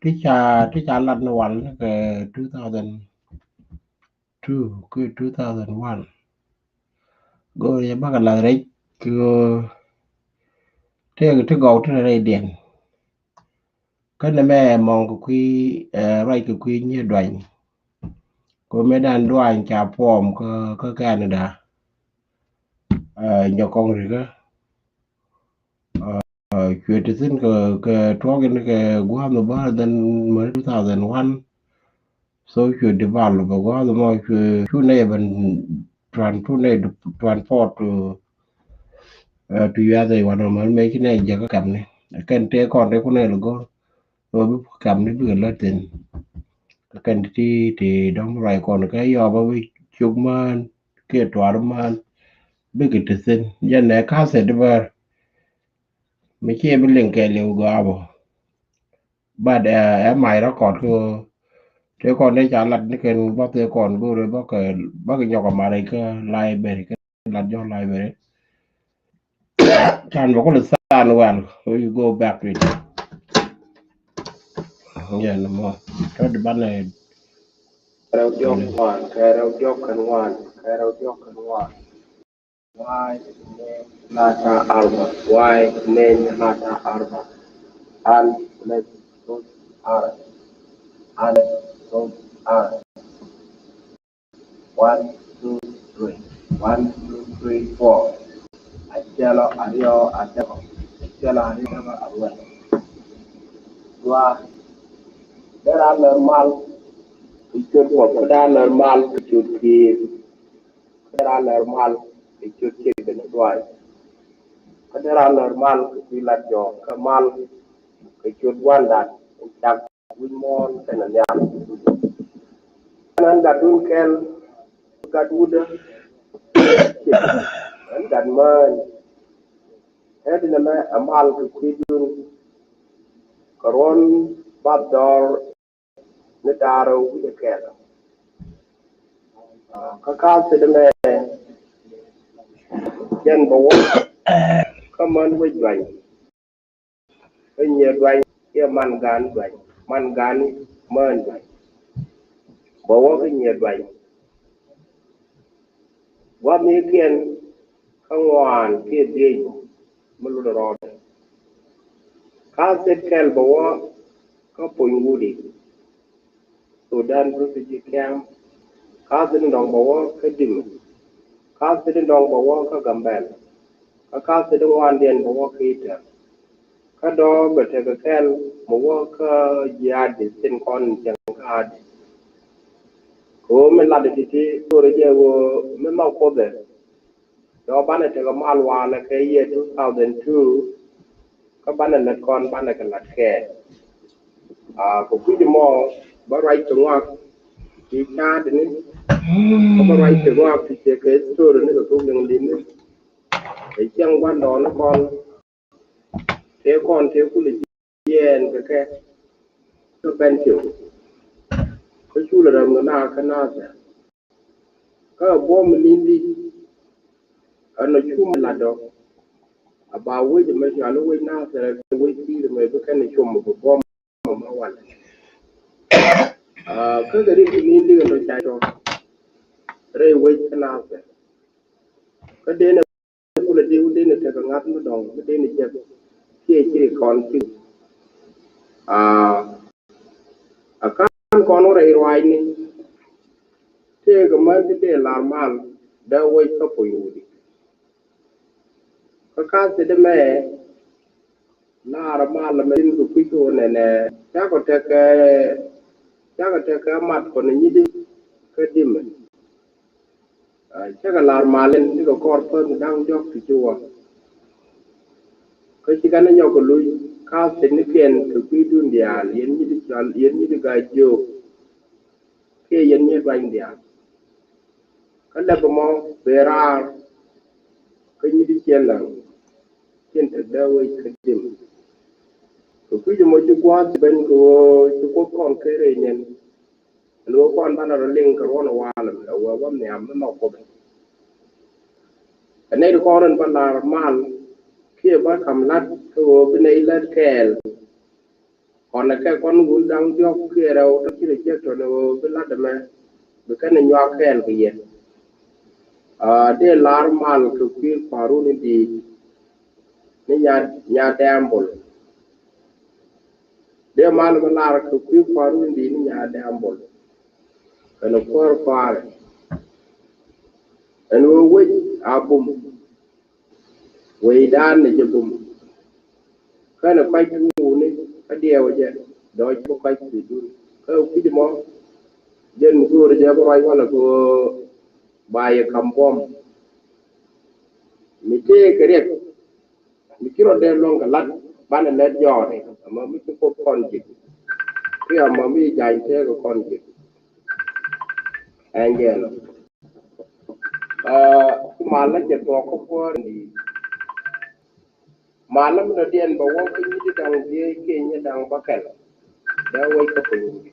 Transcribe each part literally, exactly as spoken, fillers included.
ti ca, ti ca lat ni wal ni kɛ two thousand two ki two thousand one. Go̱o̱r yɛ bakɛ lath rɛc kɛ ɣöö tëëkɛ ti gɔw ti rɛc diɛn. Kä nɛmɛ mɔŋ kɛ kui̱, eh, ruac kɛ kui̱ Nyier Duany. Kɛ ɣöö mëë dan Duany ca puɔm kä, kä Canada. Eh, nyɔk kɔŋ rikä. Eh, cuɛ ti thi̱n kɛ, kɛ tuɔk in kɛ gua̱a̱th mi bäär, then mɛ two thousand one. So cuɛ develop bɛ gua̱a̱th mɔ, cuɛ cu nɛy ben tran-, cu nɛy transport to, eh, to U S A wanɔ mɛ, mɛ ci nɛy jɛ kä kɛmni. Kɛn tëë kɔn tëë ku nɛy lɛ go̱r. Mɛ bi kɛmni bikɛ lät thi̱n. Kɛn ti, ti dɔ̱ŋ ruac kɔn kɛ yɔp bä bi cuk mään kiɛ tuar mään. Bikɛ ti thi̱n. Jɛn nɛ ka̱thɛ di bär. Mi ciɛ bi liŋ kɛɛliw gɔaa bä. But, eh, ɛ my record kä tëë kɔn dee ca lat ni kɛn bä tëë kɔn go̱o̱rɛ bä kɛ, bä kɛ nyɔk ɛ marɛ kä library, kä lat jɔk library. Can bä kulɛ than well, so you go back to it. Yeah, no more. Tɔ di banɛ. Rɛw diɔk ŋuan, kɛ rɛw diɔk kɛn ŋuan, kɛ rɛw diɔk kɛn ŋuan. Wai, ne, lata, arba. Wai, ne, lata, arba. Al, ne, tus, ar. Al, tus, ar. One, two, three. One, two, three, four. Acɛlɔ, ariɔ, adɛkɔ. Acɛlɔ, ariɔ, aŋuɛn. Dua. Dera normal. Icut wä, dera normal. Icut kir. Kä dera normal kɛ ciöt ciek kɛ ni duay. Kä dera normal kɛ kui̱ lat jɔɔk kä mal kɛ ciöt wandan in cak wi̱c muɔ̱ɔ̱n kɛnɛ nhial. Ɛn gat dun kɛl gat wudä. Ɛn gat mään. Ɛn dinɛ mɛ ɛ mal kɛ kui̱ dun kɛ ruɔ̱n bath dɔɔr ni da̱a̱r wi̱cɛ kɛɛl. Kä ka̱a̱th thi̱n mɛ jɛn bɛ wä kä män wec duany. Kä nyier duany kiɛ man gan duany, man gan män duany. Bɛ wä kä nyier duany. Gua̱thnikiɛn kä ŋuan kiɛ dhiec mi lul rɔɔdɛ. Ka̱a̱th thi̱n kɛl bɛ wä kä Puny Wudi, Sudan Refugee Camp. Ka̱a̱th thi̱n dɔ̱ŋ bɛ wä kä Dimɛ. Ka̱a̱th thi̱n dɔ̱ŋ bɛ wä kä Gambɛl. Kä ka̱a̱th thi̱n ŋuandiɛn bɛ wä kä Itɛr. Kä dɔ̱ bɛ tekɛ kɛl mɛ wä kä jiaadi thi̱n kɔn cieŋ kä Adi. Kɛ ɣöö mi lat ti̱ti̱, kɛ ɣöö rɛ jɛ ɣöö mi nhɔk Kuoth ɛ. Dɔ̱ banɛ tekɛ mal wanɛ kɛ year two thousand two, kä banɛ lät kɔn banɛ kɛ lat kɛɛl. Aa, kɛ kui̱c mɔ bä ruac ti ŋuak ti ca̱a̱t ni, kä bä ruac ti ŋuak ti cɛ kɛ story ni kɛ thuk liŋ li̱n ni. Kɛ cieŋ gua̱ndɔɔŋni kɔn. Tëë kɔn tëë kulɛ jiɛɛn kɛ kɛ kä ben cieŋ. Kä culɛ räm kɛ na kä Nathɛr. Kä buɔ̱m mi ni̱n di ɛn ɔ cum lat dɔ̱k. A ba wec ɛmɛ cɔal i̱ wec Nathɛr, wec ki̱i̱r ɛmɛ bi kɛn ɛ cum bi buɔ̱m ɛmɛ wal. Aa, kä kɛ rik mi ni̱n di ɛn ɔ ca cɔ rɛy wec kä Nathɛr. Kä den kulɛ diw den tekɛ ŋa̱th mi dɔ̱ŋ mi den jek kiɛ ci ri kɔn ci. Aa, a kan kɔn wä rɛy ruacni tëëkɛ män ti dee lar mal dee wec kä Puny Wudi. Kä ka̱a̱th ti dee mɛ lar mal mɛ tin kɛ kui̱ kɛ wä nɛnɛ cakɔ tekɛ, cakɔ tekɛ mat kɔn nyidi kä Dimɛ. Aa, cakɛ lar mal in cikɛ kɔr päth da̱ŋ jɔk ti ci wä. Kä ci kɛn nyɔk kɛ luc ka̱a̱th thi̱n ni kiɛn kɛ kui̱dun diaal, yɛn nyidi cɔal, yɛn nyidi Gaa-jiök kiɛ yɛn nyier duany diaal. Kä lɛpɛ mɔ bee raar kä nyidi ciɛn läŋ cin te dee wec kä Dimɛ. Kɛ kui̱c mɔ ci gua̱a̱th ben kɛ ɣöö ci Kuoth kɔn ker rɛy niɛn. Ɛn ɣöö kɔn banɛ rɔ liŋ kɛ ruɔ̱n ɛ walɛ mɛ ɛ wee wä nhiam mi nhɔk Kuoth. Ɛ nɛy ti kɔn in bä lar mal kiɛ bä ka̱m la̱t kɛ ɣöö bi nɛy lät kɛɛl. Kɔn ɛ kɛ kɔn wun da̱ŋ diɔ̱k kiɛ rɛw tɔ ci rɛ jek tɔ ni ɣöö bi la̱t ɛmɛ bi kɛn ɛ nyuak kɛɛl kɛ yɛ. Aa, dee lar mal kɛ kui̱ Parun in di̱i̱t ni Nya, Nya Dɛmbol. Dee mal mi lar kɛ kui̱ Parun in di̱i̱t ni Nya Dɛmbol. Kɛn ɛ kuäär kɔaarɛ ɛn ɣöö wec a bum. Wecdan ni jɛ bum. Kɛnɛ kɔc wuni kä diɛw jɛ dɔc bi kɔc kui̱dun. Kä kui̱c mɔ jɛn mi go̱o̱r jɛ bi ruac walɛ kɛ ɣöö ba yɛ kam buɔ̱m. Mi tëëkɛ riɛk mi ci rɔ dee luɔ̱ŋ kɛ la̱t banɛ lɛt jɔɔni. Ama mi ci Kuoth kɔn ji̱ kiɛ ama mi jany tëëkɛ kɔn ji̱. Ɛn jɛn ɔ. Aa, malä jɛ tuɔɔk kä kuäär in di̱i̱t. Malä mi dɔ̱diɛn bɛ wä kä nyi̱t da̱ŋ dhieec kiɛ nyi̱t da̱ŋ bäkɛl. Dee wec kä piny.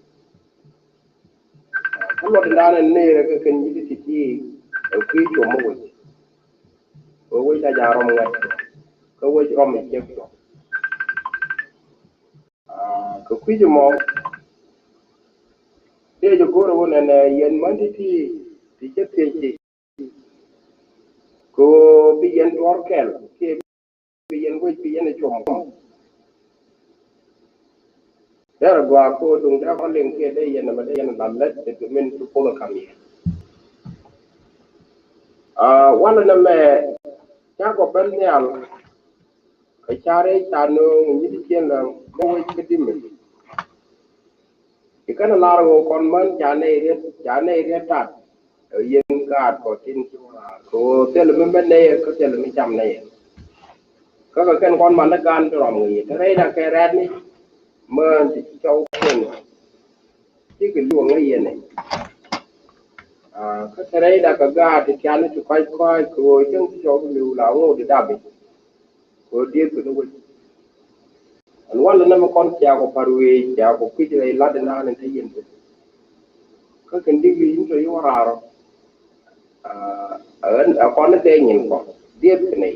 Kä luɔt in da̱a̱n in nɛy rɛ kä kɛn nyi̱t ti̱ti̱ ɛ kui̱ cuɔm mi wec. Ɛ wec la ja̱ rɔm ŋuɛt cuɔm kä wec rɔm in ciek cuɔm. Aa, kɛ kui̱c mɔ dee jɛ go̱r ɛ wä nɛnɛ yɛn män ti̱ti̱ ti cä thiec ti. Kɛ ɣöö bi yɛn duɔ̱ɔ̱r kɛl kiɛ bi yɛn wec bi yɛn ɛ cuɔm. Derɛ gɔaa kɛ ɣöö duŋ dee kɔn liŋ kiɛ dee yɛn ɛmɛ dee yɛn ɛ la̱th lät kɛ min ti Kuoth ɛ ka̱m yɛ. Aa, walɛ nɛmɛ cakɔ ben nhial. Kɛ carɛ ca nööŋ nyi̱t ciën lɛ mɔ wec kä di̱mɛ. Ci kɛn lar ɣöö kɔn män ca nɛy riet, ca nɛy riet tat. Ɛ yɛn gaat kɔ tin ci wä raar kɛ ɣöö thilɛ mi mɛ nɛy kä thilɛ mi cam nɛy. Kä kɛ kɛn kɔn man ni gan ti rɔm ŋi̱i̱c te rɛy dak kɛ rɛɛt ni mään ti ci cɔw kɛn. Cikɛ luɔ̱ŋ ŋäc yɛn ɛ. Aa, kä te rɛy dak kɛ gaat ti tiani ti kɔc kɔc kɛ ɣöö cäŋ ti cɔw ti li̱w la ŋo̱o̱k di dap i̱. Kɛ ɣöö dieth kɛ ni wec. Ɛn walɛ nɛmɛ kɔn ciakɔ pa̱r wee ciakɔ kui̱c rɛy lat inan in te yɛn te. Kä kɛn dik wi̱i̱ in tɔ yi wä raar ɔ. Aa, ɛ kɔn ni tɛ nyin kɔ dieth kɛ nɛy.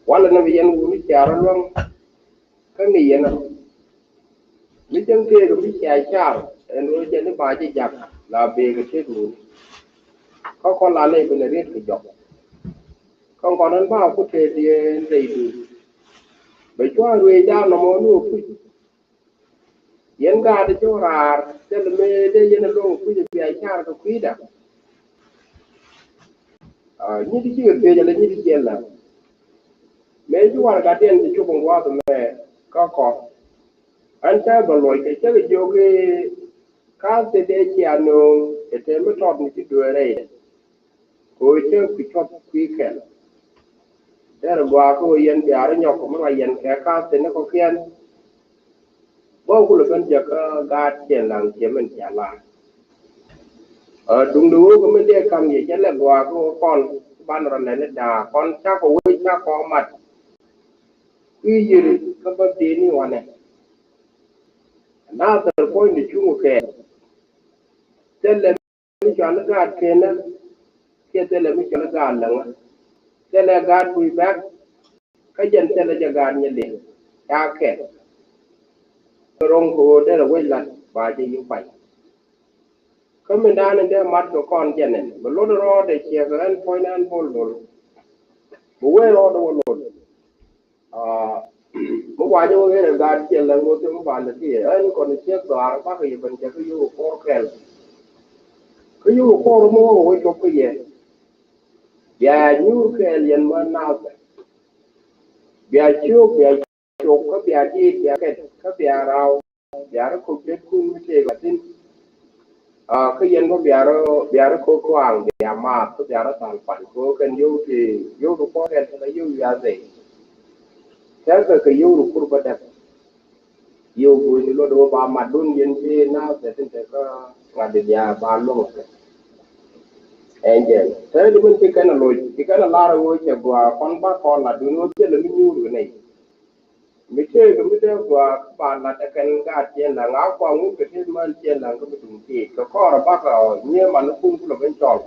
Walɛ nɛmɛ yɛn wuni ciaar ɔ luäŋ. Kä ŋi̱i̱c yɛn ɔ. Mi cäŋ tëëk mi cia car ɛn ɣöö jɛn i̱ ba ji̱ jak la bëëk ɛ tëëk ŋuni. Kä kɔn la nɛy ben ɛ riet kɛ jɔk. Kä kɔn ɛn ba ku tëëk dieen rɛy duut. Bɛ cua ruëëc da̱a̱n nɔmɔ ni ɣä kuc. Yɛn gaat i̱ cä raar thilɛ mëë dee yɛn ɛ lo̱ŋ kuc ɛ bia car kɛ kui̱da. Aa, nyi̱t i̱ cikɛ thiec ala nyi̱t i̱ ciɛl la. Mëë ci warɛgakdiɛn ci cop in gua̱a̱th ɛmɛ kä kɔ. Ɛn cä bɛ luɔc kɛ cä kɛ jiök i̱ ka̱a̱th ti dee cia nööŋ ɛ te mi tɔt mi ci dueer rɛy. Kɛ ɣöö cä kui̱ cuɔth kui̱ kɛl. Derɛ gɔaa kä ɣöö yɛn bia rɔ nyɔk kɛ mi ruac yɛn kɛ ka̱a̱th ti ni kɔ̱kiɛn. Bä kulɛ ben jäk kä gaat ciɛn laŋ ciɛ min cia la̱r. Ɛ, duŋdɛ ɣöö kɛ min dee ka̱m yɛ cɛ lɛ gɔaa kä ɣöö kɔn ban rɔ lɛl i̱ da̱a̱ kɔn cakɔ wec cakɔ mat. Kui̱ yiëri kä bä dee ni wanɛ. Nathɛr puɔ̱nydɛ cuŋ kɛɛl. Thilɛ mi cɔal i̱ gaat kenä kiɛ thilɛ mi cɔal i̱ gaat läŋä. Thilɛ gaat kui̱ bɛ̈k. Kä jɛn thilɛ jɛ gaat nyɛ liŋ ca kɛn. Ro̱ŋ kɛ ɣöö derɛ wec lat ba jɛ yi kuany. Kä mindan in dee mat kɛ kɔn jɛn ɛn bɛ lot rɔɔdɛ ciɛ kɛ ɣän puɔ̱ny nan bol bol. Bɛ wee rɔɔdɛ wä lot. Aa, mi wacä wä ɣer ɛ gaat ciɛ lɛ ŋoth mi ba lɛ kiɛ ɛn kɔn ciɛ dhɔaar bakɛ yɛ ben cɛ kä yio̱w kɔr kɛl. Kä yio̱w kɔr mi wä wä cop kä yɛ. Bia nyuur kɛɛl yɛn män nathɛ. Bia ciök bia cok kä bia diit bia kɛt kä bia raw. Bia rɔ kok det kun mi tëëk a thi̱n. Aa, kä yɛn bä bia rɔ bia rɔ kok kuaŋ bia maath kä bia rɔ thal pan ko kɛn yio̱w ti yio̱w ti kuɔk kɛn kɛ yio̱w wiath rɛy. Tɛkɛ kɛ yio̱w ti kur bä dɛk. Yio̱w go̱o̱c ni luɔt wä ba mat dun yɛn ti naath tɛ tin tɛ kä ŋa̱t di bia ba luɔ̱ŋ kɛ. Ɛn jɛn tɛk di min ti kɛn a loc ti kɛn a lar a ɣöö cɛ gɔaa kɔn ba kɔn lat dun wä thilɛ mi nyuur kɛ nɛy. Mi tëëk mi dee gɔaa kä ba lat ɛ kɛn gaat ciɛn laŋ a kɔaŋ wun kɛ tëëk män ciɛn laŋ kä bi duŋ tëëk kɛ kɔɔr ɛ bakɛ ɔ nyiee man ni kun kulɛ ben cɔl.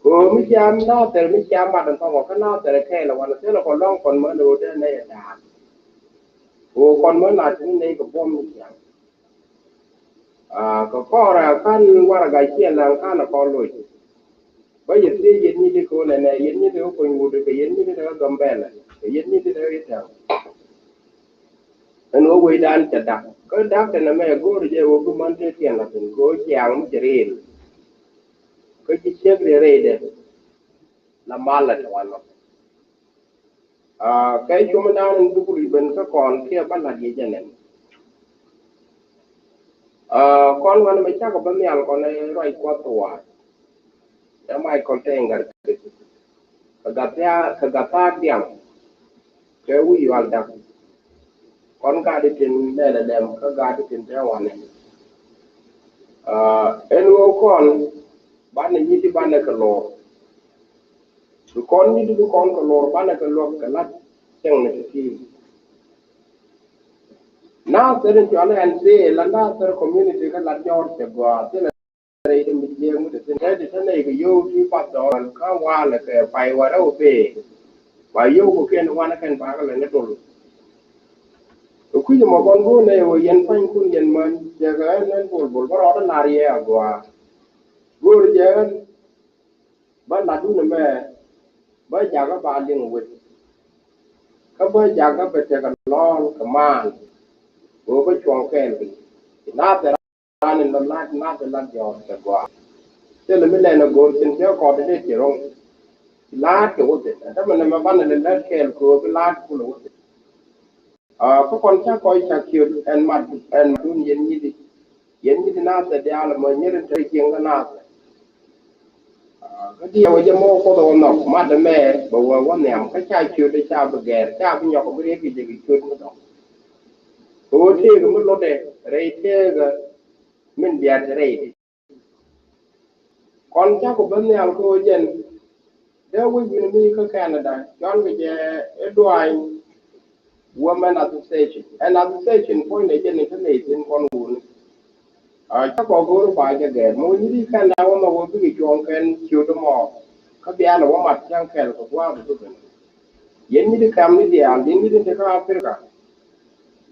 Kɛ ɣöö mi cia nathɛr mi cia mat ɛn thɔŋɔ kä nathɛr ɛ kɛɛl ɛ wanɛ thilɛ kɔ lɔ̱ŋ kɔn män ɛ ɣöö dee nɛy ɛ da̱a̱k. Kɛ ɣöö kɔn mi la te ni nɛy kɛ buɔ̱m ni ciaŋ. Aa, kɛ kɔrɛ kan warɛga ciɛ laŋ kan a kɔn loc. Bä yɛ thiec yɛn nyithi kɛ ɣöö nɛnɛ, yɛn nyithi kɛ Kony Wut, kɛ yɛn nyithi kɛ Gambɛla, kɛ yɛn nyithi kɛ Itɛŋ. Ɛn ɣöö wecdan cɛ dak. Kä dak tɛnɛ mɛ go̱o̱r jɛ ɣöö bi män tëë tiɛn la thin kɛ ɣöö ciaŋ mi cɛ rëël. Kä ci ciek rëë rɛydɛ la mal la te wanɔ. Aa, kɛ cuɔmdan in buk ri̱ ben kä kɔn kiɛ bä la̱t yɛ jɛ nɛn. Aa, kɔn wanɛ mɛ cakɔ bä nhial kɔn ɛ ruac Kuɔth Thuɔɔk. Ɛ Michael Tengar. Kɛ gathiaak, kɛ gathaak diaŋ. Kɛ wi̱i̱ yual dak. Kɔn gat itin lɛl ɛ lɛm kä gat itin te wanɛ. Aa, ɛn ɣöö kɔn banɛ nyithi banɛ kɛ lor. Bi kɔn nyithi bi kɔn kɛ lor banɛ kɛ luɔk kɛ lat cɛŋ ni ti ti. Nathɛr in cualɛ ɛn thil la Nathɛr community kä Latjɔɔr cɛ gɔaa thilɛ rɛy ti mi jiɛɛŋ mi te thin. Tɛ ti te nɛy kɛ yio̱w ti path dɔɔl kä walɛ kɛ pay warɛ wä pee. Ba yio̱w kɛ kɛn wanɛ kɛn bakɛ lɛ ni dol. Kɛ kui̱c ɛmɔ kɔn go̱o̱r nɛy wä yɛn pua̱nykun yɛn män jɛ kɛ ɛn ɛn bol bol bä rɔɔdä lar yɛ agɔaa. Go̱o̱r jɛ ɛn bä latdun ɛmɛ bä jakä ba liŋ wec. Kä bä jakä bɛ tekɛ lɔ̱ɔ̱l kɛ maan. Kɛ ɣöö bä cuɔ̱ŋ kɛɛl kɛ Nathɛr. Raan in lɔ la̱t Nathɛr Latjɔɔr cɛ gɔaa. Thilɛ mi lɛn a go̱o̱r thi̱n cɛ kɔɔt dee ci ro̱ŋ. La̱t kɛ wä thi̱n. Ɛ tämɛ nɛmɛ banɛ lɛ lät kɛɛl kɛ ɣöö bi la̱t kulɛ wä thi̱n. Aa, kä kɔn ca kɔc ca kiöt ɛn mat, ɛn matdun yɛn nyithi. Yɛn nyithi Nathɛr diaal ɛmɔ nyier in te cieŋ kä Nathɛr. Aa, kä diɛw jɛ mɔ Kuoth ɛ wä nhɔk mat ɛmɛ bɛ wä wä nhiam kä ca ciöt ɛ ca bi gɛɛr ca bi nyɔk bi riek kɛ jɛ kɛ ciöt mi dɔ̱ŋ. Kɛ ɣöö tëëkɛ mi lotdɛ rɛy tëëkɛ min biath rɛy. Kɔn cakɔ ben nhial kɛ ɣöö jɛn dee wec wi̱n mi kä Canada cɔl kɛ jɛ i̱ Duany Women Association. Ɛn association puɔ̱nydɛ jɛn i̱ te nɛy thi̱n kɔn wuni. Aa, cakɔ go̱o̱r ba jɛ gɛɛr mɛ wec nyithi Canada wä mɛ wä bikɛ cuɔ̱ɔ̱ŋ kɛn ciöt mɔ. Kä bial wä mat cäŋ kɛl kɛ gua̱a̱th kɛ ben. Yɛn nyithi kam ni diaal yɛn nyithi te kä Africa.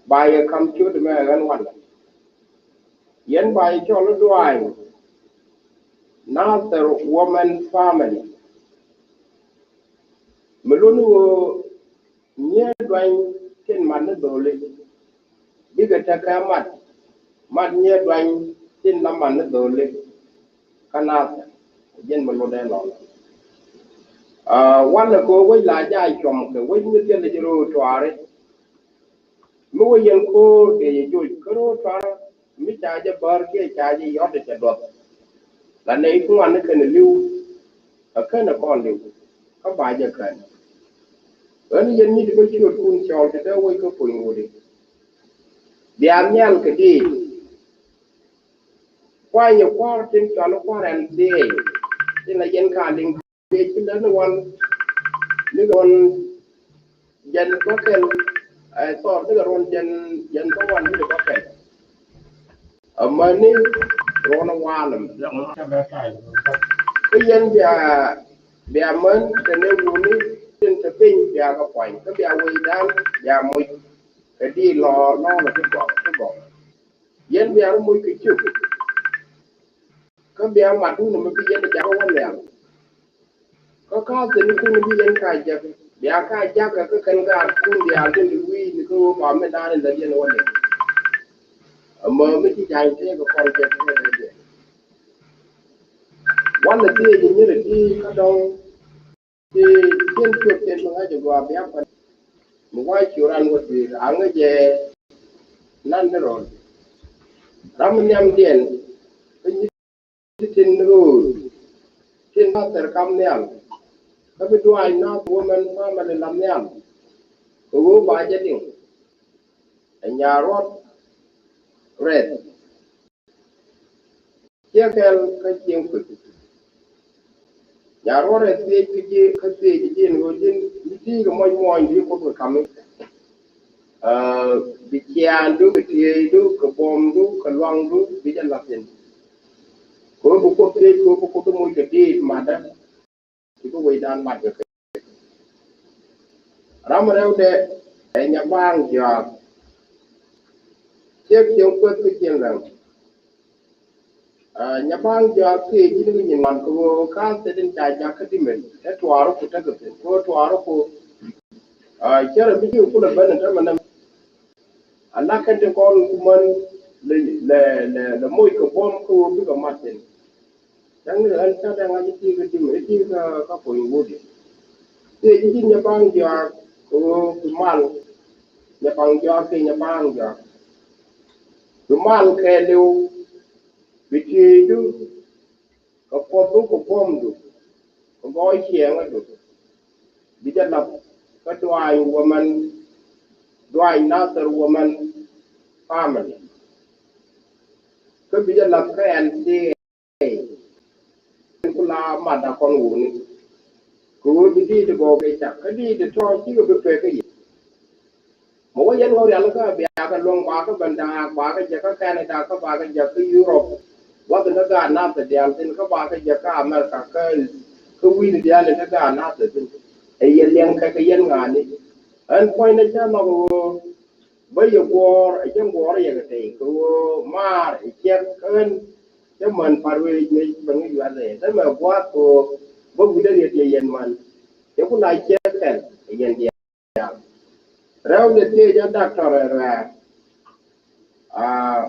Ba yɛ kam ciöt mɛ ɣän wanɛ. Yɛn ba yɛ cɔl i̱ Duany Nathɛr Women Family. Mi luni ɣöö nyiee duany tin mat ni dho̱li. Bikɛ tekɛ mat, mat nyiee duany tin la mat ni dho̱li. Kä Nathɛr jɛn mi luni ɛnɔnɔ. Aa, wanɛ kɛ ɣöö wec la jaa cuɔm kɛ wec mi thilɛ ji̱ ro̱o̱ tuaari. Mi wä yɛn ko̱o̱r kɛ yɛ joc kä ro̱o̱ tuaar mi ca jɛ bäär kiɛ ca jɛ yɔt cɛ duɔth. La nɛy ti ŋuan ni kɛn li̱w. Kä kɛn kɔn li̱w kä ba jɛ kän. Ɣän yɛn nyithi kä ciötkun cɔɔl ti dee wec kä puny wudi. Bia nhial kɛ diit. Kuany kua̱r tin cɔal kua̱r ɛn dhiee. Tin la yɛn ka liŋ. Kɛ ci lät ni wan ni kɛ ruɔn jɛn bäkɛl. Ɛ, thɔɔr ni kɛ ruɔn jɛn, jɛn bä wan ni kɛ bäkɛl. Amäni ruɔn walɛ mɛ. Kä yɛn bia, bia män kɛ ni wuni tin te piny bia kɛ kuany kä bia wecdan bia moc. Kɛ di lɔ lɔŋ lɛ ti gɔk ti gɔk. Yɛn bia rɔ moc kɛ cuk. Kä bia matdun ɛmɛ bi yɛn jak wä nhial. Kä ka thil ni kun bi yɛn ka jak bia ka jak kɛ kä kɛn gaat kun diaal tin di wi̱i̱ ni kä wä ba mi da̱a̱n in la yɛn wä ni. Ɛmɛ mi ci jany tëë kɛ kɔn jak kɛ kɛ jɛ. Wanɛ thiec in nyirɛ ti kä dɔŋ. Ti cien cuot cien mi ŋa̱c ɛ gɔaa bia kuan. Mi wa cu ran wä dui̱r a ŋäc ɛ nan ni rɔl. Ram mi nhiamdiɛn kä nyi ti tin ro̱o̱l tin ba thɛr kam nhial. Kä bi duac na women family lam nhial. Kɛ ɣöö ba jɛ liŋ ɛ nyaar ruɔt rɛth. Ciɛ kɛl kä cieŋ kui̱. Nyaar ruɔt ɛ thiec kä ji̱ kä thiec ji̱ ni ɣöö ji̱n bi ti̱i̱ kɛ muɔc muɔɔnydu i̱ Kuoth kɛ kami. Aa, bi ciaandu kɛ tieydu kɛ buɔmdu kɛ luaŋdu bi jɛ la̱th thi̱n. Kɛ ɣöö bi Kuoth thiec kɛ ɣöö bi Kuoth moc kɛ diit matdä. Ti bi wecdan mat kɛ kɛ. Ram rɛwdɛ ɛ Nyabaŋ Jɔak. Ciek Cieŋ Kueth kä Cieŋ Läŋ. Aa, Nyabaŋ Jɔak kiɛ ji̱n kɛ nyin wan kɛ ɣöö ka̱n thil in ca jak kä Dimɛt ɛ tuaar ku tekɛ thi̱n kɛ ɣöö tuaar ku, aa, cärɛ mi ci kulɛ ben in tämɛ nɛm. Ala kɛn ti kɔn kumän lɛ, lɛ, lɛ, lɛ moc kɛ buɔ̱m kä ɣöö bikɛ mat thi̱n. Cäŋ ni ɣän ca dee ŋa̱c i̱ ti kä Dimɛt, i̱ ti kä, kä Puɔ̱ny Wut i̱. Thiec ji̱ Nyabaŋ Jɔak kɛ ɣöö bi mal. Nyabaŋ Jɔak kiɛ Nyabaŋ Jɔak. Bi mal kɛɛliw, bi tieydu, kɛ puɔ̱thdu kɛ buɔ̱mdu, kɛ gɔɔy ciɛɛŋädu. Bi jɛ la̱th kä Duany Women, Duany Nasir Women Family. Kä bi jɛ la̱th kä N C A. Ku la mat a kɔn wuni. Kɛ ɣöö bi di̱i̱t bɔɔk kɛ cak kä di̱i̱t tɔ̱ cikɛ bi pek kä yic. Mɛ wä yɛn ɣöö rial kä biakä luäŋ bakä ben daak bakä jɛ kä Canada kä bakä jɛ kä Europe. Wath ni gaat nath diaal thin kä bakä jɛ kä America kä, kä wi̱i̱ni diaal in te gaat nath thin. Ɛ yɛn liɛŋ kɛ kɛ yɛn ŋa̱a̱ni. Ɛn puɔ̱ny ni cä lɔk ɣöö bä yɛ guɔ̱ɔ̱r ɛ cä guɔ̱ɔ̱r yɛ kɛ tɛy kɛ ɣöö maar ɛ ciɛk kä ɣän cä män pa̱t wee ŋäc bä ŋäc yuath ɛ dämɛ gua̱a̱th kɛ ɣöö bä wi̱cdä riet yɛ yɛn män. Cɛ ku la ciɛk kɛl ɛ yɛn diaal. Rɛw lɛ thiec a Doctor Ruɛɛr. Aa,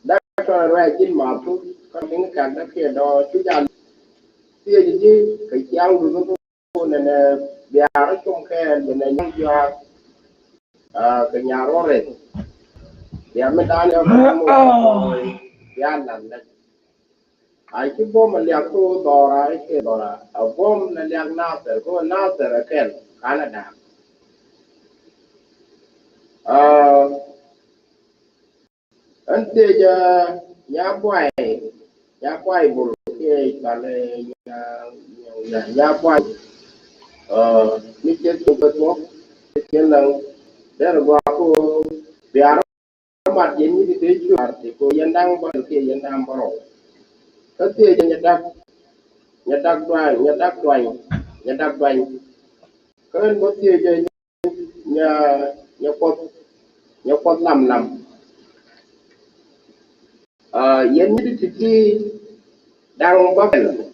Doctor Ruɛɛr ji̱n ma thuk kä mi̱n kak dä kiɛ dɔɔ cu jal thiec ji̱ kɛ ciaŋ duth thuk nɛnɛ biaar cum kɛɛl yɛnɛ nyaŋ juaak. Aa, kɛ nyaar rɔ rɛth. Bia mi da̱a̱n yɔ kɛ mɔ bia la̱t lɛt. A ci buɔ̱m a liak kä dhɔra i̱ kɛ dhɔra a buɔ̱m la liak Nathɛr kä Nathɛr a kɛl Canada. Aa, ɛn thiec nya buay, nya buay bul kiɛ cual nya, nya, nya buay. Aa, mi ciɛ cu bɛ thuɔk, ciɛ laŋ, derɛ gua ko biar. Mat yɛn nyi ti tëë cuaar ti ko yɛn da̱ŋ bärɔw kiɛ yɛn da̱ŋ bärɔw. Kä thiecä Nyadak, Nyadak Duany, Nyadak Duany, Nyadak Duany. Kä ɛn bä thiecä Nya, Nyakuɔth, Nyakuɔth Lam Lam. Aa, yɛn nyi ti ti da̱ŋ bärɔw.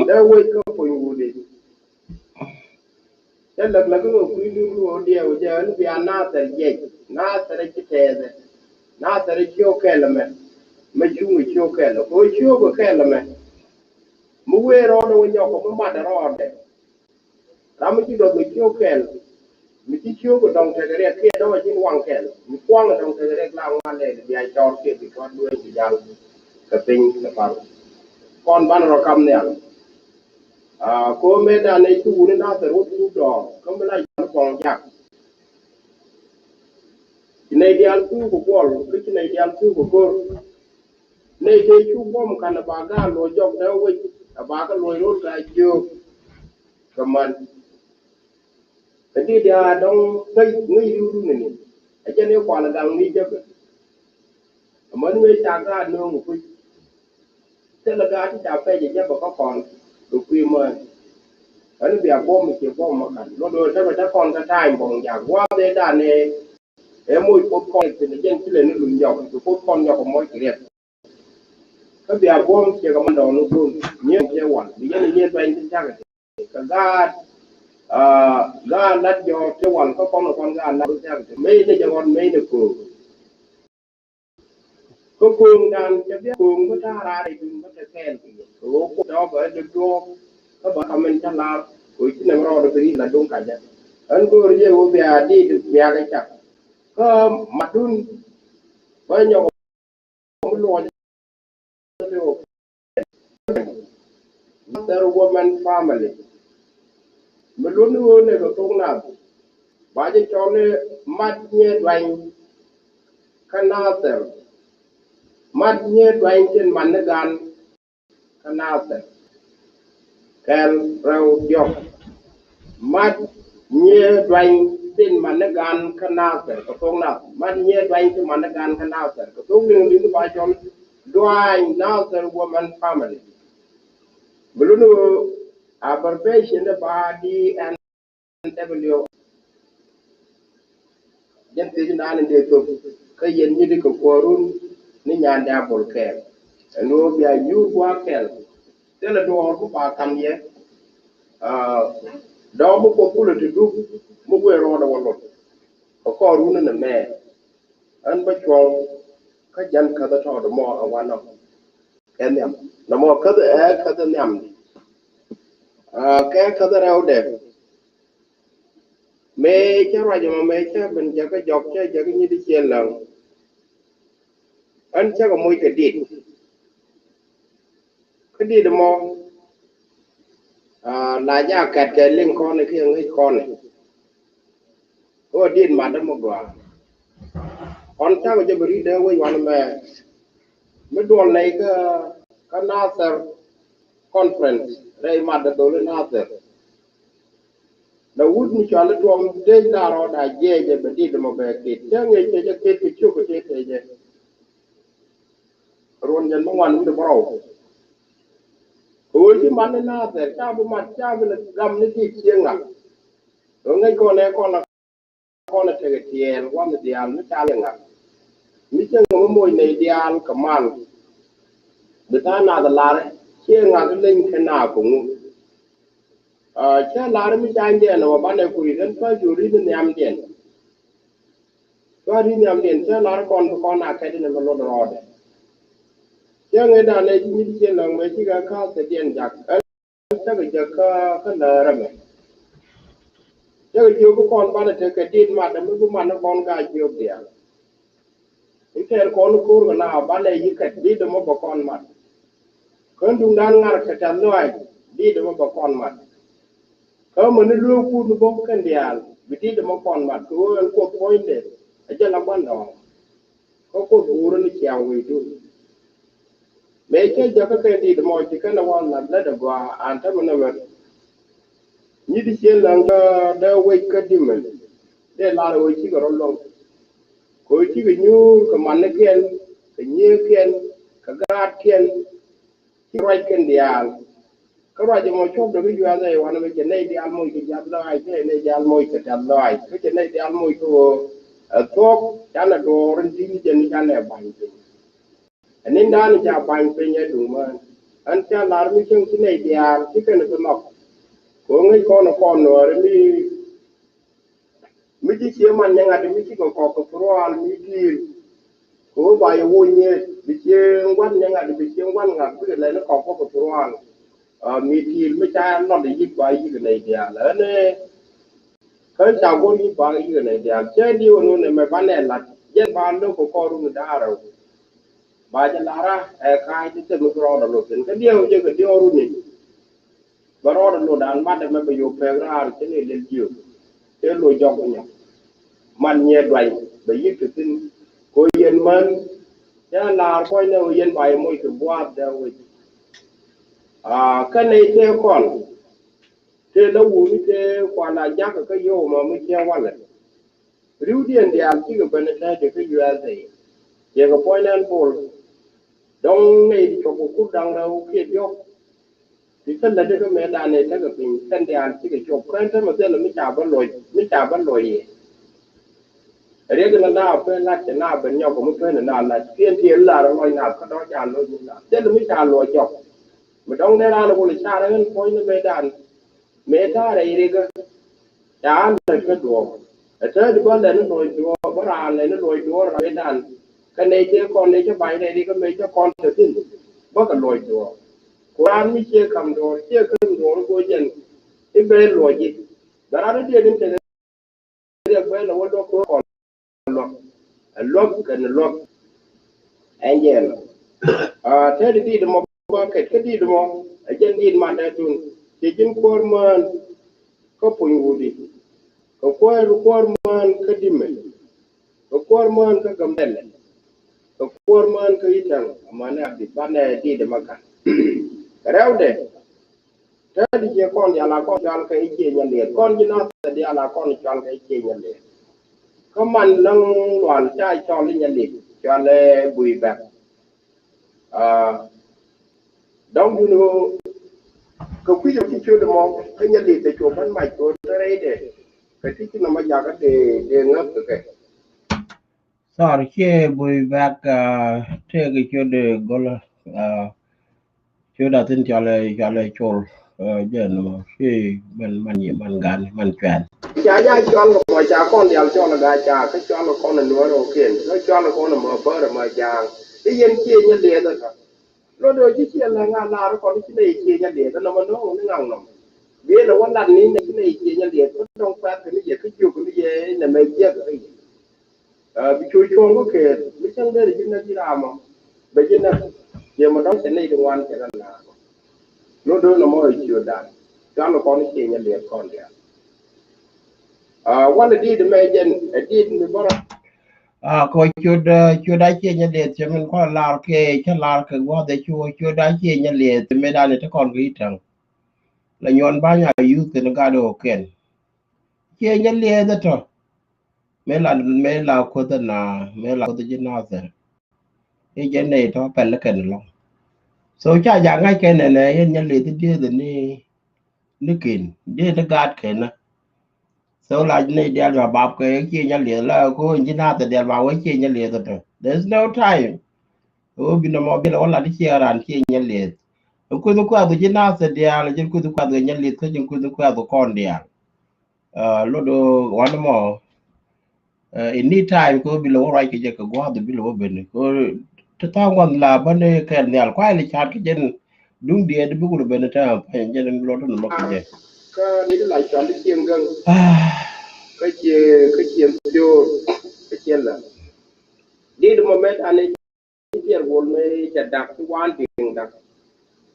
Dee wec kä Puɔ̱ny Wut i̱. Cä läk läk kä kui̱ dur kä ɣöö diɛw jɛ ni bia Nathɛr jiɛc, Nathɛr ci tɛɛthɛ, Nathɛr ci ɣä kɛl ɛmɛ, mɛ cuŋ ci ɣä kɛl ɛ kɛ ɣöö ci ɣä kɛ kɛl ɛmɛ. Mi wee rɔɔdɛ wä nyɔk kɛ mi matdɛ rɔɔdɛ. Ram mi ci duɔth mi ci ɣä kɛl, mi ci ci ɣä kɛ dɔŋ tekɛ riɛk kiɛ dɔ̱ŋ a ji̱n waŋ kɛl, mi kuaŋ ɛ dɔŋ tekɛ riɛk la ŋuan lɛɛl bia cɔɔr kiɛ bi tuat dueeny bi jal kɛ piny kɛ pal. Kɔn banɛ rɔ kam nhial. Aa, ko mëë dan ɛ ci wuni Nathɛr wä thuk dɔɔr kä mi la yɔl kɔŋ jak. Ci nɛy diaal thuk kɛ kuɔl kä ci nɛy diaal thuk kɛ ko̱r. Nɛy tëë cu buɔ̱m kan ɛ ba gaat loc jɔk dee wec ɛ ba kä loc rol ka jiök kɛ man. Kä di̱t diaal dɔ̱ŋ ŋäc ŋäc riwdun ni ni ɛ jɛn i̱ kual ɛ gaŋ ni jäpɛ. Amäni mëë ca gaat nööŋ kuc. Thilɛ gaat ti ca pɛc ɛ jäpɛ kä kɔn kɛ kui̱ mään. Ɣän bia buɔ̱m mi ciɛ buɔ̱m ma ka̱n lot ɣöö jäpɛ te kɔn kä ta̱a̱ny buɔ̱m jak gua̱a̱th ëë dan ëë ëë moc poth kɔn thi̱n ɛ jɛn ci lɛ ni luny nyɔk kɛ poth kɔn nyɔk kɛ moc kɛ riɛk. Kä bia buɔ̱m ciɛ kɛ man dɔɔn ni kun nyiee ciɛ wal bi yɛn ɛ nyiee tuany ti cakɛ ti. Kɛ gaat, aa, gaat lat jɔɔk ti wal kä kɔn kɔn gaat lat kä thiak ti mey ni jɛ ɣɔn mey ni köök. Kä kööŋdan cɛ bia kööŋ kä ta̱a̱ raar i̱ duŋ kä te kɛɛl kɛ yɛ kɛ ɣöö kuɔth tɔ̱ bɛ dek duɔɔk. Kä bä kamin cä laar kɛ ɣöö ci nɛm rɔɔdɛ bi ri̱t la duŋ kacä. Ɣän köör jɛ ɣöö bia diit bia kɛ cak kä matdun bä nyɔk mi luɔc. Nathɛr Women Family. Mi luni ɣöö nɛ kɛ thok nath ba jɛ cɔl i̱ Mat Nyiee Duany kä Nathɛr. Mat Nyiee Duany tin man ni gan kä Nathɛr. Kɛl rɛw diɔk. Mat Nyiee Duany tin man ni gan kä Nathɛr kɛ thok nath. Mat Nyiee Duany tin man ni gan kä Nathɛr kɛ thok liŋ liŋ ba cɔl Duany Nathɛr Women Family. Bi luni ɣöö abbreviation ni ba D N W. Jɛn thiec naan in dee thok. Kä yɛn nyithi kɛ kuäärun ni nyandɛ a bol kɛɛl. Ɛn ɣöö bia yur gua̱a̱k kɛl. Thilɛ duɔɔr ku ba ka̱n yɛ. Aa, dɔ̱ɔ̱k mi Kuoth kulɛ ti duk mi wëë rɔɔdɛ wä lot. Kɛ kɔɔrun ni mɛ. Ɣän bä cuɔ̱ŋ kä jɛn käth ɛ tɔɔdɛ mɔ ɛ wanɔ. Kɛ nhiam. Nɔmɔ käth ɛ käth ɛ nhiam. Aa, kɛ käth ɛ rɛwdɛ. Mëë cä ruac ɛmɔ mëë cä ben jäkä jɔk cä jäkä nyithi ciɛ läŋ. Ɣän cä kɛ moc kɛ dit. Kä dit ɛmɔ, aa, la ja kɛt kɛ liŋ kɔn kiɛ ŋäc kɔn. Ɣöö dit mat ɛmɔ gɔaa. Ɣän cä kɛ jɛ bɛ ri̱t dee wec wanɛ mɛ. Mi duɔl nɛy kä, kä Nathɛr conference rɛy mat dee dholi Nathɛr. Na wut mi cɔal i̱ Tuɔm dec la rɔɔda jiɛc ɛ bɛ dit ɛmɔ bɛ ket. Cä ŋi̱eec kɛ jɛ ket kɛ ciök kɛ tëë tëë jɛ. Ruɔ̱n jɛn mi ŋuan wi̱cdɛ bärɔw. Kɛ ɣöö ci mat ni Nathɛr ca bi mat ca bi ni gam ni dit cieŋ ŋa̱k. Kɛ ŋäc kɔn ɛ kɔn la kɔn ɛ tekɛ tiɛɛl gua̱n diaal mi ca liŋ ŋa̱k. Mi cieŋ ŋa̱k mi moc nɛy diaal kɛ mal. Bi tha̱a̱ŋ nath lar cieŋ ŋa̱k leny kɛ naath kɛ ŋu. Aa, cä lar mi ca jɛn ɛ wä banɛ kui̱ kɛn cua jur i̱ ni nhiamdiɛn. Cua ri̱i̱n nhiamdiɛn cä lar kɔn bi kɔn a kɛt in mi lot rɔɔdɛ. Cä ŋet dan ɛ ci nyi̱t ciɛ läŋ mɛ cikɛ ka̱a̱th kɛ diɛn jak. Ɣän cä kɛ jäk kä, kä läärä mɛ. Cä kɛ jiök bi kɔn banɛ tekɛ dit mat mi bi mat ni kɔn ka jiök diaal. I̱ kɛɛl kɔn ko̱r kɛ na banɛ yi kɛt dit mɔ bɛ kɔn mat. Kä duŋdan ŋa̱r kɛ tɛ̈th lɔaac dit mɔ bɛ kɔn mat. Kä mäni lueek kut ni bä kɛn diaal bi dit mɔ kɔn mat kɛ ɣöö ɛn Kuoth puɔ̱nydɛ a jɛ la gua̱ndɔɔŋ. Kä Kuoth guurä ni ciaŋ wecdun. Mëë cä jäkä kɛn dit mɔ ci kɛn ɛ wal nath lätdɛ gɔaa an tämɛ nɛmɛ. Nyi̱t ciën läŋ dee wec kä di̱mɛ dee lar ɛ wec cikɛ rɔ luɔ̱ŋ. Kɛ wec cikɛ nyuur kɛ manikiɛn kɛ nyieekiɛn kɛ gaatkiɛn. Ci ruac kɛn diaal. Kä ruac ɛmɔ cuɔpdɛ kä yuath ɛ wanɛ mɛ cɛ nɛy diaal moc kɛ jiath lɔaac, cɛ nɛy diaal moc kɛ tɛ̈th lɔaac, kä cɛ nɛy diaal moc kɛ ɣöö ɛ thuɔ̱k canɛ duɔɔr in di̱t ni jɛn ni canɛ ba̱ny piny. Ɛ nindan ca ba̱ny piny ɛ duŋ mään. Ɣän ca lar mi cäŋ ci nɛy diaal ci kɛn bi nhɔk. Kɛ ɣöö ŋäc kɔn ɛ kɔn nuɔɔri mi Mi ci cie man nyɛ ŋa̱t mi ci kɛ kɔk kɛ purual mi di̱i̱l. Kɛ ɣöö ba yɛ woc nyɛ bi cie ŋuan nyɛ ŋa̱t bi cie ŋuan ŋa̱t bikɛ lɛn ni kɔk kɔk kɛ purual. Aa, mi di̱i̱l mi ca lɔt yik ba yik nɛy diaal. Ɛn ɛ kä ca go̱r yik ba yik nɛy diaal. Cɛ diw ɛn ɣöö nɛ mɛ banɛ lat jɛn ba lo̱k kɛ kɔr run da̱a̱r rɛw. Ba jɛ lara ɛ ka̱a̱c ti thil mi bi rɔɔdɛ lo̱k thi̱n kä diɛw jɛ kɛ diɔ̱ɔ̱r runi. Bä rɔɔdɛ lo̱dan matdɛ mɛ bɛ yo̱o̱k pɛk raar cini lil jiök. Tëë lo̱c jɔk bi nyɔk. Man nyiɛ duany bɛ yi̱k ti thi̱n. Ko yɛn män cä laar kuɔ̱cnɛ ɣöö yɛn ba yɛ moc kɛ buaathdɛ wec. Aa, kä nɛy tëë kɔn tëë la wuni tëë kuan a jakä kä yio̱w mɔ mi ciɛ walɛ. Ri̱wdiɛn diaal cikɛ ben ɛ tɛ̈tdɛ kä U S A. Ciɛ kɛ puɔ̱ny nɛn bol. Dɔ̱ŋ nɛy ti cuɔp kɛ kur da̱ŋ rɛw kiɛ diɔ̱k. Ti kä lätdɛ kä mëëdan ɛ tekɛ piny kɛn diaal cikɛ cuɔp kɛn tämɛ thilɛ mi ca bä luɔc mi ca bä luɔc yɛ. Riɛk in la na pën lat cɛ na ben nyɔk kɛ mi pën in la lat kiɛn ti in la rɔ luɔc na kä dɔ̱ŋ ca luɔc in la thilɛ mi ca luɔc jɔk. Mi dɔ̱ŋ dee raan wul car in puɔ̱ny ni mëëdan. Mëë ta̱a̱ rɛy rikä ca lät kä duɔɔk. Ɛ täätdi bä lɛn ni luɔc duɔɔk bä raan lɛn ni luɔc duɔɔk raan dan. Kä nɛy tëë kɔn nɛy cä ba̱ny rɛy rikä mëë cä kɔn te thi̱n bä kɛ luɔc duɔɔk. Ku raan mi ciɛ ka̱m duɔɔr ciɛ käm duɔɔr go̱o̱c jɛn i̱ ben luɔc ji̱. Bɛ raan i̱ diet in tekɛ riɛk bɛ lɛ wä luɔk kɔn luɔk. Ɛ luɔk kɛn luɔk. Ɛn jɛn ɛ tɛt di̱t mɔ bä kɛt kä di̱t mɔ. Ɛ jɛn di̱t man dee tun ci ji̱n kuäär mään kä puny wudi. Kɛ kuäär kuäär mään kä di̱mɛ. Kɛ kuäär mään kä gämbɛlɛ. Kɛ kuäär mään kä i̱täŋ amäni a di̱t banɛ di̱t mɔ ka̱n. Kɛ rɛwdɛ. Täätdi ciɛ kɔn diaal a kɔn cɔal kɛ i̱ ciɛ nyaliɛth kɔn ji̱ nath diaal a kɔn cɔal kɛ i̱ ciɛ nyaliɛth. Kä man läŋ lual ca cɔl i̱ nyaliɛth cɔal ɛ bui bɛk. Aa, dɔ̱ŋ duni ɣöö kɛ kui̱c ɛ kui̱c ciöt ɛmɔ kä nyaliɛth ɛ cuɔ bän mac kɛ ɣöö te rɛydɛ kɛ ti ci nɔmɔ jakä dee dee ŋäth kɛ kɛ. Sorry, cie bui back, uh, tëëkɛ ciöt, uh, gol, uh, ciöt a thin cɔalɛ, cɔalɛ col, uh, jɛn mɔ, cie man, man yɛ, man gan, man cuɛn. Ca ja cɔl kɛ mɔ ca kɔn dial cɔl ɛ gaa ca, kä cɔl kɔn ɛ nuɔr ɛ wä ken, kä cɔl kɔn ɛ mɔ bär ɛ mɔ ja̱a̱ŋ. I̱ yɛn cie nyɛ liɛth ɛ kä. Lot do̱ ji̱ ciɛ lɛ ŋa lar kɔn ci nɛ yi ciɛ nyɛ liɛth nɔmɔ no̱o̱ŋ ni ŋaŋ nɔmɔ. Biɛ lɛ wä lat ni nɛ ci nɛ yi ciɛ nyɛ liɛth kä dɔ̱ŋ kuɛth kɛ ni yɛ kä jiök ni yɛ nɛ mɛ jiɛk kä yi. Bi cu cuɔ̱ŋ kä kɛɛt mi cäŋ dee ji̱ nɛ ji̱ ram mɔ bɛ ji̱ nɛ. Yɛ mɔ dɔ̱ŋ cɛ nɛ yi di ŋuan cɛ nɛ lar. Lot do̱ nɔmɔ yi ciö dan cuan kɔn ciɛ nyɛ liɛth kɔn diaal. Walɛ dit mɛ jɛn ɛ dit mi bärä. Kɔ ciöt, ciöt a ciɛ nyɛ liɛth cɛ min kɔn lar kɛ cä lar kɛ gua̱th ɛ cu ciöt a ciɛ nyɛ liɛth mi dan ɛ ti kɔn kɛ itäŋ. La nyuɔn ba̱ny a yuth kɛn gat ɛ ɣöö kɛn ciɛ nyɛ liɛth ɛ tɔ. Mëë la, mëë la kuäth ɛ na, mëë la kuäth ɛ ji̱ nathɛr. I̱ jɛ nɛy tɔ pɛl kɛn lɔ̱ŋ. So ca ja̱ ŋa̱c kɛn nɛnɛ yɛn nyɛ liɛth dieth ni, ni ken dieth ni gaat kɛn na. So la nɛy diaal jɔ bap kɛ ciɛ nyɛ liɛth la ko ji̱ nathɛr diaal ba wee ciɛ nyɛ liɛth tɔ. There is no time. Ɣöö bi nɔmɔ bi la wä lat i̱ ciɛ ran ciɛ nyɛ liɛth. Kueth kuath ji̱ nathɛr diaal ji̱ kueth kuath kɛ nyɛ liɛth kä ji̱ kueth kuath kɔn diaal. Lot wanɛ mɔ. Ini time kɛ bi lɛ wä ruac kɛ jɛ kɛ gua̱a̱th bi lɛ wä ben kɛ ti tha̱a̱ŋ gua̱th la bäni kɛɛl nhial kuay lɛ ca̱a̱t kɛ jɛn duŋ diɛɛt bi kulɛ ben täämɛ pɛn jɛn lot ni mɔ kɛ jɛ. Kä ni ti la cual ti cieŋ gäŋ. Kä cie, kä cie thior kä cie la. Dit mɔ mɛt ani Ti tiɛɛr wol mëë cɛ dak ti wan diŋ dak.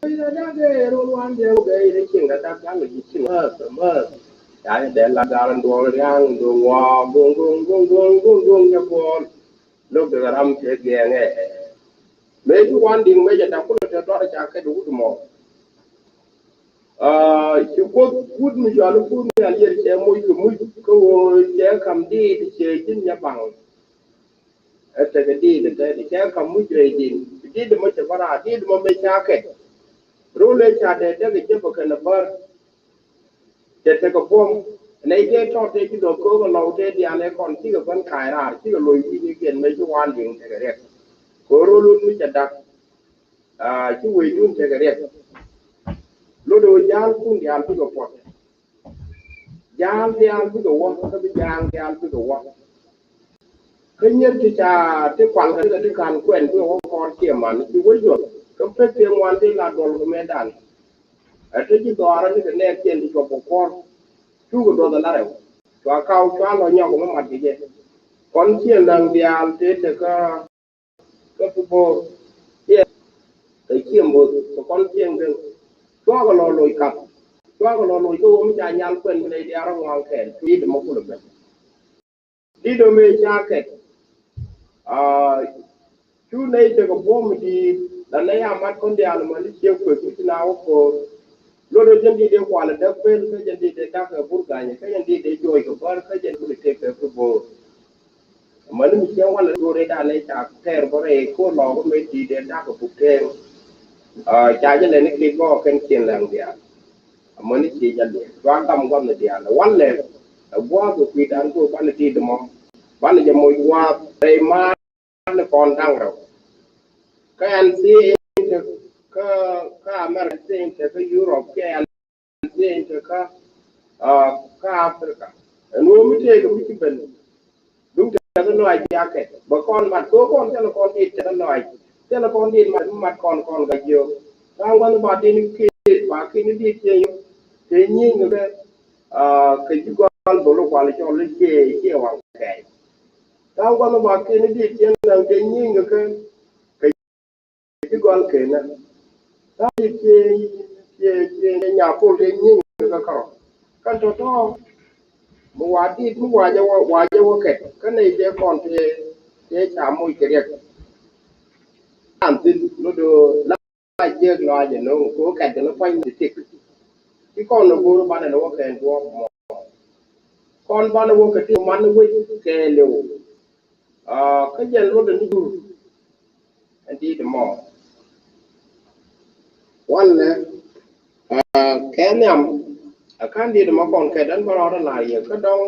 Mëë cɛ dak ɛ rol wan diŋ dak ɛ cieŋ dak dak dak ɛ cieŋ mäth mäth. Ca jɛ dee la gal duɔl riaŋ duɔl ŋuɔ goŋ goŋ goŋ goŋ goŋ goŋ jɛ buɔl. Lok dee ram cɛ gɛɛŋ ɛ. Mëë ci wan diŋ mëë cɛ dak kulɛ te dɔr ca kɛ di wut mɔ. Ci kuoth wut mi cɔal iputh mi alier cɛ moc kɛ muc kä ɣöö cɛ kam diit cɛ ji̱n nyɛ baŋ. Ɛ tekɛ diit ɛ tɛt cɛ kam muc rɛy din diit mɔ cɛ bä raar diit mɔ mëë ca kɛt. Rol ëë ca dee dek ɛ jepɛ kɛn ɛ bär. Cɛ tekɛ buɔ̱m nɛy tëë tɔt tëë ci dhɔk köök ɛ lɔw tëë diaal ëë kɔn cikɛ bän ka̱a̱c raar cikɛ loc wi̱i̱ ni kiɛn mëë ci wan liŋ tekɛ riɛk. Kɛ rol wut mi cɛ dak. Ci wecdun tekɛ riɛk. Lot ɣöö ja̱a̱ŋkun diaal bikɛ puɔt. Ja̱a̱ŋ diaal bikɛ wä kä bi ja̱a̱ŋ diaal bikɛ wä. Kä nyier ti ca ti kual kä ti kan kuɛn bikɛ wä kɔr ciɛ man ci wec yuɔth kä pek tiɛŋ wan ti la duɔl kɛ mɛtdan. Ɛ te ci dhɔaarä ni kɛ nɛɛk ciɛn ti cuɔp kɛ kuɔr. Cukɛ duɔth ɛ la rɛw cua kaw cua lɔ nyɔk kɛ mi mat kɛ jɛ. Kɔn ciɛ läŋ diaal tëë tekä. Kä pi bo̱o̱r ciɛ kɛ ciɛ mbo̱o̱th kɛ kɔn ciɛŋ den. Cuakɛ lɔ loc kap cuakɛ lɔ loc kä wä mi ca nyal kuɛn bi nɛy diaal rɔ ŋuaŋ kɛɛl cu yit mɔ kulɛ ben. Dit ɔ mëë ca kɛt. Cu nɛy tekɛ buɔ̱m di̱i̱t la nɛy a mat kɔn diaal mani ciek kuek mi ci na wä ko̱o̱r. Lot ɔ jɛn dit dee kualɛ däk pel kä jɛn dit dee dak kɛ burganyɛ kä jɛn dit dee juɔc kɛ bär kä jɛn kulɛ tek kɛ pi bo̱o̱r. Amäni mi cieŋ walɛ go̱o̱r ëë danɛ ca kɛɛr bä rɛy ko̱r lɔɔk mi ti dee dak kɛ buk tɛɛŋ. Ca jɛ lɛni kek bä kɛn cieŋ lɛŋ diaal. Amäni cie jɛ liɛl cua gam guath ni diaal walɛ. Ɛ gua̱a̱th kɛ kui̱dan go̱o̱r banɛ ti dämɔ banɛ jɛ moc gua̱a̱th rɛy maan ni kɔn da̱ŋ rɛw. Kä ɛn thiee in te kä kä America thiee in te kä Europe kɛ ɛn thiee in te kä kä Africa. Ɛn ɣöö mi tëëkɛ mi ci ben duŋ tɛth lɔaac bia kɛt bɛ kɔn mat kɛ ɣöö kɔn thilɛ kɔn dit tɛth lɔaac thilɛ kɔn dit mat mi mat kɔn kɔn ka jiök. Ta̱a̱ ŋuäth ba dit ni kiit ba kiit ni dit ciɛ yök te nyieny kɛ kɛ ji̱ gɔl dhol kual cɔl i̱ ciɛ ciɛ waŋ kɛɛc. Ta̱a̱ gua̱n ba kiɛn i̱ di̱i̱t cieŋ naŋ kɛ nyieny kɛ kɛ kɛ ji̱ gɔl kenä. Ta̱a̱ di̱i̱t cie cie cie nya pol kɛ nyieny kɛ kärɔ. Kän tɔ̱tɔ̱ mi wa di̱i̱t mi wa jɛ wä wa jɛ wä kɛt kä nɛy jɛ kɔn tëë tëë ca moc kɛ riɛk. An thi̱n lot do̱ la jiɛk lɔaac ɛnɔ kɛ wä kɛt kɛ ni pua̱ny ti tik. Ci kɔn ni go̱o̱r banɛ ni wä kɛn duɔɔk mɔ. Kɔn banɛ wä kɛ ti man ni wec kɛɛliw. Kä jɛn luɔt ni jur ɛn di̱i̱t mɔ. Walɛ kɛ nhiam a ka̱n di̱i̱t mɔ kɔn kɛ dɛn bä rɔɔdɛ la yɛ kä dɔŋ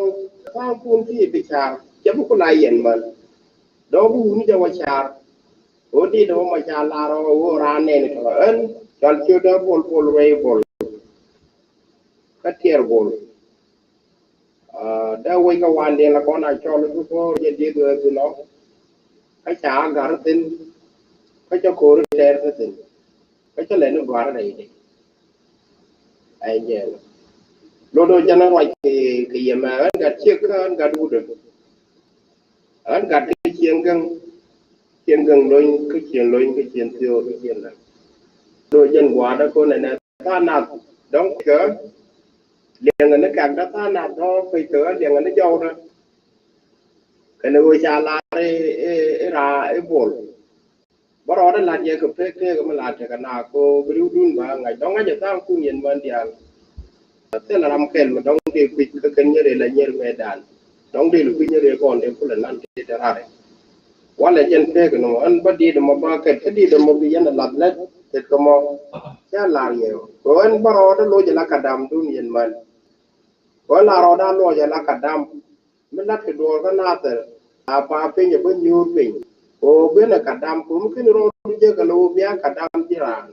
tha̱a̱ŋ kun ti bi car cɛ bi ku la yɛn män. Dɔ̱ŋ bi wuni jɛ wä car. Ɣöö dit wä ma ca lar ɣöö raan nɛni tɔ̱ ɛn cɔl ciö dee bol bol rɛy bol. Kä tiɛɛr bol. Dee wec kä wandiɛn la kɔn a cɔl bi go̱o̱r jɛ dieth ɣöö bi lɔ. Kä ca a gar thi̱n. Kä ca ko̱o̱ri tɛɛr kä thi̱n. Kä ca lɛni gɔ̱a̱r rɛy di. Ɛ jɛn. Lot ɣöö jɛn ruac kɛ yɛmɛ ɛn gat ciek kä ɛn gat wut. Ɛn gat kä cieŋ gäŋ, cieŋ gäŋ lony, kä cieŋ lony, kä cieŋ thiöör, kä cieŋ lony. Lot jɛn gua̱a̱r dä ko̱n ɛnɛ tha̱a̱ŋ nath dɔ̱ŋ kɛ liɛŋɛ ni kɛk dä tha̱a̱ŋ nath dɔ̱ŋ kɛ kɛ liɛŋɛ ni jɔw dä. Kɛnɛ ɣöö ca lar i̱, i̱, i̱ raa i̱ bol. Bä rɔɔdɛ lat yɛ kɛ pek tëëk mi la tekɛ na ko bi riwdun ba ŋa̱c dɔ̱ŋ ŋa̱c ɛ tha̱a̱ŋ kun yɛn män diaal. Thilɛ ram kɛl mi dɔ̱ŋ dee kui̱c kä kɛn nyɛrɛ la nyɛr mɛ dan. Dɔ̱ŋ dee li kui̱c nyɛrɛ kɔn dee kulɛ nan tëë tɛ rarɛ. Walɛ jɛn pek nɔ ɛn bä dit mɔ ba kɛt kä dit mɔ bi yɛn ɛ lath lɛt kɛt kä mɔ. Ca lar yɛ kɛ ɛn bä rɔɔdɛ loc ɛ la ka dam dun yɛn män. Kɛ ɛn la rɔɔdɛ loc ɛ la ka dam. Mi lat kɛ duɔɔr kä Nathɛr a pa piny a bä nyuur piny. Kɛ ɣöö ben a ka dam kɛ ɣöö mi ken rɔɔdu jek a lo̱w bia ka dam ji̱ raan.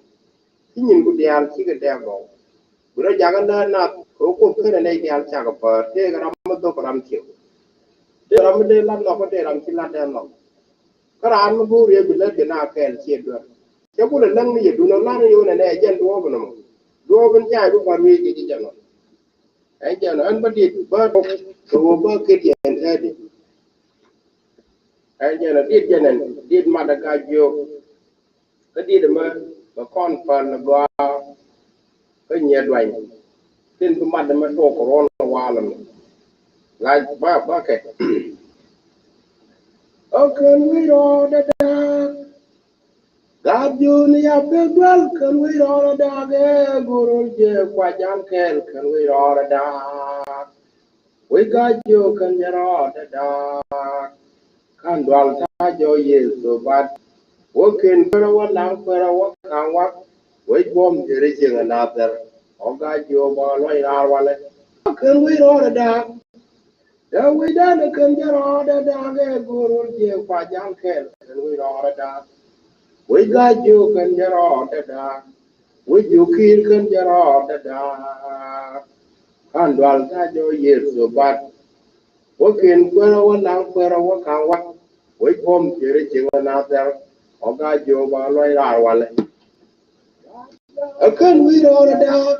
Ci nyin ku diaal cikɛ dɛɛ gɔw. Bi rɔ jakä lät nath kɛ ɣöö Kuoth kenɛ nɛy diaal cakɛ päär tëëkɛ ram mi dhok ram ciek. Tëë ram mi dee lat nhɔk kä tëë ram ci lat dee nhɔk. Kä raan mi go̱o̱r yɛ bi lät kɛ na kɛɛl ciɛ duer. Cä kulɛ läŋ ni yɛ dun ɔ lar ni yɛ wunɛ nɛ jɛn duɔɔp in ɔmɔ. Duɔɔp in ca bi päär wi̱i̱ kɛ ji̱ jɛn ɔ. Ɛn jɛn ɛn bä dit bä tok kɛ ɣöö bä ket yɛn tɛ̈di. Ɛn jɛn ɛ dit jɛn ɛn dit mat ɛ ka jiök. Kä dit ɛmɛ bɛ kɔn päl ɛ gɔaa. Kä nyiɛ duany tin bi mat ɛmɛ tok kɛ ruɔn ɛ wal ɛmɛ. Lac ba ba kɛ. Ɔ kɛn wi̱i̱ rɔɔdɛ da̱a̱k. Gat jun ya pek dual kän wi̱i̱ rɔɔdɛ da̱a̱k ɛ go̱r wä jɛ kua jal kɛɛl kän wi̱i̱ rɔɔdɛ da̱a̱k. Wi̱i̱ gat jiök kän jɛ rɔɔdɛ da̱a̱k. Kan dual ta̱a̱ jɔw Yecu bat. Wä ken kuerä wä laŋ kuerä wä ka̱ŋ wak. Wec buɔ̱m jɛ ri cieŋ ɛ Nathɛr. Ɔ gat jiök bä luɔc raar walɛ. Kän wi̱i̱ rɔɔdɛ da̱a̱k. Ɛ wi̱i̱dan ɛ kän jɛ rɔɔdɛ da̱a̱k ɛ go̱o̱r wä jiɛ kua ja̱l kɛl kän wi̱i̱ rɔɔdɛ da̱a̱k. Wi̱i̱ ga̱a̱c jiök kän jɛ rɔɔdɛ da̱a̱k. Wi̱i̱ jiök ki̱i̱r kän jɛ rɔɔdɛ da̱a̱k. Kan dual ta̱a̱ jɔw Yecu bat. Wä ken kuerä wä laŋ kuerä wä ka̱ŋ wak. Wec buɔ̱m ciɛ ri cieŋ ɛ Nathɛr. Ɔ ga̱a̱c jiök bä luɔc raar walɛ. Ɛ kän wi̱i̱ rɔɔdɛ da̱a̱k.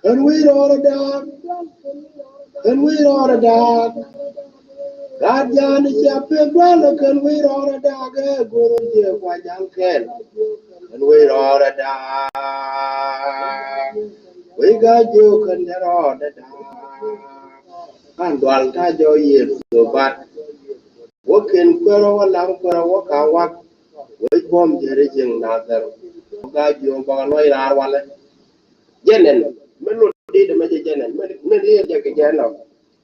Kän wi̱i̱ rɔɔdɛ da̱a̱k. Kän wi̱i̱ rɔɔdɛ da̱a̱k. Gat ja̱a̱n cia pek dual ɛ kän wi̱i̱ rɔɔdɛ da̱a̱k ɛ go̱r wä jiɛ kua ja̱l kɛɛl. Kän wi̱i̱ rɔɔdɛ da̱a̱k. Wi̱i̱ ga̱a̱c jiök kän jɛ rɔɔdɛ da̱a̱k. Kan dual ta̱a̱ jɔw Yecu bat. Wä ken kuerä wä laŋ kuerä wä ka̱ŋ wak. Wec buɔ̱m jɛ ri cieŋ Nathɛr. Wä ga̱a̱c jiök bä luɔc raar walɛ. Jɛn ɛn mi lot dit ɛmɛ jɛ jɛn ɛn mi riet jɛ kɛ jɛn ɔ.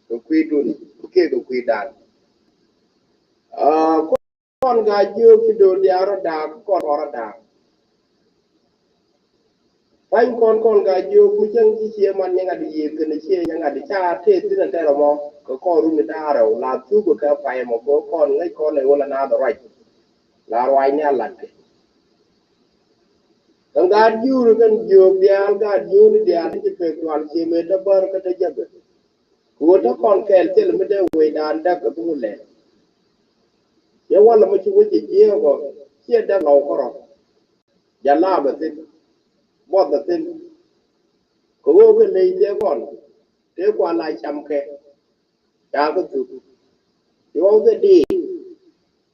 Kɛ kui̱dun kiɛ kɛ kui̱dan. Aa, kɔn ga̱a̱c jiök ci do̱r diaal rɔ da̱a̱k kɔn kɔn rɔ da̱a̱k. Pa̱ny kɔn kɔn ga̱a̱c jiök mi cäŋ ci ciɛ man nyɛ ŋa̱t yiëëk kɛnɛ ciɛ nyɛ ŋa̱t ca tëë thi̱n ɛ tɛr ɛmɔ kɛ kɔn run i̱ da̱a̱r rɛw la thuk kɛ pay ɛmɔ kɛ kɔn ŋäc kɔn ɛ wä la naath ɛ ruac. La ruac ni a latkɛ. Kɛ ga̱a̱c jiök kɛn jiök diaal ga̱a̱c jiök ni diaal ti ci pek dual ciɛ mëë te bär kä te jäpɛ. Kɛ ɣöö te kɔn kɛɛl thil mi dee wecdan däk ɛ bi ŋu lɛl. Yɛ walɛ mi ci wec jiɛɛk ɔ ciɛ däk lɔw kärɔ̱. Jalabä thi̱n, buɔthä thi̱n. Kɛ ɣöö kɛ ley tëë kɔn tëë kua la cam kɛ. Ca kä thuk. Ci ɣɔw thil diit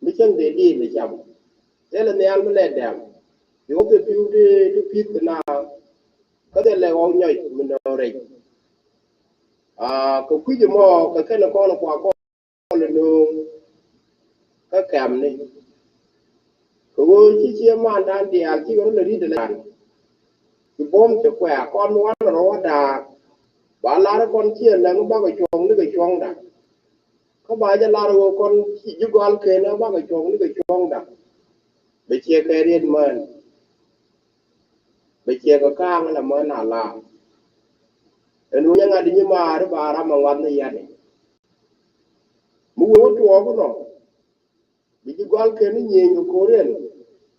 mi cäŋ dee diit mi cam. Thilɛ nhial mi lɛ dɛm. Ci ɣɔw thil pi̱w ti ti pi̱th kɛ na. Kä thilɛ ɣɔw nyɔc mi nööŋ rɛc. Aa, kɛ kui̱c ɛmɔ kɛ kɛn kɔn kua kɔn. Kɔn nööŋ kä kɛmni. Kɛ ɣöö ci ciɛ mandan diaal cikɛ rɔ lɛ ri̱t ɛlɛ. Ci buɔ̱m cɛ kuɛ̈ɛ̈ kɔn wanɛ rɔ wä da̱a̱k. Ba lar kɔn ciɛ lɛŋ bakɛ cuɔ̱ŋ nikɛ cuɔ̱ŋda. Kä ba jɛ lar ɣöö kɔn ci ji̱ gɔal kenɛ bakɛ cuɔ̱ŋ nikɛ cuɔ̱ŋda. Bɛ ciɛ kɛ riet män. Bɛ ciɛ kɛ ka̱a̱ŋ la män a la. Ɛn ɣöö nyɛ ŋa̱t nyimaari ba ram ɛ ŋuath ni yat. Mi wee wä tuɔɔk inɔ. Ci ji̱ gɔal kɛn ni nyieny kɛ ko̱riɛn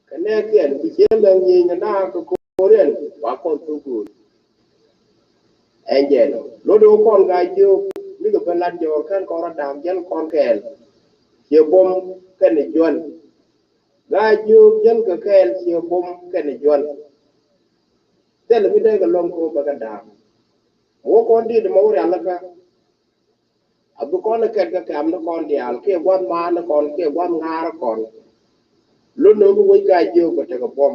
kɛ nɛɛkiɛn, bi ciɛ lɛŋ nyieny kɛ naath kɛ ko̱riɛn, ba kɔn thuk guur. Ɛn jɛn lot ɣöö kɔn Gaa-jiök nikɛ ben lat jɔɔr kɛn kɔn rɔ da̱a̱k jäl kɔn kɛɛl. Ciɛ buɔ̱m kɛnɛ juɔ̱n. Gaa-jiök jäl kɛ kɛɛl ciɛ buɔ̱m kɛnɛ juɔ̱n. Thilɛ mi dee kɛ lɔ̱ŋ kɛ ɣöö bɛ kɛ da̱a̱k. Wä kɔn di̱t mɔ wä rialikä. A bi kɔn ɛ kɛt kɛ kɛ̈m ni kɔn diaal kiɛ gua̱th maan ni kɔn kiɛ gua̱th ŋa̱a̱r kɔn. Lot ni ɣöö bi wec Gaa-jiök bɛ tekɛ buɔ̱m.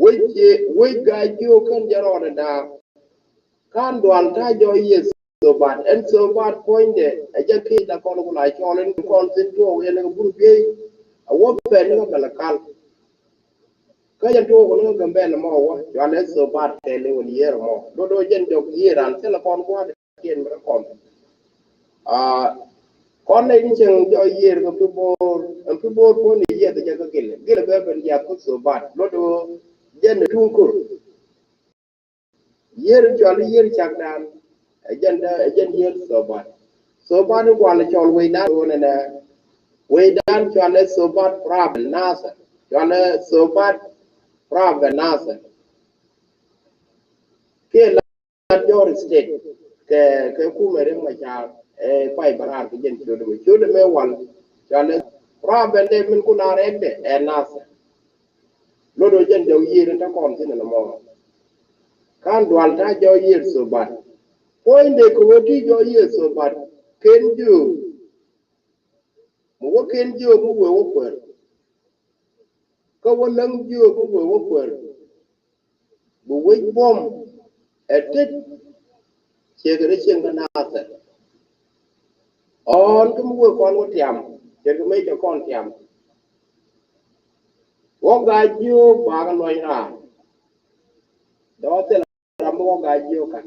Wec, wec Gaa-jiök kɛn jɛ rɔɔdɛ da̱a̱k. Ka̱n dual ta̱a̱ jɔɔc yɛ Thobat. Ɛn Thobat puɔ̱nydɛ ɛ jɛ kiɛ la kɔn ku la cɔɔl ɛn kɔn thi̱n tuɔɔk yɛn kɛ bur biey. A wä pɛn ni kɛ bɛl kal. Kä jɛn tuɔɔk ni kɛ Gambɛl mɔ wä cɔal ɛ Thobat kɛɛl i̱ wän yiër mɔ. Do̱do̱ jɛn jɔk yiër an thilɛ kɔn gua̱a̱th kiɛn mi rɛ kɔn. Aa, kɔn nɛ in cieŋ jɔɔc yiër kɛ Pibor, ɛn Pibor puɔ̱nydɛ yiëth jɛ kä Gilɛ. Gilɛ bɛ ben jiath kä Thobat. Lot ɣöö jɛn ɛ tuŋ kor. Yiër cɔal i̱ yiër cakdan. Ɛ jɛn dä, ɛ jɛn yiër Thobat. Thobat i̱ gual cɔl wecdan ɣöö nɛnɛ. Wecdan cɔal i̱ Thobat Province Nasir. Cɔal i̱ Thobat Province Nasir. Kiɛ la Lat Jɔr State kɛ, kɛ kumɛ Riek Machar, ɛ, pay bɛ raar kɛ jɛn ciötdɛ mɛ. Ciötdɛ mɛ wal cɔal i̱ rap ɛn dee min kun a rɛkdɛ ɛ Nasir. Lot ɣöö jɛn jɔw yiër in te kɔn thi̱n ɛn ɛmɔ. Ka̱n dual ta̱a̱ jɔw yiër Thobat. Puɔ̱nydɛ kɛ ɣöö ti jɔw yiër Thobat ken jiök. Mi wä ken jiök mi wee wä kuɛɛr. Kä wä läŋ jiök mi wee wä kuɛɛr. Bi wec buɔ̱m ɛ tet. Ciɛ kɛ rɛ cieŋ kä Nasir. Ɣɔ̱ɔ̱n kä mi wee kɔn wä tiam ciɛ kɛ mëë cɛ kɔn tiam. Wä Gaa-jiök bakɛ luɔny raar. Dɔ̱ thil ram mi wä Gaa-jiök ka̱n.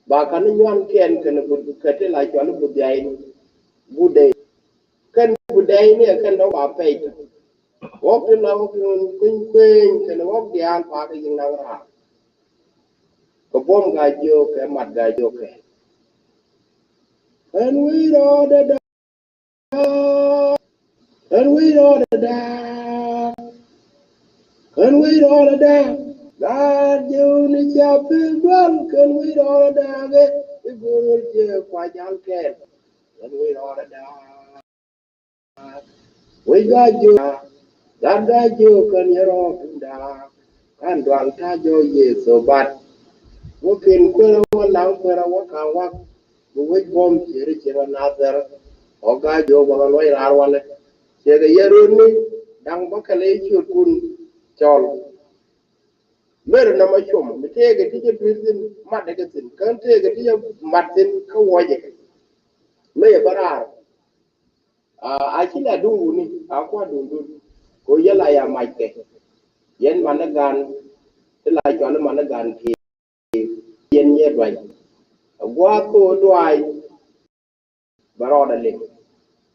Ba ka̱n ni nyuankiɛn kɛn kɛ ti la cɔal i̱ Budɛy ni. Budɛy. Kɛn Budɛy ni ɛ kɛn dɔ̱ŋ ba pɛy. Ɣɔ̱k ti la ɣɔ̱k ti kueny kueny kɛn ɣɔ̱k diaal ba kɛ yi̱ŋ naŋ raar. Kɛ buɔ̱m Gaa-jiök kɛ mat Gaa-jiök kɛ. Kɛn wi̱i̱ rɔɔdɛ da̱a̱k. Kɛn wi̱i̱ rɔɔdɛ da̱a̱k. Kɛn wi̱i̱ rɔɔdɛ da̱a̱k. Gaat jiöni cia pek dual kɛn wi̱i̱ rɔɔdɛ da̱a̱k. I̱ go̱o̱r jiɛ kua jal kɛn. Kɛn wi̱i̱ rɔɔdɛ da̱a̱k. Wec Gaa-jiök. Gaat Gaa-jiök kɛn yɛ rɔɔdɛ da̱a̱k. Ka̱n dual ta̱a̱ jɔw yiër Thobat. Wä ken kuerä wä laŋ kuerä wä ka̱n wak. Bi wec buɔ̱m ciɛ rɛ cieŋ ɛ Nasir. Ɣɔ̱k Gaa-jiök bä kɛ luɔc raar wanɛ. Ciɛ kɛ yɛ röödni da̱ŋ bä kɛlɛ i̱ ciötkun cɔl. Mer nɔmɔ cuɔm mi tëëkɛ ti cä dui̱r thi̱n matdɛ kɛ thi̱n kä tëëkɛ ti cä mat thi̱n kä wuɔcɛ kɛ. Mëë yɛ bä raar. A, a ci la duŋ wuni a kua̱r duŋdun. Kɛ ɣöö yɛn la ya mac kɛ. Yɛn man ni gan ti la cɔal i̱ man ni gan kiɛ yɛn nyɛ duany. A gua̱a̱th kä ɣöö duany bɛ rɔɔdɛ liŋ.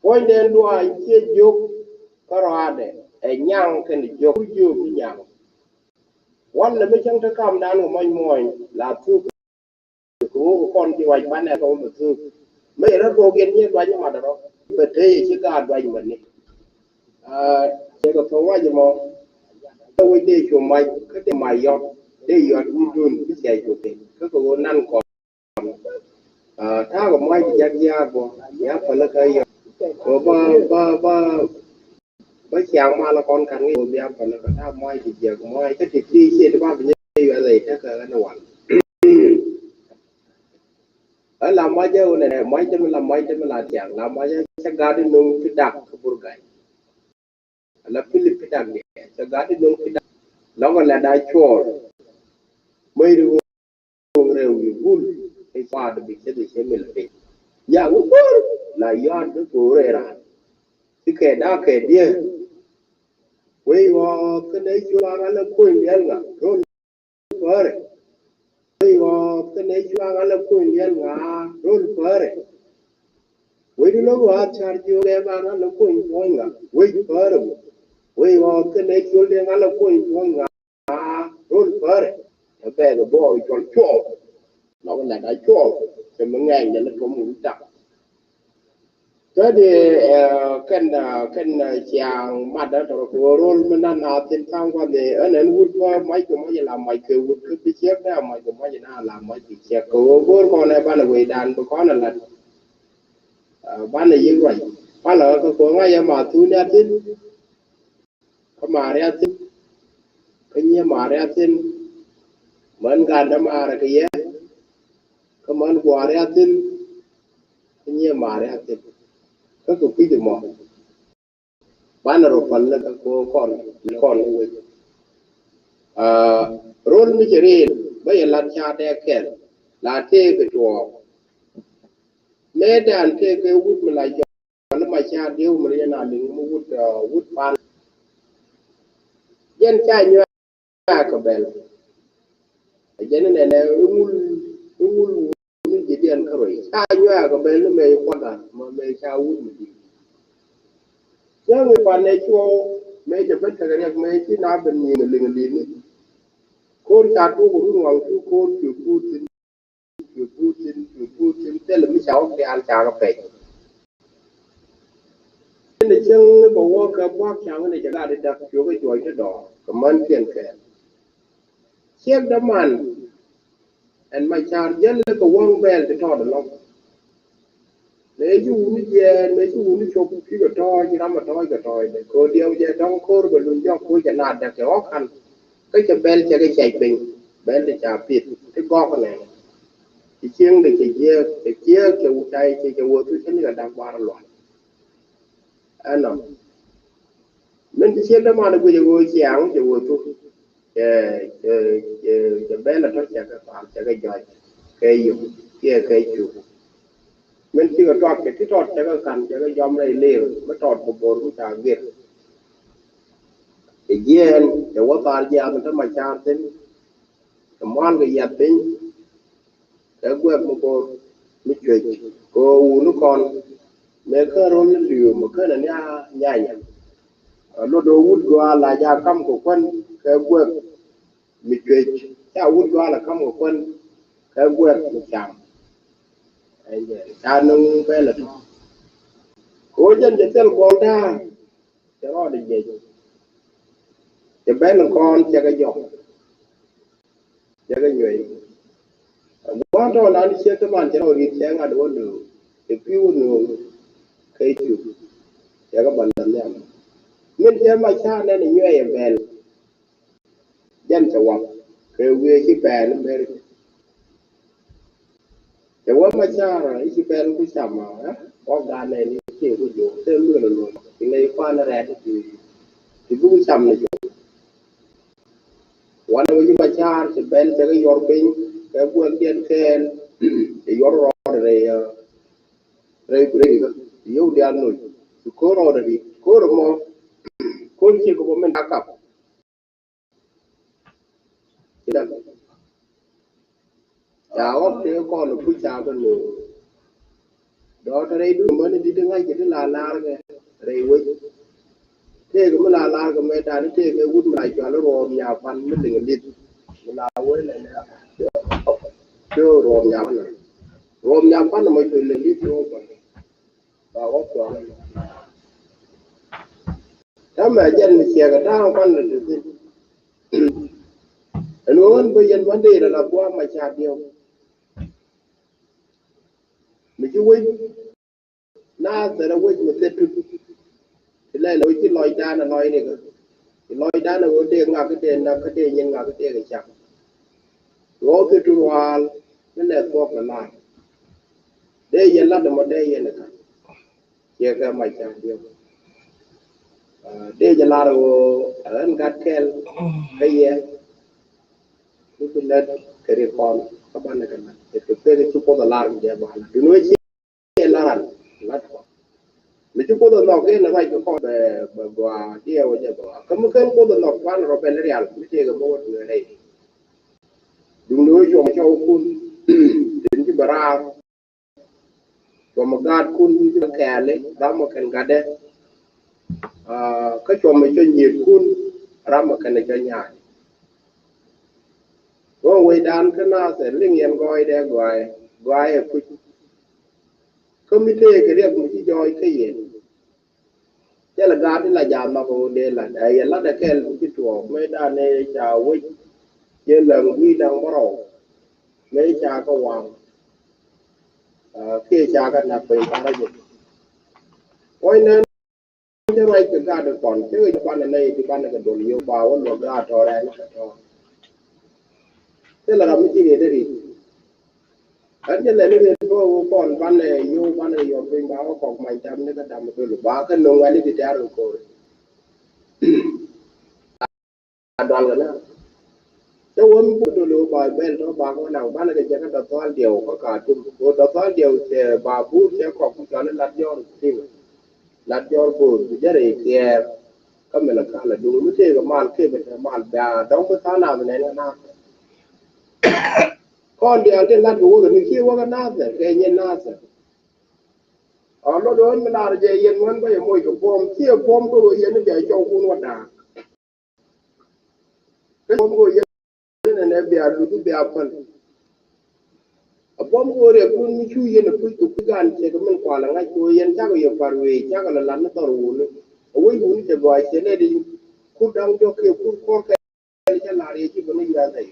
Puɔ̱nydɛn duany ciɛ jiök kä rɔaadɛ ɛ nyaŋ kɛnɛ jiök jiök i̱ nyaŋ. Walɛ mi cäŋ te kamdan kɛ muɔ̱ny muɔ̱ny la thuk. Kɛ ɣöö kɛ kɔn ci ruac banɛ kɛ wä bɛ thuk. Mëë rɔ kɛ ɣöö yɛn nyɛ duany i̱ mat rɔ bɛ tëë ci gaat duany mɛni. Aa, cɛ kɛ thok ruac mɔ. Kä wec dee cu mac kä dee mac yɔt dee yɔt wi̱i̱dun bi cɛ cu piny kä kɛ ɣöö nan kɔn. Aa, ta̱a̱ kɛ muac ti jak jiaak bɔ ya pälikä yɔt. Kɛ ɣöö bä bä bä bä ciaŋ mal kɔn kan ŋi̱i̱c kɛ ɣöö bia pälikä ta̱a̱ muac ti jiäk muac kä ti ti ciet ti ba bi nyɛ yuɛth ɛ tekɛ ɣän wal. Ɛ la muac ɛ ɣöö nɛ muac dämi la muac dämi la tiaŋ la muac ɛ cɛ gat inuŋ ti dak kä Burgay. Ala Pilip Pidak diɛ cɛ gat inuŋ Pidak. Lɔkɔ lɛ da cuɔɔr. Mäc ri ɣöö rɛw i̱ gul i̱ cuaat bi cɛ bi cɛ mil piny. Nyaŋ i̱ go̱o̱r la yɔ̱a̱t bi go̱o̱r ɛ raan. I̱ kɛ da̱a̱ kɛ diee. Wec ɣɔ̱ɔ̱k kä nɛ cuaŋ ala kuny liɛl ŋa ro̱l. Päärɛ. Wec ɣɔ̱ɔ̱k kä nɛ cuaŋ ala kuny liɛl ŋa ro̱l päärɛ. Wec di lo̱k ɣɔ̱a̱th car jiök dee ba ŋa̱l la kuny puɔ̱ny ŋa wec päärɛ bä. Wec ɣɔ̱ɔ̱th kä nɛ col dee ŋa̱l la kuny puɔ̱ny ŋa ro̱l päärɛ. Ɛ bɛɛk ɛ bɔɔk cuɔl cuɔɔk. Lɔk ɛ lɛt a cuɔɔk cɛ mi ŋɛɛny dee la tuɔm wec tak. Bä di kɛn kɛn ciaŋ mat dä tɔrɔ kɛ rol mi nan a thin thaŋ guath ni ɛn ɛn wut bä mac kɛ mac la mac kɛ wut kɛ bi ciek dä mac kɛ mac na la mac kɛ ciek kɛ wä go̱o̱r kɔn ɛ banɛ wecdan bi kɔn ɛ lat. Banɛ yik ruac palä kɛ ko̱ ŋa̱c ɛ ma thun ya thin. Kä ma̱a̱r ya thin kä nyiee ma̱a̱r ya thin. Män gandä ma̱a̱r kɛ yɛ kä män gua̱a̱r ya thin kä nyiee ma̱a̱r ya thin. Kä kɛ kui̱c ɛmɔ banɛ rɔ päl ni kä ko̱ kɔn kɔn ni wec. Rol mi cɛ riil bä yɛ lat ca dɛɛ kɛl la tëëk kɛ tuɔɔk. Mëë dan tëëk kɛ wut mi la jɔk. Wala ma ca dieu mi riɛn a liŋ mi wut wut pan. Jɛn ca nyuɛ kɛ bɛl. Jɛn nɛ nɛ iŋul iŋul wuni jidiɛn kärɔy ca nyuɛ kɛ bɛl ni mɛ kuanda ma mɛ ca wut mi di. Jɛn mi pan nɛ cuɔ mɛ jɛ bɛ tɛkɛ riɛk mɛ ci na ben nyiŋ liŋ liŋ ni. Ko̱r ca tuk run waŋ cu ko̱r cu kuut thin. Cu puut thin cu puut thin thilɛ mi ca wä kial ca kɛ pɛc. Inɛ cieŋ ni bɛ wä kɛ buak ca ŋä ni cɛ gat idak cuɛ kɛ juɔc ti dɔɔk kɛ män kiɛn kɛ ciek däman. Ɛn ma car jäl ni kɛ wäŋ bɛɛl ti tɔɔt ɛlɔŋ. Mëë ci wuni jiɛɛn mëë ci wuni cop ci kɛ tɔɔc ram ɛ tɔɔc kɛ tɔɔcdɛ kɛ ɣöö diɛw jɛ dɔ̱ŋ ko̱r bɛ luny jɔk ko̱r jɛ naat dɛ kɛ ɣɔ̱k kan. Kä cɛ bɛl cɛ kɛ cɛc piny bɛl ti ca pith ti gɔk nɛn. Ci cieŋdɛ cɛ jiääk cɛ jiääk cɛ ca cɛ cɛ wä thu cä ni kɛ da̱k bar luac. Ɛnɔ min ti ciek däman guic ɛ ɣöö ciaŋ cɛ wä thu. Cɛ cɛ cɛ cɛ bɛl ɛ tɔ̱ cɛ kɛ paal cɛ kɛ jɔc kɛ yök kiɛ kɛ cuk. Min cikɛ tuak cɛ ti tɔt cɛ kɛ ka̱n cɛ kɛ jɔm rɛy lir mi tɔt kɛ bor mi ca gir. Cɛ jiɛɛn cɛ wä thar jiath mi te ma ca̱r thin. Cɛ mual kɛ yiath piny kɛ guɛk mi bor mi cuec kɛ wuni kɔn. Mëë kä rol ni liu mi känɛ ni a nyanya. Lot do̱ wut gɔaa la ja kam kɛ kuän kɛ guɛk mi cuec ca wut gɔaa la kam kɛ kuän kɛ guɛk mi cam. Ca nöŋ bɛl a tɔ̱ kɛ wä jɛn cɛ thil gɔl da̱a̱. Cɛ rɔɔdɛ jiɛc cɛ bɛl kɔn cɛ kɛ jɔk. Cɛ kɛ nyuɛy gua̱n tɔɔdan ciek ti man cɛ rɔ ri̱t cɛ ŋa̱t wä nööŋ cɛ pi̱w wä nööŋ. Kɛ cuk cɛ kɛ bä lät nhiam min cɛ ma ca nɛn inyuɛy ɛ bɛl. Jɛn cɛ wak kɛ wiee ci bɛɛl in ber. Cɛ wä ma car i̱ ci bɛɛl ku cam ɛ bɔk ganɛ ni ci ku jok thil luel luel ci ley kuan rɛɛt ti ti bi ku cam ni jok. Wanɛ wä ci ma car ci bɛɛl cɛ kɛ yɔr piny kɛ guɛk diɛn kɛɛl. Ci yɔr rɔɔd rɛy rɛy rɛy kä yio̱w diaal noc ci ko̱r rɔɔd ri ko̱r mɔ. Ko̱r ci kɛ bä min dakap. Ca ɣɔk tëë kɔn puc ca kɛ lo̱o̱. Dɔ̱ɔ̱t rɛy duŋ mäni di̱t ŋa̱c kɛ ti la la̱r kɛ rɛy wec. Tëëkɛ mi la la̱r kɛ mɛ da̱a̱n tëëkɛ wut mi la cual i̱ ruɔɔm nyapan mi liŋ li̱th. Mi la wee lɛ lɛ tëë ruɔɔm nyapan. Ruɔɔm nyapan mɔ cual liŋ li̱th ruɔɔm pan. Ba wä kuan. Tamɛ jɛn mi ciɛkɛ ta̱a̱ŋ kuan lɛ ti thi̱n. Ɛn ɣöö ɣän bä yɛn bä dee rɛ la buam ma ca diɛw. Mi ci wec na thɛrɛ wec mi thɛ tut. Ti lɛl ɣöö ci lɔcdan ɛ lɔcdɛ kä ci lɔcdan ɛ ɣöö dee ŋak kä dee nak kä dee nyin ŋak kä dee kɛ cak. Ɣɔw thɛ tut ruaal mi lɛ thuɔ̱k kɛ laar. Dee yɛn lat ɛmɔ dee yɛn ɛ ka̱n. Ciɛ kɛ mac ca diɔ̱k. Dee jɛ lar ɣöö ɛ ɣän gat kɛl kä yɛ. Mi bi lät kɛ ri kɔn kä banɛ kɛ lat kɛ kɛ pek ci Kuoth ɛ lar mi jɛ ba lat dun wee ci ɛ lar an lat kɔn. Mi ci Kuoth ɛ nhɔk in ɛ ruac kɛ kɔn bɛ bɛ gɔaa diɛw ɛ jɛ gɔaa kä mi ken Kuoth ɛ nhɔk ban rɔ bɛl rial mi tëëkɛ mi wä duee rɛy. Duŋdɛ wee cuɔm cɔw kun tin ci bɛ raar. Cuɔmɛ gaatkun kɛɛli ram mɛ kɛn gatdɛ. Kä cuɔmɛ cɔ nyiëëtkun ram mɛ kɛn cɔ nyaay. Ɣöö wecdan kä naath ɛ liŋ yɛn gɔɔydɛ gɔaaɛ gɔaaɛ kuc. Kä mi tëëkɛ riɛk mi ci jɔɔc kä yɛn. Cɛ lɛ gaat ti la jam ma kɛ wun dee lat ɛ yɛ lat ɛ kɛl mi ci tuɔɔk mëë dan ɛ ca wec. Cɛ lɛ ŋui̱ daŋ bärɔw mëë ca kɛ waŋ. Kiɛ ca kɛ nak piny parä jɛ. Puɔ̱ny nɛn cä ruac kɛ gaat kɔn cä ɣöc banɛ nɛy ti banɛ kɛ dol yio̱w ba wä luɔk gaat tɔ̱ rɛ̈n kɛ tɔ̱. Thilɛ ram mi ci riet ri. Ɣän cä lɛn i̱ riet bä wä kɔn banɛ yio̱w banɛ kɛ yɔp piny ba wä kɔk mac dam ni kä dam dol ba kä no̱ŋ wɛl i̱ ti tɛ̈r kɛ ko̱r. A dual kɛ na. Cä wä mi buk dol wä ba bɛl tɔ̱ ba kɛ wä naŋ banɛ kɛ jɛ kä dɔ̱th thɔal diɛw kä ka tum. Wä dɔ̱th thɔal diɛw cɛ ba bur cɛ kɔk ku cɔl i̱ lat jɔr thiŋ. Lat jɔr bo̱o̱th ku jɛ rɛy kiɛɛr. Kä min a kal a duŋ mi tëëk a mal kep a te mal bia dɔ̱ŋ bi tha̱a̱ŋ nath nɛn kä nath. Kɔn diaal tin lat kɛ wä kɛ ni kiɛ wä kä nath kɛ nyɛ nath. A lot ɣän mi lar jɛ yɛn ŋuän bä yɛ moc kɛ buɔ̱m kiɛ buɔ̱m kä ɣöö yɛn ni bia cɔw kun wä da̱a̱k. Kä buɔ̱m kä ɣöö yɛn nɛnɛ bia luth bia päl. A buɔ̱m kɛ ɣöö riɛk kun mi cu yɛn a puc kɛ puc gan cɛ kɛ min kual a ŋa̱c kɛ ɣöö yɛn cakɛ yɛ pa̱r wee cakɛ lɛ lat ni thɔr wuni. A wec wuni cɛ gɔaa cɛ lɛ di kur da̱ŋ jɔk kiɛ kur kɔr kɛ. Cä lar yɛ ji̱ bä ni yuath ɛ.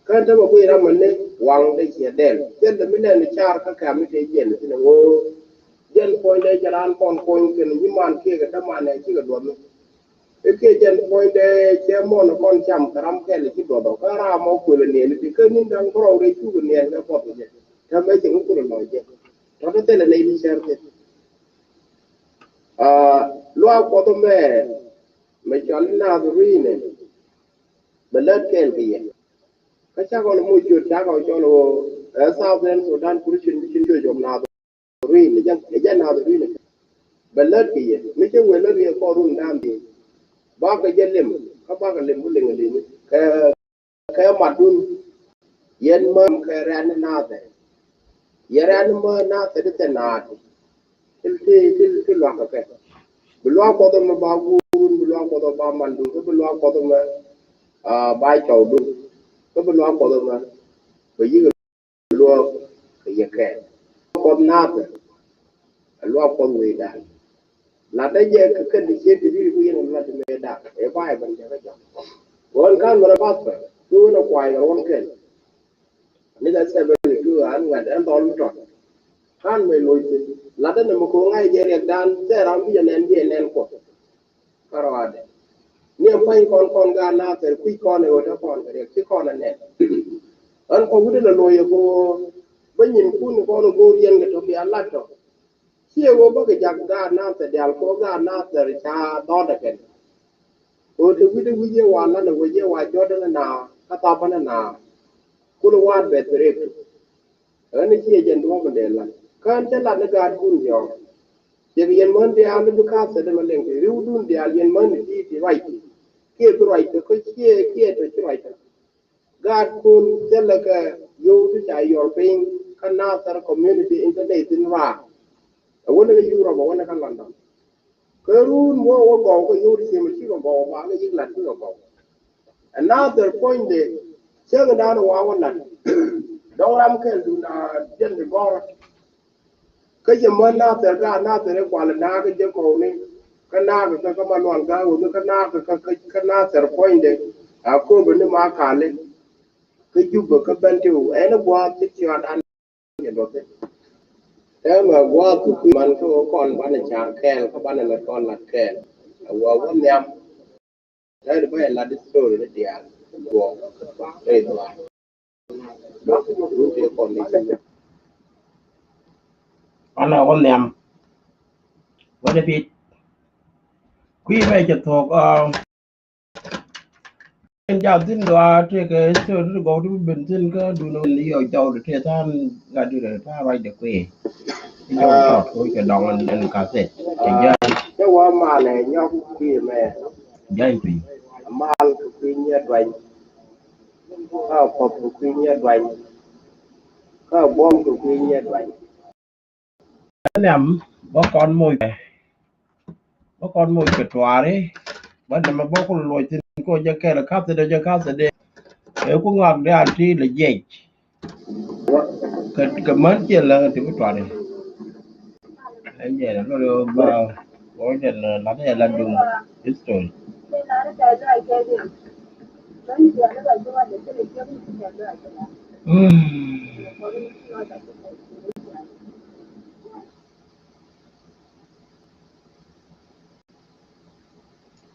Kä te bä kui̱ ram mɛ ni waŋ dee ciɛ dɛl. Jɛn te mi nɛn car kä kɛm mi te jiɛn ti ni ŋo̱o̱. Jɛn puɔ̱ny dee cɛ raan kɔn kony kɛn nyi man kiɛ kɛ däman ɛ cikɛ duɔth ni. I̱ kiɛ jɛn puɔ̱ny dee cɛ muɔn kɔn cam kɛ ram kɛl ci duɔth ɔ. Kä ram mɔ kuël ɛ niɛn ti kä ni̱n da̱ŋ bärɔw dee cukɛ niɛn kɛ puɔth kɛ jɛ. Te mɛ cɛ ŋi kulɛ lɔc jɛ. Tɔ te thilɛ nɛy ti cär kɛ. Aa, luaak Kuɔth ɛmɛ mɛ cɔal i̱ Nath Ruinɛ. Bɛ lät kɛɛl kɛ yɛ. Kä cakɔ lɛ moc ciöt cakɔ cɔl ɣöö ɛ Southern Sudan Christian Mission Church of Nazarene, ɛ jɛn, ɛ jɛn Nazarene. Bɛ lät kɛ yɛ mi cä wël lät yɛ kɔn run da̱a̱n di̱i̱t. Bakɛ jɛ lem kä bakɛ lem ku liŋ liŋ kɛ kɛ matdun. Yɛn mä kɛ rɛ̈n nathɛ. Yɛ rɛ̈n mä nathɛ di thɛ naat. Ti, ti, ti, ti luakä kɛ. Bi luaak Kuɔth ɛmɛ ba guurun, bi luaak Kuɔth ɛmɛ ba mandun, kä bi luaak Kuɔth ɛmɛ, ah, ba cɔwdun. Kä bi luaak Kuɔth ɛmɛ bɛ yikɛ luɔk kɛ yɛ kɛɛl. Kuɔth nathɛ. Ɛ luaak Kuɔth wecdan. Latdä jɛ kɛ kɛn ti ciet ti ri ku yɛn lat ti mëë dak ɛ Baibol jɛ kä jɔk. Ɣän kan mɛrɛ pastor ti ɣän ɛ kuay kɛ ruɔn kɛn. Ni kɛ seventy two an ŋuɛt ɛn dhɔl mi tɔt. Kan mɛ loc ti latdä nɛ mɛ ko̱ ŋa̱c jɛ riɛkdan thɛɛr ram bi jɛ nɛn bi ɛ nɛn Kuɔth. Kä rɔadɛ ni ɛ pua̱ny kɔn kɔn gaat nathɛr kui̱c kɔn ɛ ɣöö te kɔn kɛ riɛk ci kɔn ɛ nɛn. Ɣän kɔn wut in ɛ loc ɛ ko̱ bä nyinkun kɔn ɛ go̱o̱r yɛn kɛ tɔ bia lat tɔ. Ciɛ ɣöö bä kɛ jak gaat nathɛr diaal kɛ ɣöö gaat nathɛr ca dhɔt ɛ kɛn. Ɣöö te wi̱cdɛ wi̱c yɛ wa lan ɛ wec yɛ wa jɔt ɛn ɛ na kä thap ɛn ɛ na. Kulɛ waat bɛ thirek. Ɣän ɛ ciɛ jɛn duɔ̱ɔ̱p in dee lan kä ɣän cä lat ni gaatkun diɔ̱ɔ̱k. Ciɛ kɛ yɛn män diaal i̱ bi ka̱thɛ dee mɛ leŋ kɛ ri̱wdun diaal yɛn män i̱ ti ti ruac ti kiɛ bi ruac kɛ kä ciɛ kiɛ tɔ ci ruac kɛ. Gaatkun thilɛ kɛ yio̱w ti ca yɔl piny kä Nathɛr Community Internet thin raar. Ɛ wänɛ kä Europe, ɛ wänɛ kä London. Kä run wä wä gɔw kä yio̱w ti ciem cikɛ gɔw ba kɛ yik lat cikɛ gɔw. Ɛ Nathɛr puɔ̱nydɛ cäŋ dan wa wä lat. Dɔ̱ŋ ram kɛl dun a jɛn di gɔr. Kä jɛ män Nathɛr ka Nathɛr i̱ kual naak jɛ kɔwni. Kä naak kä kä ma lual kä wuni kä naak kä kä kä Nathɛr puɔ̱nydɛ. A kööbä ni ma kali. Kä Jubɛ kä Bentiu ɛn i̱ gua̱a̱th ti ciɔadan jɛ duɔthi. Täämɛ gua̱a̱th kɛ kui̱ man kä ɣöö kɔn banɛ ca̱r kɛɛl kä banɛ lät kɔn lat kɛɛl. A wä wä nhiam. Tɛ̈ri bä yɛ lat story ni diaal. Duɔɔk rɛy dhuaar. Duɔɔk rut yɛ kɔn ni ci. Ɣän a wä nhiam. Wä ni pi̱i̱t. Kui̱ mɛ cɛ thuɔ̱k, ah, in jam thi̱n duaar tëëkɛ story ti gɔw ti bi ben thi̱n kä duundɛ wä ni yɔw jɔw ti tëë tha̱a̱n ŋa̱t di rɛ tha̱a̱n ruacdɛ kui̱. Yɔw tɔt kɛ dɔŋ ɛn kathɛ. Cɛ jɛ. Cɛ wä malɛ nyɔk kui̱ mɛ. Jany piny. Mal kɛ kui̱ nyiɛ duany. Kä kɔp kɛ kui̱ nyiɛ duany. Kä buɔ̱m kɛ kui̱ nyiɛ duany. Nhiam bä kɔn moc kɛ, bä kɔn moc kɛ tuaari. Bä nɛmɛ bä ku luɔc thi̱n kɔ jɛ kɛl kathɛ dee jɛ kathɛ dee. Ɛ ku ŋɔak dee a ti lɛ jiɛc. Kɛ, kɛ män ciɛ lɛ ti bi tuaari. Jɛ lɛ lori ba wä jɛ lɛ lat jɛ la duŋ history.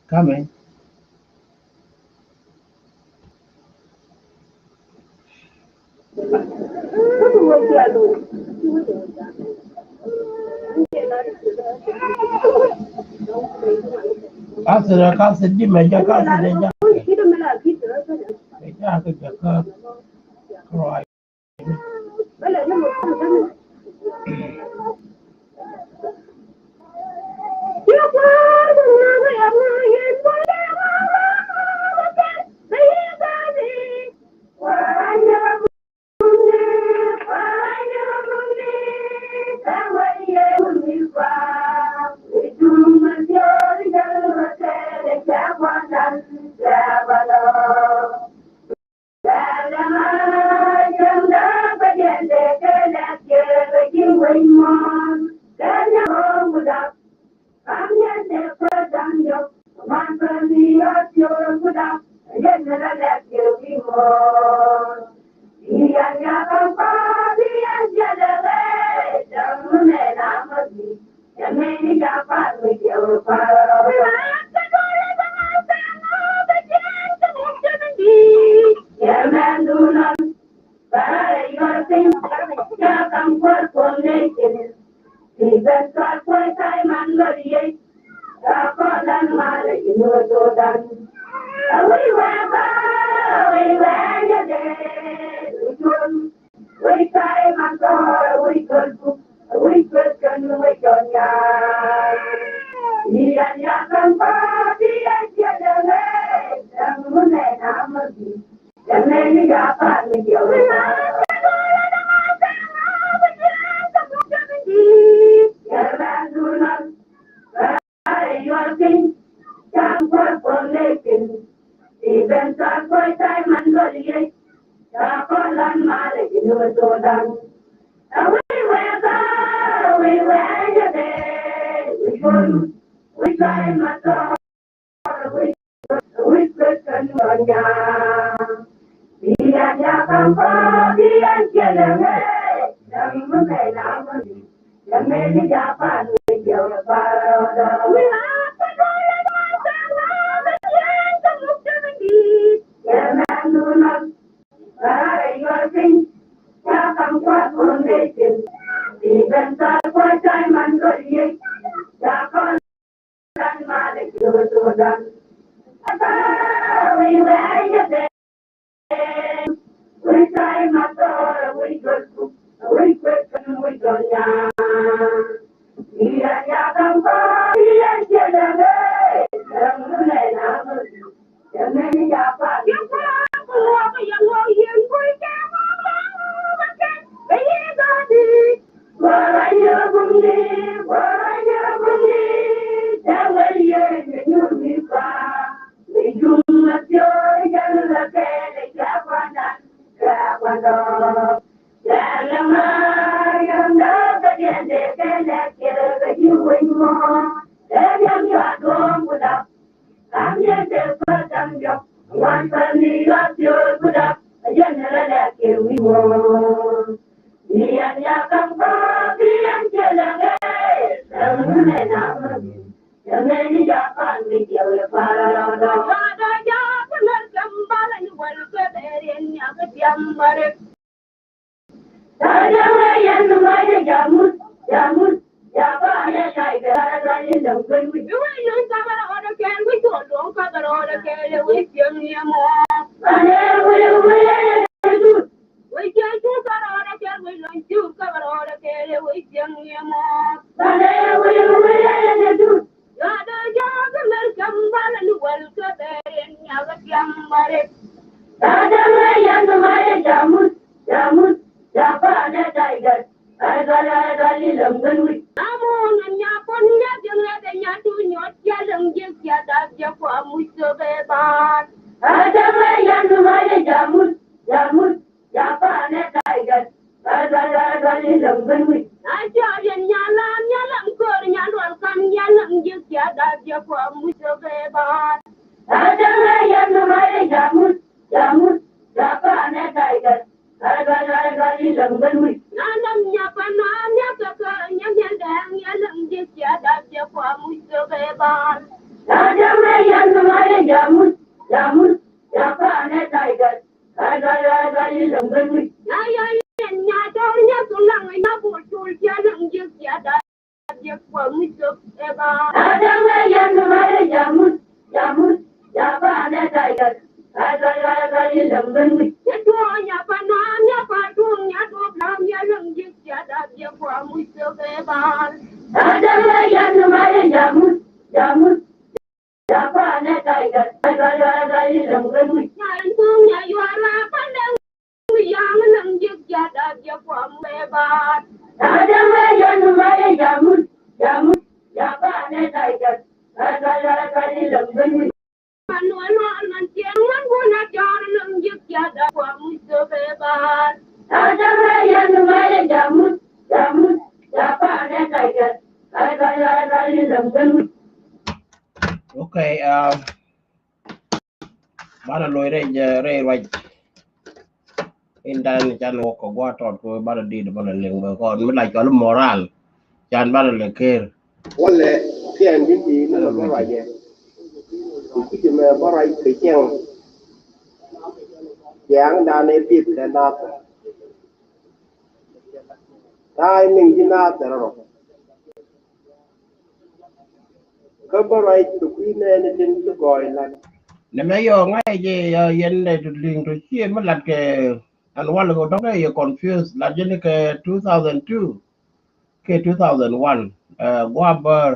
Kame. Kasɛ, kasɛ di mɛ ja, kasɛ di ja. Mɛ ja kɛ ja kä Christ. Kuamuc kɛ baar. Da̱ŋ rɛy yɛn ni rɛy jamut, jamut, japaanɛ Tiger. Gal, gal, gal, gal, ilɛm gɛn wi̱c. Nanam nyapa nam nyapa ka nyam yɛn dɛŋ yɛn lɛm ji̱ cia dap jɛ Kuamuc kɛ baar. Da̱ŋ rɛy yɛn ni rɛy jamut, jamut, japaanɛ Tiger. Gal, gal, gal, gal, ilɛm gɛn wi̱c. Nya yɛn nya tɔr nya tulang nya bul tul cia lɛm ji̱ cia dap. Okay, uh, banɛ loc rɛy, rɛy ruac. In dan can wä kɛ gua̱a̱th tɔt kɛ banɛ dit banɛ liŋ bɛ kɔn mi la cɔl moral. Can banɛ lɛ ker. Walɛ kiɛn bi di ni lɛ bä ruac yɛ. Kuci mɛ bä ruac kɛ cɛŋ. Cɛŋ dan ɛ pith kɛ nath. Ta̱a̱ in niŋ ji̱ nath rɔ. Kä bä ruac kɛ kui̱ nɛɛni tin ti gɔɔy lat. Nɛ mɛ yɔɔ ŋa̱c jɛ yɛn nɛ tu liŋ tu ciɛ mi lat kɛ ɛn wal kɛ dɔ̱ŋ kɛ yɛ confuse lat jɛ ni kɛ two thousand two kɛ two thousand one. Gua̱a̱ bär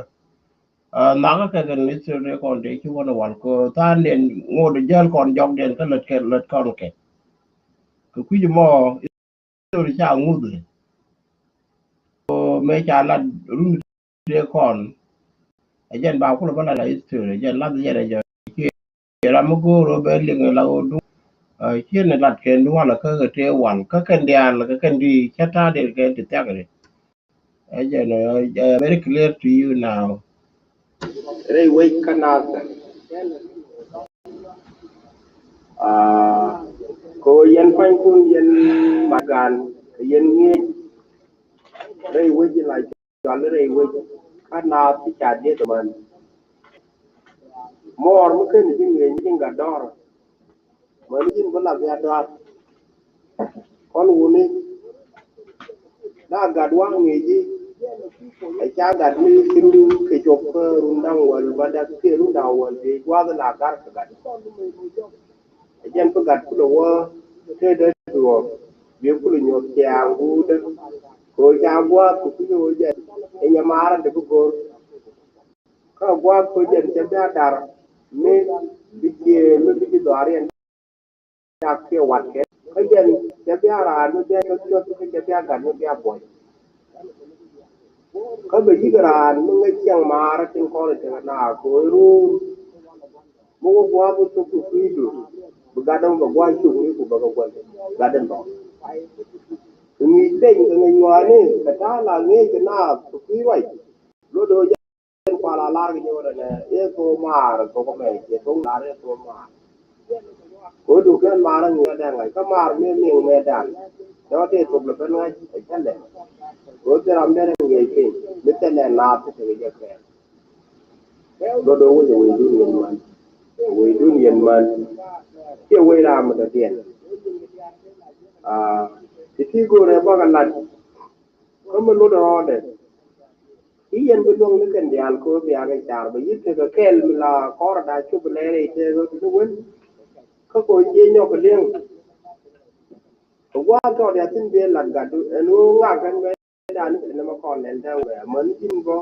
nhɔakä kɛ kɛ ni thil rɛ kɔn tëë ci wän wal kɛ tha̱a̱n diɛn ŋot jäl kɔn jɔk diɛn kä lät kɛ lät kɔn kɛ kɛ kui̱c mɔ. Thori ca ŋuth. Ko mëë ca lat run tëë kɔn. Ɛ jɛn ba kulɛ bä la la history ɛ jɛn lath jɛn ɛ jɛ. Ci ram mi go̱o̱r ɔ bɛ liŋ la ɣöö duŋ. Ciɛ ni lat kɛn duŋ wal kä kɛ tëë wal kä kɛn diaal kä kɛn di cä ta̱a̱ dee kɛn ti thiak ri. Ɛ jɛn ɛ very clear to you now. Rɛy wec kä nath. Aa, ko yɛn pa̱nykun yɛn magan yɛn ŋi̱eec. Rɛy wec in la cɔal rɛy wec kä nath ti ca dieth man. Muɔɔr mi ken ji̱ ŋi̱eec ji̱ gat dɔ̱r. Mani ji̱n bi la bia dɔ̱r. Kɔn wuni la gat waŋ ŋi̱i̱ci. Ɛ ca gat mi ci run kɛ cop kä run daŋ wäl ba dak kiɛ run daŋ wäl bi gua̱th la gar kɛ gat. Ɛ jɛn bi gat kulɛ wä te dee duɔɔk bi kulɛ nyuɔth ciaaŋ guudä. Kɛ ɣöö ca gua̱a̱th kɛ kui̱ ɣöö jɛn ɛ nyɛ maarä dee bi go̱r. Kä gua̱a̱th kɛ ɣöö jɛn cɛ bia dar mi bi ciëë mi bi ji̱ dhɔaariɛn. Yak kiɛ watkɛ kä jɛn cɛ bia raan mi bia cɔt cɔt kä cɛ bia gat mi bia buɔy. Kä bɛ yi̱k raan mi ŋäc ciɛŋ maarä tin kɔn i̱ tekɛ naath kɛ ɣöö ruur. Mi wä gua̱a̱th wä cop kɛ kui̱du bi gat dämɛ bɛ gua̱a̱th cop ŋi̱i̱c ku bɛ kɛ guäl gat dämɛ bɛ. Kɛ ŋi̱i̱c peny kɛ ŋäc ŋɔaani kɛ ta̱a̱ la ŋi̱i̱c kɛ naath kɛ kui̱ ruac. Lot do̱o̱ jɛ. Kual a lar kɛ jɛ wä rɛ nɛ i̱ thok maar thok mɛ i̱ thok lar i̱ thok maar. Ko duk kɛn maar ŋi̱ dɛ ŋa̱c kä maar mi miŋ mɛ dan. Dɛ wä tëë thok lɛ ben ŋa̱c ɛ cä lɛ. Ko thil ram dɛ ŋi̱ piny mi thil lɛ naath ti tekɛ jɛ kɛɛl. Dɔ dɔ wec ɛ wec dun yɛn man. Wec dun yɛn man. Ciɛ wec ram mi dɔ diɛn. Aa, ti ti go̱o̱rɛ bakɛ lat. Kä mi lot rɔɔdɛ. I̱ yɛn bi luäŋ ni kɛn diaal ko̱o̱p yakä car bɛ yi̱t tekɛ kɛl mi la kɔrɛ da cop lɛɛrɛ i̱ tekɛ ni wen. Kä ko̱o̱p jiɛ nyɔk li̱eŋ. Kɛ gua̱a̱th tɔɔt ya thi̱n biɛ lat gatdu ɛn ɣöö ŋak kɛn mɛ dan ni kɛn mɛ kɔn lɛl dee wɛɛ män ji̱n bɔ.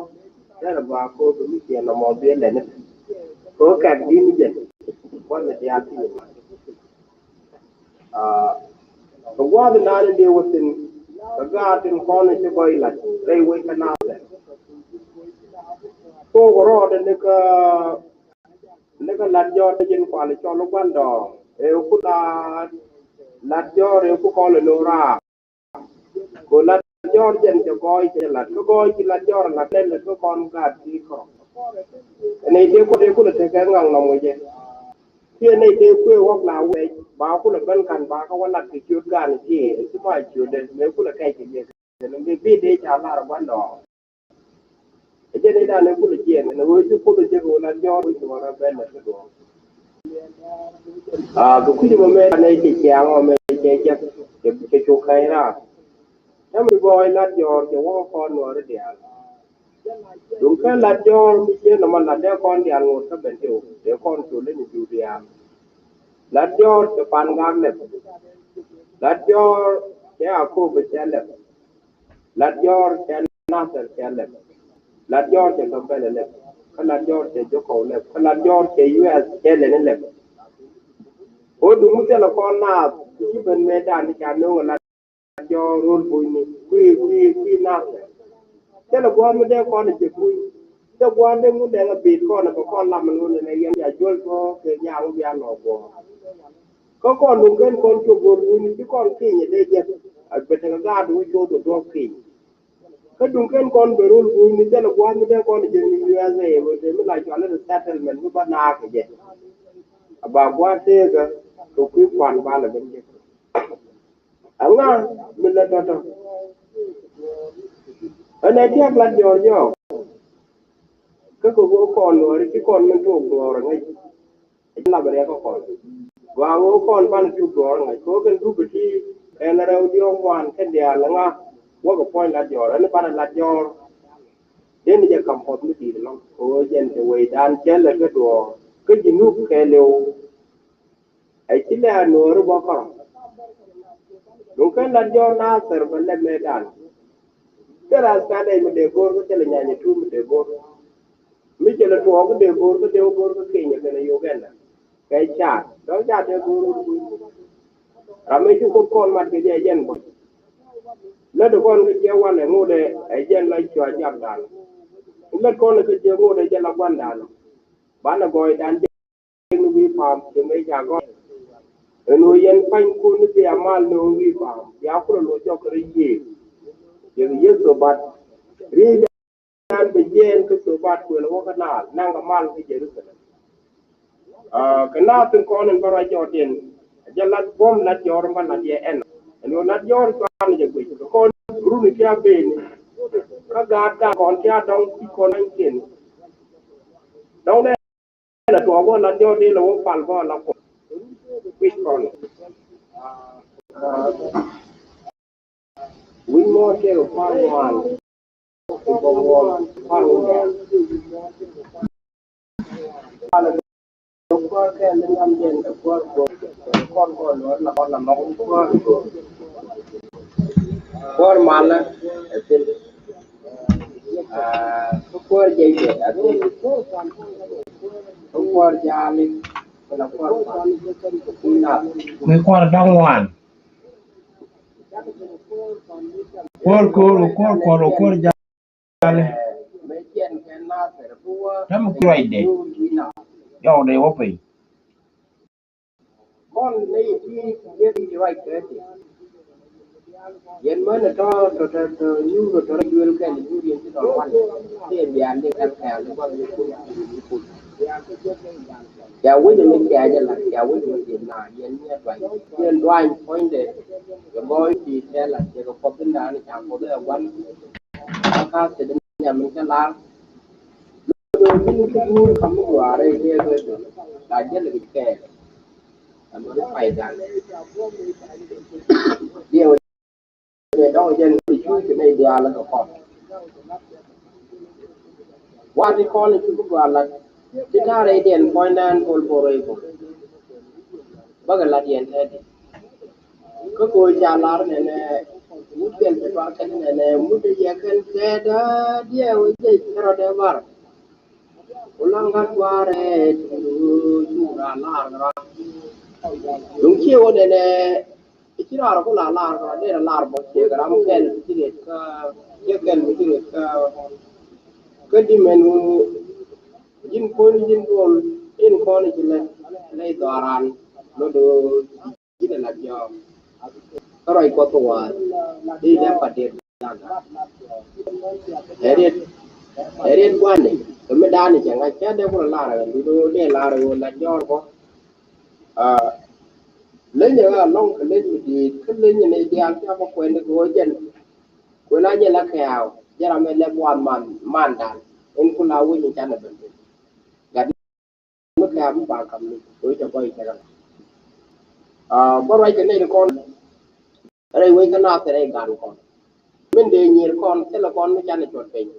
Dɛrɛ gɔaa ko̱o̱p mi ciɛ nɔmɔ biɛ lɛl ni. Ko̱o̱p kɛk di̱n jɛn. Kuan mi diaal thi̱n. Aa, kɛ gua̱a̱th in naan in dee wä thi̱n kɛ gaat tin kɔn in ci gɔy la̱t rɛy wec kä naath lɛ. Thok rɔɔdɛ ni kä ni kä la̱t jɔɔr ti ji̱n kual cɔl i̱ gua̱n dɔɔŋ ëë ku la̱t la̱t jɔɔr ëë ku kɔl in raar. Ko la̱t jɔɔr jɛn cɛ gɔɔy cɛ la̱t kä gɔɔy ci la̱t jɔɔr la̱t lɛl lɛ kä kɔn gaat ti kɔrɔ. Nɛy tëë kuɔth tëë kulɛ tekɛ ŋaŋ nɔmɔ jɛ. Kiɛ nɛy tëë kuëë ɣɔ̱k la wɛc ba kulɛ ben ka̱n ba kä wä lat kɛ ciöt gan ti ci ma ciötdɛ mëë kulɛ kɛc kɛ jɛ. Kɛn bi bi dee ca lar gua̱ndɔɔŋ. Ɛ jɛn i̱ dan ɛ kulɛ jiɛn ɛn ɣöö ci kuoth ɛ jek ɣöö la jɔɔr wi̱c duɔ̱ɔ̱r ɛ bɛl ɛ kä duɔ̱ɔ̱r. Aa kɛ kui̱c mɔ mɛ dan ɛ cɛ ciaŋ ɔ mɛ cɛ jek cɛ cɛ cuk kɛc raar. Cä mi gɔɔy lat jɔɔr cɛ wäkä kɔn nuɔɔri diaal. Duŋ kä lat jɔɔr mi cieen nɔmɔ lat dee kɔn diaal ŋot kä ben tëë wä dee kɔn col leny jur diaal. Lat jɔɔr cɛ pan gak lɛp. Lat jɔɔr cɛ a kop cɛ lɛp. Lat jɔɔr cɛ Nasir cɛ lɛp. Lat jɔɔr cɛ Gambɛl lɛp. Kä lat jɔɔr cɛ Jokɔw lɛp. Kä lat jɔɔr cɛ U S cɛ lɛn lɛp. Ɣöö duŋ mi thilɛ kɔn naath ci ben mëë dan ca no̱o̱ŋ lat jɔɔr rol bunyni kui̱ kui̱ kui̱ Nasir. Thilɛ gua̱a̱th mi dee kɔn jɛ buny. Thilɛ gua̱a̱th dee ŋun dee ŋa bit kɔn bɛ kɔn lam ɛn ɣöö nɛ yɛn ca juɔl tuɔɔk kɛ nyaŋ wä bia lɔ guɔ̱ɔ̱r. Kä kɔn duŋ ken kɔn cop rol bunyni ci kɔn kinyɛ dee jɛ a bɛ tekɛ gaat wä coth bɛ duɔ̱ɔ̱k kiny. Kä duŋ ken kɔn bɛ rol bunyni thilɛ gua̱a̱th mi dee kɔn jɛ ni U S A bɛ te mi la cual ni resettlement mi ba naak kɛ jɛ. A ba gua̱a̱th teekä kɛ kui̱ kuan ba lɛ ben jɛ. Aŋa mi lät tɔ̱tɔ̱. Ɛn ɛ tiak lat jɔɔr jɔɔk. Kä kɛ ɣöö kɔn nuɔɔri ci kɔn min tuɔɔk duɔɔr ŋäc. Ɛ ci lap riɛk kä kɔn. Gɔaa ɣöö kɔn pan tuɔɔk duɔɔr ŋäc kɛ ɣöö kɛn dup ti kɛn rɛw diɔ̱ɔ̱k ŋuan kɛn diaal ŋa. Wäkɛ puɔ̱ny lat jɔɔr ɛn pan lat jɔɔr. Den jɛ kam puɔth mi di̱i̱t ɛlɔ̱ŋ kɛ ɣöö jɛn cɛ wecdan cɛ lät kä duɔɔr kä ji̱ nup kɛɛliw. Ɛ ci lɛ a nuɔɔri bä kɔrɔ. Duŋ ken lat jɔɔr Nasir bä lɛ mëëdan. Thilɛ askadɛ mi dee go̱o̱r kä thilɛ nyanyɛ tuut mi dee go̱o̱r. Mi cɛ lɛ tuɔɔk kä dee go̱o̱r kä dee go̱o̱r kä Kenya kɛnɛ Uganda. Kɛ caat dɔ̱ŋ caat dee go̱o̱r wut kui̱. Ram mi ci kuoth kɔn mat kɛ jɛ ɛ jɛn bä. Lät kɔn kä jiɛ wanɛ ŋot ɛ jɛn la cua jakdan. Lät kɔn kä jiɛ ŋot ɛ jɛn la guandan. Banɛ gɔɔydan jɛ. Ni wi̱i̱ pa̱a̱m ci mëë ca gɔ̱r. Ɛn ɣöö yɛn kuanykun ni bia mal ni ɣöö wi̱i̱ pa̱a̱m bia kulɛ lo̱c jɔk kɛ rɛy yiëë. Yɛ kɛ yiëë thobat ri̱i̱dan bɛ jiɛɛn kä thobat kuël wä kä naal naŋ kɛ mal kä Jerusalem. Aa kɛ naath tin kɔn in bä ruac jɔɔdiɛn. Jɛ lat buɔ̱m lat jɔɔr in bä lat yɛ ɛn ɛn ɣöö lat jɔɔr cuan jɛ guic kɛ kɔn run in tia ben. Kä gaat gaat kɔn tia dɔŋ ti kɔn in kin dɔŋ dɛ. Ɛ la tuɔɔk bä la diɔt di la wä pal bä la kuɔth. Wi̱c kɔn. Wi̱c mɔ tëë kɛ kua̱r ŋuan. Bä ŋuan kua̱r ŋuan. Pal bä kua̱r kɛn ni ŋam jɛn kɛ kua̱r kuɔth. Kɔn kɔn luɔt la kɔn la mɔk kua̱r kuɔth. Kua̱r malä ɛ thil. Aa, kä kuäär jiɛc kɛ a thil. Kä kuäär jaali kɛnɛ kuäär kuan kɛ kui̱ nath. Mëë kuäär da̱ŋ ŋuan. Kuäär ko̱o̱r kɛ kuäär kuan kɛ kuäär jaali. Mëë jiɛn kɛ nathir bi wä. Ta̱mɛ kui̱ ruacdɛ. Yɔwdɛ wä piny. Kɔn nɛy ti yek ti ruac kɛ ti. Yɛn män tɔ tɔ tɔ tɔ nyuur tɔ tɔ rɛy duel kɛn nyuur yɛn ti tɔ wan. Ti yɛn bian ni kɛn kɛn ni kɔn ni kun ni kun. Cia wec mi cia jɛ la cia wec mi cia na yɛn ni a duany. Yɛn duany puɔ̱nydɛ. Yɛ gɔɔy ti tɛ la yɛ kɛ kɔp ti naan ca kɔp ɛ wan. Ka ka ti di nyam mi ca la. Do̱ ji̱n ti guur ka̱m mi gua̱a̱r rɛy rɛy rɛy do̱ la jäl kɛ kɛɛl. Ka̱m mi pay da̱ŋ. Diɛw jɛ dɔ̱ŋ jɛn ti cuuc kɛ nɛy diaal kɛ kɔn. Wa ti kɔn i̱ ci bi gua̱a̱r la ti ta̱a̱ rɛy diɛn puɔ̱ny nɛn bol bol rɛy bol. Bäkɛ la diɛn tɛt i̱. Kä ko̱ ca lar nɛnɛ mut kɛn cɛ tuar kɛn nɛnɛ mut yɛ kɛn kɛɛt diɛ wä jɛ kärɔ dee bar. Ku laŋ gat tuarɛ tu cu ra lar kärɔ. Duŋ ciɛ wä nɛnɛ i̱ ci rar ku la lar kärɔ dee lar bä ciɛ kärɔ kɛn ci ret kä ciɛ kɛn ci ret kä. Kä di mɛn wä ji̱n ko̱n ji̱n duɔl in kɔn i̱ ci lɛ lɛ i̱ dhɔran lɔ do̱. Ji̱n ɛ lat jɔɔk kä ruac Kuɔth kɛ wa̱a̱ di lɛ pat diɛt da̱ŋ. Ɛ riet ɛ riet gua̱a̱ni. Kɛ mi da̱a̱n i̱ cɛ ŋa̱c cä dee kulɛ lar ɛ ɣän duut dee lar ɛ ɣöö la jɔ̱ɔ̱r bä. Leny ɛ ɣän lɔ̱ŋ kɛ leny mi di̱i̱t kä leny ɛ nɛy diaal cä bä kuɛn i̱ ɣöö jɛn kuɛ la jɛ la kɛ̈ɛ̈w jɛ ram ɛ lɛp wath man mandan in ku la wec in canɛ ben ben. Gat mi kɛ̈ɛ̈w mi ba kam ni ɣöö cɛ gɔy cɛ kɛ la. Bä ruac kɛ nɛy di kɔn rɛy wec kä naath kɛ rɛy gat kɔn min dee nyier kɔn thilɛ kɔn mi canɛ cuɔt piny.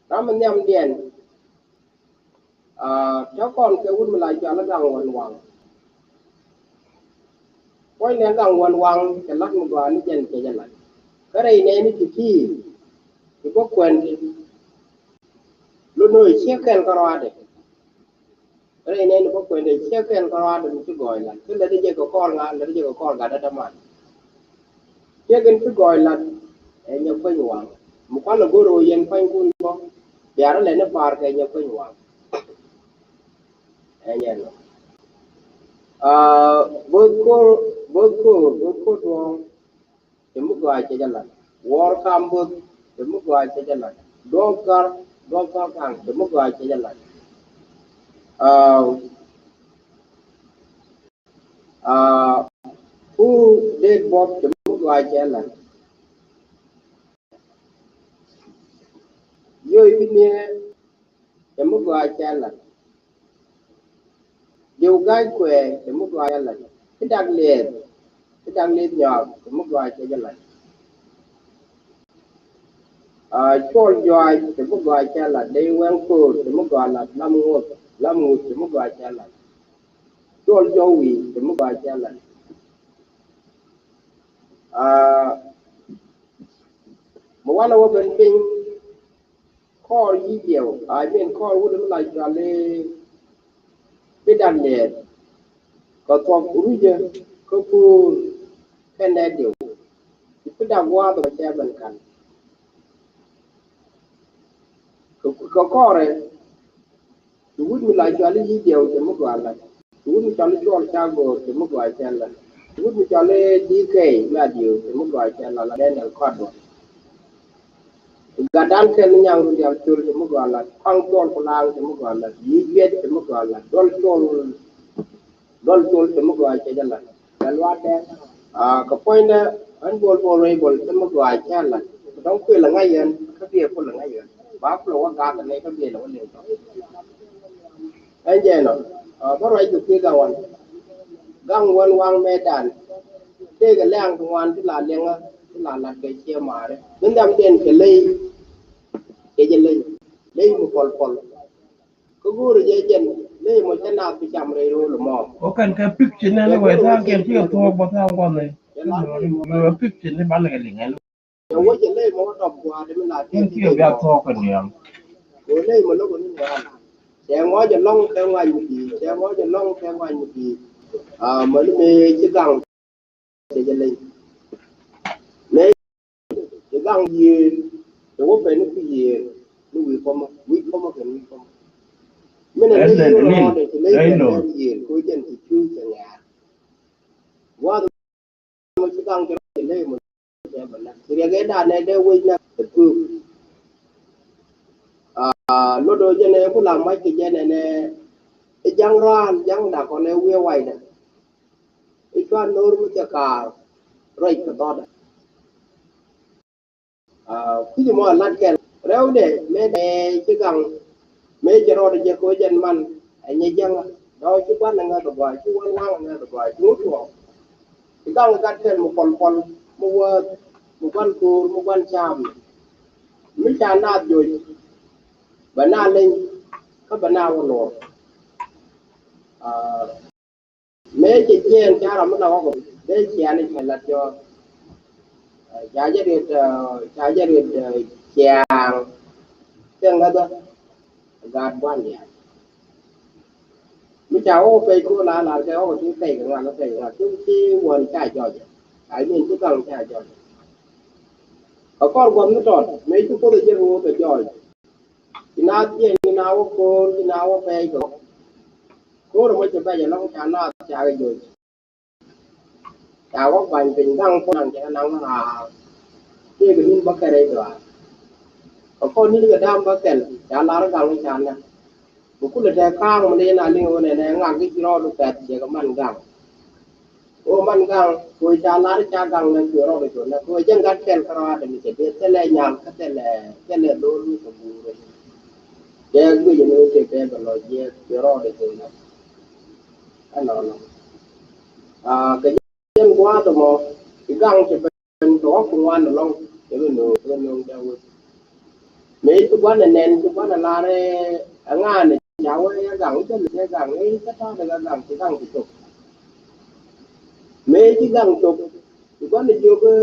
Ram mi nhiamdiɛn tɔ̱ kɔn kɛ wut mi la cɔal i̱ gaŋ wän waŋ. Puɔ̱nydɛ gaŋ wän waŋ kɛ la̱t mi gɔaa ni jɛn kɛ jɛ la̱t. Kä rɛy nɛɛni ti ti ti bä kuɛn ti lot ni ɣöö ciek kɛl kä rɔaadɛ. Rɛy nɛɛni bä kuɛn dee ciek kɛl kä rɔaadɛ mi ci gɔɔy la̱t kä lät jɛ kɛ kɔr ŋa̱ lät jɛ kɛ kɔr gat dädä man. Ciek in ci gɔɔy la̱t ɛ nyɛ kueny waŋ mi kualɛ go̱r ɣöö yɛn kuanykun bä bia rɔ lɛni pa̱a̱r kɛ nyɛ kueny waŋ. Ɛ nyɛ nɔ both ko̱r both ko̱r both ko̱r duɔ̱ɔ̱ŋ. Cɛ mi gɔaa cɛ jɛ lat. Wɔɔr kam both cɛ mi gɔaa cɛ jɛ lat. Duɔ̱ɔ̱p thar duɔ̱ɔ̱p thar kaŋ cɛ mi gɔaa cɛ jɛ lat. Ku deet bɔp cɛ mi gɔaa cɛ lat. Yoy bi niɛ cɛ mi gɔaa cɛ lat. Diw ga̱a̱c kuɛɛ cɛ mi gɔaa cɛ lat. Ki dak liɛth ki dak liɛth nyɔak cɛ mi gɔaa cɛ jɛ lat. Cuɔl juaac cɛ mi gɔaa cɛ lat. Dee wɛŋ ko̱o̱r cɛ mi gɔaa lat. Lam ŋuth lam ŋuth cɛ mi gɔaa cɛ lat. Cuɔl jɔw wi̱i̱ cɛ mi gɔaa cɛ lat. Mi wanɛ wä ben piny kɔɔr yic diɛw, I mean kɔɔr wut mi la cuali pidan nɛɛr kɛ thuɔk rucä kä puur kɛnɛ diw. Ci pidan gua̱a̱th bä cɛ ben kan kɛ kɔɔrɛ. Ci wut mi la cuali yic diɛw cɛ mi gɔaa lat. Ci wut mi cuali cuɔl ca go̱o̱r cɛ mi gɔaa cɛ lat. Ci wut mi cuali D K mi a diɛw cɛ mi gɔaa cɛ lat la Daniel Kɔt duɔl. Gatdan kɛl ni nyaŋ run dial col cɛ mi gɔaa lat. Kuaŋ col ku laaŋ cɛ mi gɔaa lat. Yic biɛt cɛ mi gɔaa lat. Duɔl col duɔl col cɛ mi gɔaa cɛ jɛ lat. Kɛ luaatdɛ kɛ puɔ̱nydɛ ɣän bol bol rɛy bol cɛ mi gɔaa cɛ lat. Dɔ̱ŋ kuël ɛ ŋa̱c yɛn kä biɛ kul ɛ ŋa̱c yɛn ba kulɛ wä gaak ɛ nɛy kä biɛ lɛ wä liŋ tɔ̱. Ɛn jɛ nɔ bä ruac kɛ kui̱ gaŋ wan gaŋ wan waŋ mɛtdan. Tëëkɛ lɛ̈ɛ̈ŋ ti ŋuan ti la liɛŋä ti la lat kɛ ciɛ maari mi nhiamdiɛn kɛ ley. Kɛ jɛ ley ley mi pɔl pɔl. Kä go̱o̱rä jɛ jɛn ley mɔ cä naath bi cam rɛy ro̱o̱l ɛmɔ. Wä kɛn kɛ picture ni ni wee tha̱a̱ŋ kɛn cikɛ thuɔ̱ɔ̱k bä tha̱a̱ŋ gua̱n ni. Wee picture ni banɛ kɛ liŋ ɛn. Cɛ wä jɛ ley mɔ dɔp gua̱a̱r dee mi la kɛn cikɛ bia thuɔ̱ɔ̱k kɛ niɔm. Wee ley mɔ lo̱k ni ŋuan. Cɛ ŋɔ̱c ɛlɔ̱ŋ kɛ ŋuany mi di̱i̱t cɛ ŋɔ̱c ɛlɔ̱ŋ kɛ ŋuany mi di̱i̱t. Mäni mëë ci gaŋ. Cɛ jɛ leny mëë ci gaŋ yiëër. Cɛ wä pɛn ni ku yiëër ni wi̱i̱ kɔmä wi̱i̱ kɔmä kɛn wi̱i̱ kɔmä. Min ɛ leny rɔɔdɛ ci leny kɛn yiëër ko jɛn ci cuuc cɛ ŋɛ̈ɛ̈r. Gua̱a̱th mɔ ci gaŋ jɛ rɔɔdɛ leny mɔ cɛ bɛ lɛk ci riɛk ɛ da̱a̱n ɛ dee wec na ɛ thuuk. Lot ɔ jɛn ɛ ku la mac kɛ jɛn ɛn ɛ ja̱ŋ raan ja̱ŋ dak kɔn ɛ wi̱i̱ ɛ wacdɛ. I̱ cuan no̱o̱r mi cɛ kaar ruac kɛ dhɔtdɛ. Kui̱c mɔ lat kɛl rɛwdɛ mëë dɛ ci gaŋ mëë cɛ rɔɔdɛ jɛ koc ɛn man. Ɛ nyɛ jäŋä dɔ̱ ci gua̱n ɛ ŋäth ɛ gɔaa ci wän waŋ ɛ ŋäth ɛ gɔaa ci ŋut tuɔɔk. Ci gaŋ ɛ gat kɛl mi pɔl pɔl mi wääth mi gua̱n ko̱o̱r mi gua̱n caam. Mi ca naath joc bɛ na leny kä bɛ na wä luɔr. Mëë cɛ jiɛɛn ca ram mi la wä kɛ dee ciaani cɛ lat jɔɔk. Ca jɛ riet ca jɛ riet ciaaŋ. Cɛ ŋäthä gaat buan diaal. Mi ca wä kɛ pɛc ko̱ la lar kɛ wä kɛ ti pɛc kɛ ŋa̱n pɛc kɛ ŋa̱n ti ti wän ca jɔc. Ca jiɛɛn ti gaŋ ca jɔc. Kɛ kɔr guɔth mi tɔt mëë ci koth a jɛ kɛ wä kɛ jɔc. Ci naath jiɛn ci naath wä ko̱o̱r ci naath wä pɛɛc kɛ wä. Ko̱o̱r ɛmɔ cɛ bɛc ɛlɔ̱ŋ ca naath ca kɛ joc. Ca wä bany piny gaŋ puɔ̱n cɛ kɛ naŋ raa. Tëëkɛ ni̱n bä kɛrɛ i̱ dɔaar. Kä kɔn ni kɛ dam bä kɛl ca lar gaŋ ca nɛ. Bä kulɛ tɛ ka̱a̱ŋ mi lin a liŋ wä nɛ nɛ ŋak gi̱c rɔɔd pɛth ciɛ kɛ man gaŋ. Wä man gaŋ kuɛ ca lar ca gaŋ nɛ kuɛ rɔɔd cuɛ nɛ kuɛ jɛn gat kɛl kä rɔɔd mi cɛ dee thilɛ nyal kä thilɛ thilɛ dhol mi kɛ guurɛ. Jɛ guic ni wä tɛ bɛ bɛ lɔ jɛ kuɛ rɔɔd cuɛ nɛ. Ɛnɔnɔ. Aa kɛ jɛn gua̱a̱th ɛmɔ ci gaŋ cɛ ben tɔ̱ wä kuŋ wan ɛlɔ̱ŋ cɛ ben nööŋ cɛ ben nööŋ cɛ wec. Mëë ci gua̱n ɛ nɛn ci gua̱n ɛ lar ɛ ŋa̱a̱n ɛ ca wee ɛ gaŋ cɛ lɛ cɛ gaŋ ɛ cɛ ta̱a̱ dɛ gaŋ ci gaŋ ci cop. Mëë ci gaŋ cop ci gua̱n ɛ jiök ɛ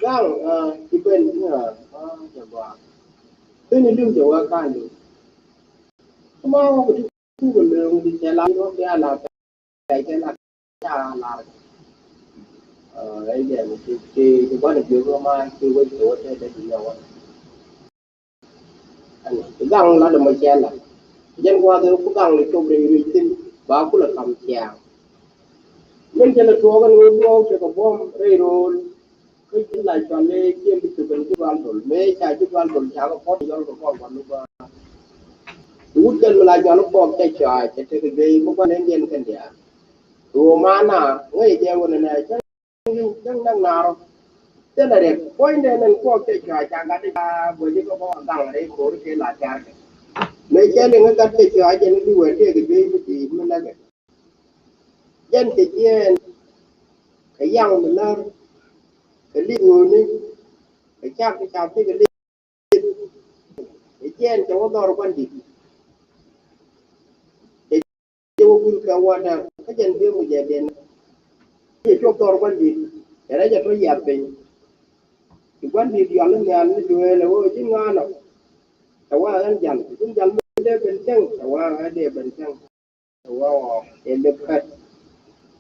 gaŋ ɛ ci ben ɛ cɛ gɔaa. Thini li̱w cɛ wee ka̱n li̱w. Kuma wä ku ti kuk ɛ lööŋ di cɛ la wä bia la pɛc kɛ la ca lar. Ɛ jɛ ti ti ti gua̱n ɛ jiök ɛ ma ci wec kɛ wä tɛ dɛ di nyɛ wä. Gaŋ la dɛ mɔ cɛ la. Jɛn gua̱a̱th ɛ ku gaŋ lɛ cop rɛy rɛy thin ba kulɛ kam ciaŋ. Min cɛ lɛ tuɔɔk ɛn wä duɔɔk cɛ kɛ buɔ̱m rɛy ro̱o̱l. Kä ji̱n la cual i̱ ciɛ mi cop ɛn ji̱ gua̱l dol mëë ca ji̱ gua̱l dol ca kɛ puɔ̱t yɔl kɛ kɔn gua̱l luk gua̱a̱. Wut kɛl mi la cual i̱ kuɔɔk cɛ cɔac cɛ tekɛ juey mi gua̱l ɛn diɛn kɛn diaal. Ɣöö mana ŋäc jɛ wun ɛnɛ cäŋ li̱w cäŋ näk naarɔ. Thilɛ riɛk puɔ̱nydɛ nɛn kuɔɔk cɛ cɔac ca gat i̱ ca guäc i̱ kɛ bä gaŋ rɛy ko̱r i̱ tëë la tiaar kɛ. Mëë cɛ liŋ i̱ gat cɛ cɔac jɛn i̱ bi wee tëëkɛ juey mi di̱i̱t mi näkɛ. Jɛn kɛ jiɛɛn kɛ yaŋ mi lär kɛ li̱k ŋööni kɛ cak kɛ cak thikɛ li̱k. Kɛ jiɛɛn kɛ wä dhɔr gua̱n di̱t kɛ jiɛ wä gul kɛ wä däk kä jɛn bi̱i̱ mu jɛ biɛn. Kɛ cop dhɔr gua̱n di̱t kɛ rɛc a tɔ yiath piny. Ci gua̱n di̱t yɔl in nhial ni duëël ɛ wä ji̱n ŋa̱a̱n ɔ. Kɛ wä ɣän jal ji̱n jal mi dee ben cäŋ kɛ wä ɣän dee ben cäŋ. Ɛ wä ɣɔɔ ɛ lep kät.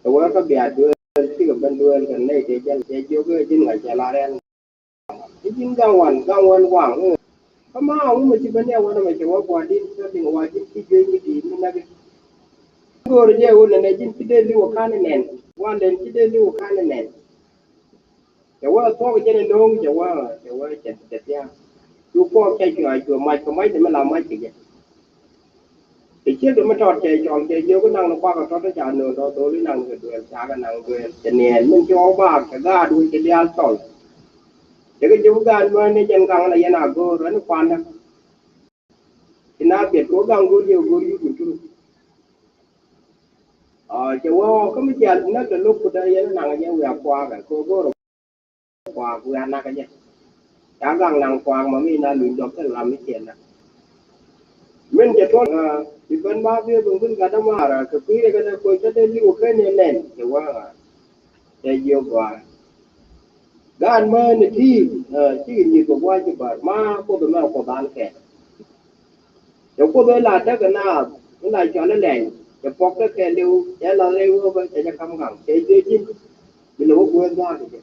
Ɛ wä kä bia duel cikɛ ben duel kɛ nɛy tëë jɛn cɛ jiök ɛ ji̱n ŋa̱c cɛ la rɛl. I̱ ji̱n gaŋ wan gaŋ wan waŋ. Kä ma ŋu mɛ ci ben ɛ wan mɛ cɛ wä gua̱di̱n kä liŋ wa ji̱n ci juey mi di̱i̱t mi näk i̱. Go̱o̱r jɛ wun nɛ ji̱n ci dee li̱w ɛ ka̱n ɛ nɛn wan den ci dee li̱w ɛ ka̱n ɛ nɛn. Cɛ wä thuɔ̱k jɛn ɛ no̱o̱ŋ cɛ wä cɛ wä cɛ cɛ thia̱a̱ŋ. Cu kuɔɔk cɛ cuɛ cuɛ mac kɛ mac dee mi la mac kɛ jɛ. Cɛ ciek dee mi tɔt cɛ cɔl cɛ jiök i̱ naŋ ni kuak ɛ tɔt i̱ ca nööŋ tɔt dhol i̱ naŋ ni kɛ duel ca kɛ naŋ duel cɛ niɛɛn min cɔɔk baak cɛ gaat wec cɛ diaal thɔl. Cɛ kɛ jiök i̱ gaat mäni jɛn gaŋ la yɛn a go̱o̱r ɛn i̱ kuandä. Ci na biɛt kɛ wä gaŋ go̱o̱r yɛ go̱o̱r yuk in turu. Cɛ wä kä mi jial näk lɛ lo̱k kudä yɛn naŋ jɛ wiak kuakä kɛ wä go̱o̱r kuak wiak nakä jɛ. Ca gaŋ naŋ kuak ma mi na luny dɔk kɛ lam mi ciɛn na. Min jɛ tuɔl ci ben ma bi bi win gat dämaarä kɛ kui̱ rɛ kɛ dee kui̱ kä dee li̱w kä ni nɛn cɛ wä. Cɛ jiök gɔaa. Gaat mäni ti cikɛ nyieth kɛ gua̱a̱c ci bär ma kuoth mɛ kuoth an kɛ. Cɛ kuoth ila tekɛ naath ila cɔl ilɛny cɛ pɔk kä kɛɛliw cɛ la rɛy wä bä cɛ jɛ kam gaŋ cɛ jiök ji̱n. Bi lɛ wä guäth gaak jɛ.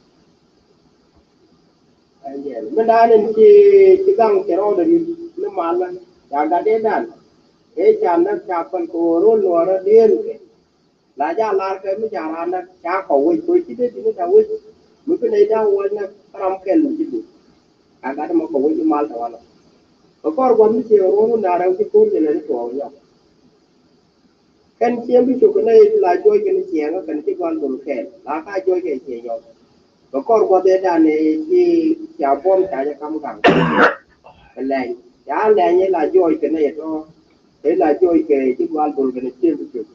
Min daan in ci ci gaŋ cɛ rɔɔdɛ ri̱t ni malä ca gat dee dan. Ëë ca näk ca päl kɛ ɣöö ro̱l nuɔɔrä dieen kɛ. La ja lar kɛ mi ca raan näk ca kɔ wec kɛ ci dee di̱t ni ca wec. Mi bi nɛy da̱a̱ wec näk ram kɛl mi ci dee. Ca gat mɔ kɔ wec i̱ mal tɔwanɔ. Kɛ kɔr gua̱th mi ciɛ ruɔ̱n wun da̱a̱ rɛw ci ko̱r jɛ lɛ ni tuɔɔk nyɔk. Kɛn ciɛ bi cok kɛ nɛy la juɔc kɛ ni ciɛŋä kɛn ci gua̱l dhol kɛɛl la ka juɔc kɛ ciɛ nyɔk. Kɛ kɔr gua̱th ëë da̱a̱ nɛ ci ca buɔ̱m ca jɛ kam gaŋ. Kɛ lɛny ca lɛny ëë la juɔc kɛ nɛy tɔ̱. Ëë la juɔc kɛ ci gua̱l dhol kɛ ni ciɛ bi cok.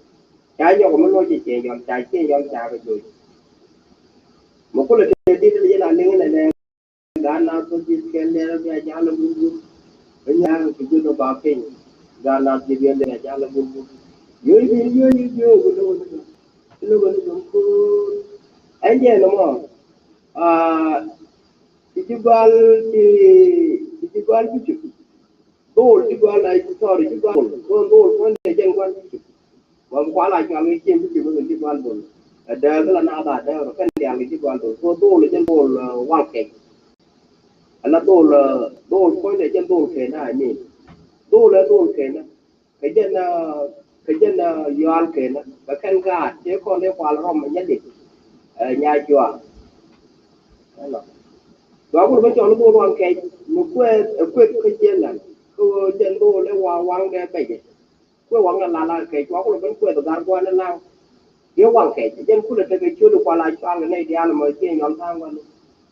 Ca nyɔk mi luɔc cɛ ciɛ nyɔl ca ciɛ nyɔl ca kɛ juɔc. Mi kulɛ tëë dit li jɛ la liŋ nɛ nɛ. Gaat na thok ji̱ kɛn lɛr bia jal a bur bur. Bia jal a bur bur ba piny. Gaat na thok ji̱ kɛn lɛr bia jal a bur bur. Yo̱o̱ ji̱ yo̱o̱ ji̱ yo̱o̱ ji̱ lo̱k ni gɔm. Lo̱k ni gɔm ko̱o̱r. Ɛn jɛ ni mɔ. Aa, ti ji̱ gɔal ti, ti ji̱ gɔal ti cuk. Dhol ji̱ gɔal a ji̱ thɔr ji̱ gɔal. Dhol dhol kuɔn jɛ jɛn gɔal ti cuk. Wa bi kual a cual kɛ cieŋ bi cieŋ bi kɛ ji̱ gua̱l bol. Ɛ dääk la na ba dääk rɔ kɛn diaal kɛ ji̱ gua̱l bol. Ko dhol jɛn dhol, ɛ, wal kɛc. Ala dhol, ɛ, dhol kuɔ̱ny dɛ jɛn dhol kɛn na, I mean. Dhol ɛ dhol kɛn na. Kɛ jɛn, ɛ, kɛ jɛn, ɛ, yual kɛn na. Kɛ kɛn gaat tëë kɔn dee kual rɔm nyɛ dik. Ɛ, nya jual. Ɛnɔ. Cua kulɛ ben cɔl i̱ dhol waŋ kɛc mi kuɛth ɛ kuɛth kä jiɛn lan kä ɣöö jɛn dhol ɛ wa waŋdɛ bɛcɛ. Kuɛ waŋ ɛ lala kɛc cua kulɛ ben kuɛth ɛ gar gua̱n ɛ laŋ. Yɛ waŋ kɛc jɛn kulɛ tekɛ ciöt ɛ kual a cual kɛ nɛy diaal ɛmɔ ciɛ nyɔl tha̱a̱ŋ gua̱n.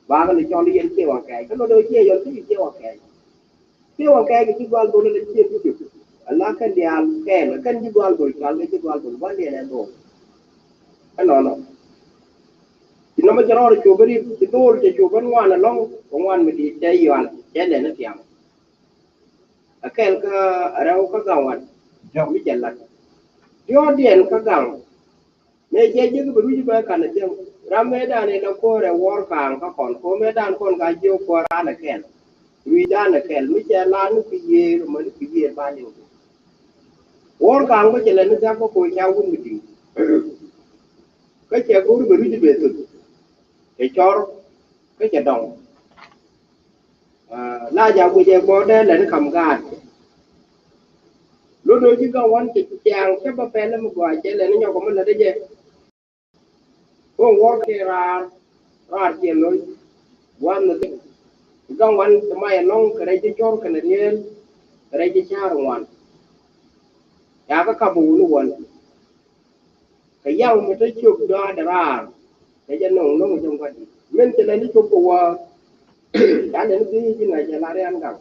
Bakɛ ni cɔl i̱ yɛn ciɛ waŋ kɛc kä lotdɛ ciɛ yɔl kä ciɛ waŋ kɛc. Ciɛ waŋ kɛc kɛ ci gua̱n dhol ɛ lɛ ciɛ kucuk. Ɛ la kɛn diaal kɛɛl ɛ kɛn ci gua̱n dhol cual kɛ ci gua̱n dhol gua̱n diɛn ɛ dhol. Ɛnɔnɔ. Ci nɔmɔ cɛ rɔɔdɛ cop bä ri ci dhol cɛ cop bä ŋuan ɛlɔ̱ŋ kɛ ŋuan mi di̱i̱t cɛ yual cɛ lɛn ɛ tiam. Ɛ kɛl kä rɛw kä gaŋ wan mi cɛ lat diɔ̱ɔ̱diɛn kä gaŋ. Mëë cɛ jiäk bɛ rui̱c bä kan ɛ thiäŋ ram mëëdan in ɛ kuäär ɛ wuɔ̱ɔ̱r kaaŋ kä kɔn ko̱ mëëdan kɔn ka jiök kuäär raan ɛ kɛl. Rui̱cdan ɛ kɛl mi cɛ lar ni kui̱ yiëër mɛ ni kui̱ yiëër ba liŋ. Wuɔ̱ɔ̱r kaaŋ bä cɛ lɛ ni thia̱k kä ko̱ ca wun mi di̱i̱t. Kä cɛ go̱o̱r bɛ rui̱c bɛ thöt. Cɛ cɔr kä cɛ dɔŋ. Ah, la ja guic ɛ gɔɔdɛ lɛni kam gaat. Lot do̱ ji̱ gaŋ wan cɛ ciaŋ cɛ bä pɛl mi gɔaa cɛ lɛni nyɔk mi lätdä jɛ. Kä wuɔr kɛ raar raar ciɛ lo̱c. Gua̱n ni thik gaŋ wan cɛ may ɛlɔ̱ŋ kɛ rɛy ji̱ cɔr kɛnɛ rieel kɛ rɛy ji̱ ca̱r ŋuan. Ca kä kap wuni wän. Kɛ yaw mi te ciök dɔaadɛ raar kɛ jɛ nɔŋ nɔŋ jɛ ŋua̱t. Min thilɛ ni cop kɛ wä ca lɛ ni bi ji̱ na jɛ la rian gaŋ.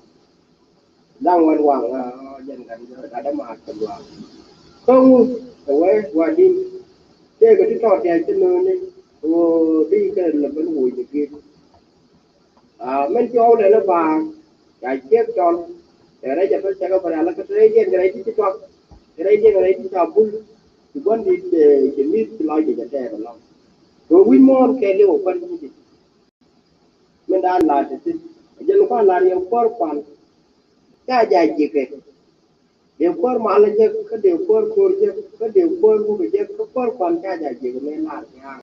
Gaŋ wän waŋ jɛn gaŋ jɛ gat dɛ maat kɛ luaak. Kä ŋu kɛ wee wa di̱n tëëkɛ ti tɔɔt diac ti nööni. Ɣöö bi kɛ lɛ ben woc ni gi̱i̱t. Ah, min cɔw lɛ ni baar ca ciek cɔl. Kɛ rɛc a pɛl cɛ kɛ bɛ rɛl kɛ te rɛc diɛn kɛ rɛc ti ci tuak. Kɛ rɛc diɛn kɛ rɛc ti ca bul. Ci gua̱n dit cɛ mi̱th ci lɔc jɛ jɛ tɛɛr ɛlɔŋ. Kɛ wi̱c muɔ̱ɔ̱n kɛ liw ɛ kuan wi̱c. Min daan la̱r ti thi̱n ɛ jɛn kuan la̱r yɛ kuäär kuan. Ca ja ji̱kɛ. Dee kuäär mal jɛ kä dee kuäär ko̱r jɛ kä dee kuäär wukɛ jɛ kä kuäär kuan ca ja ji̱kɛ min la̱r thia̱a̱ŋ.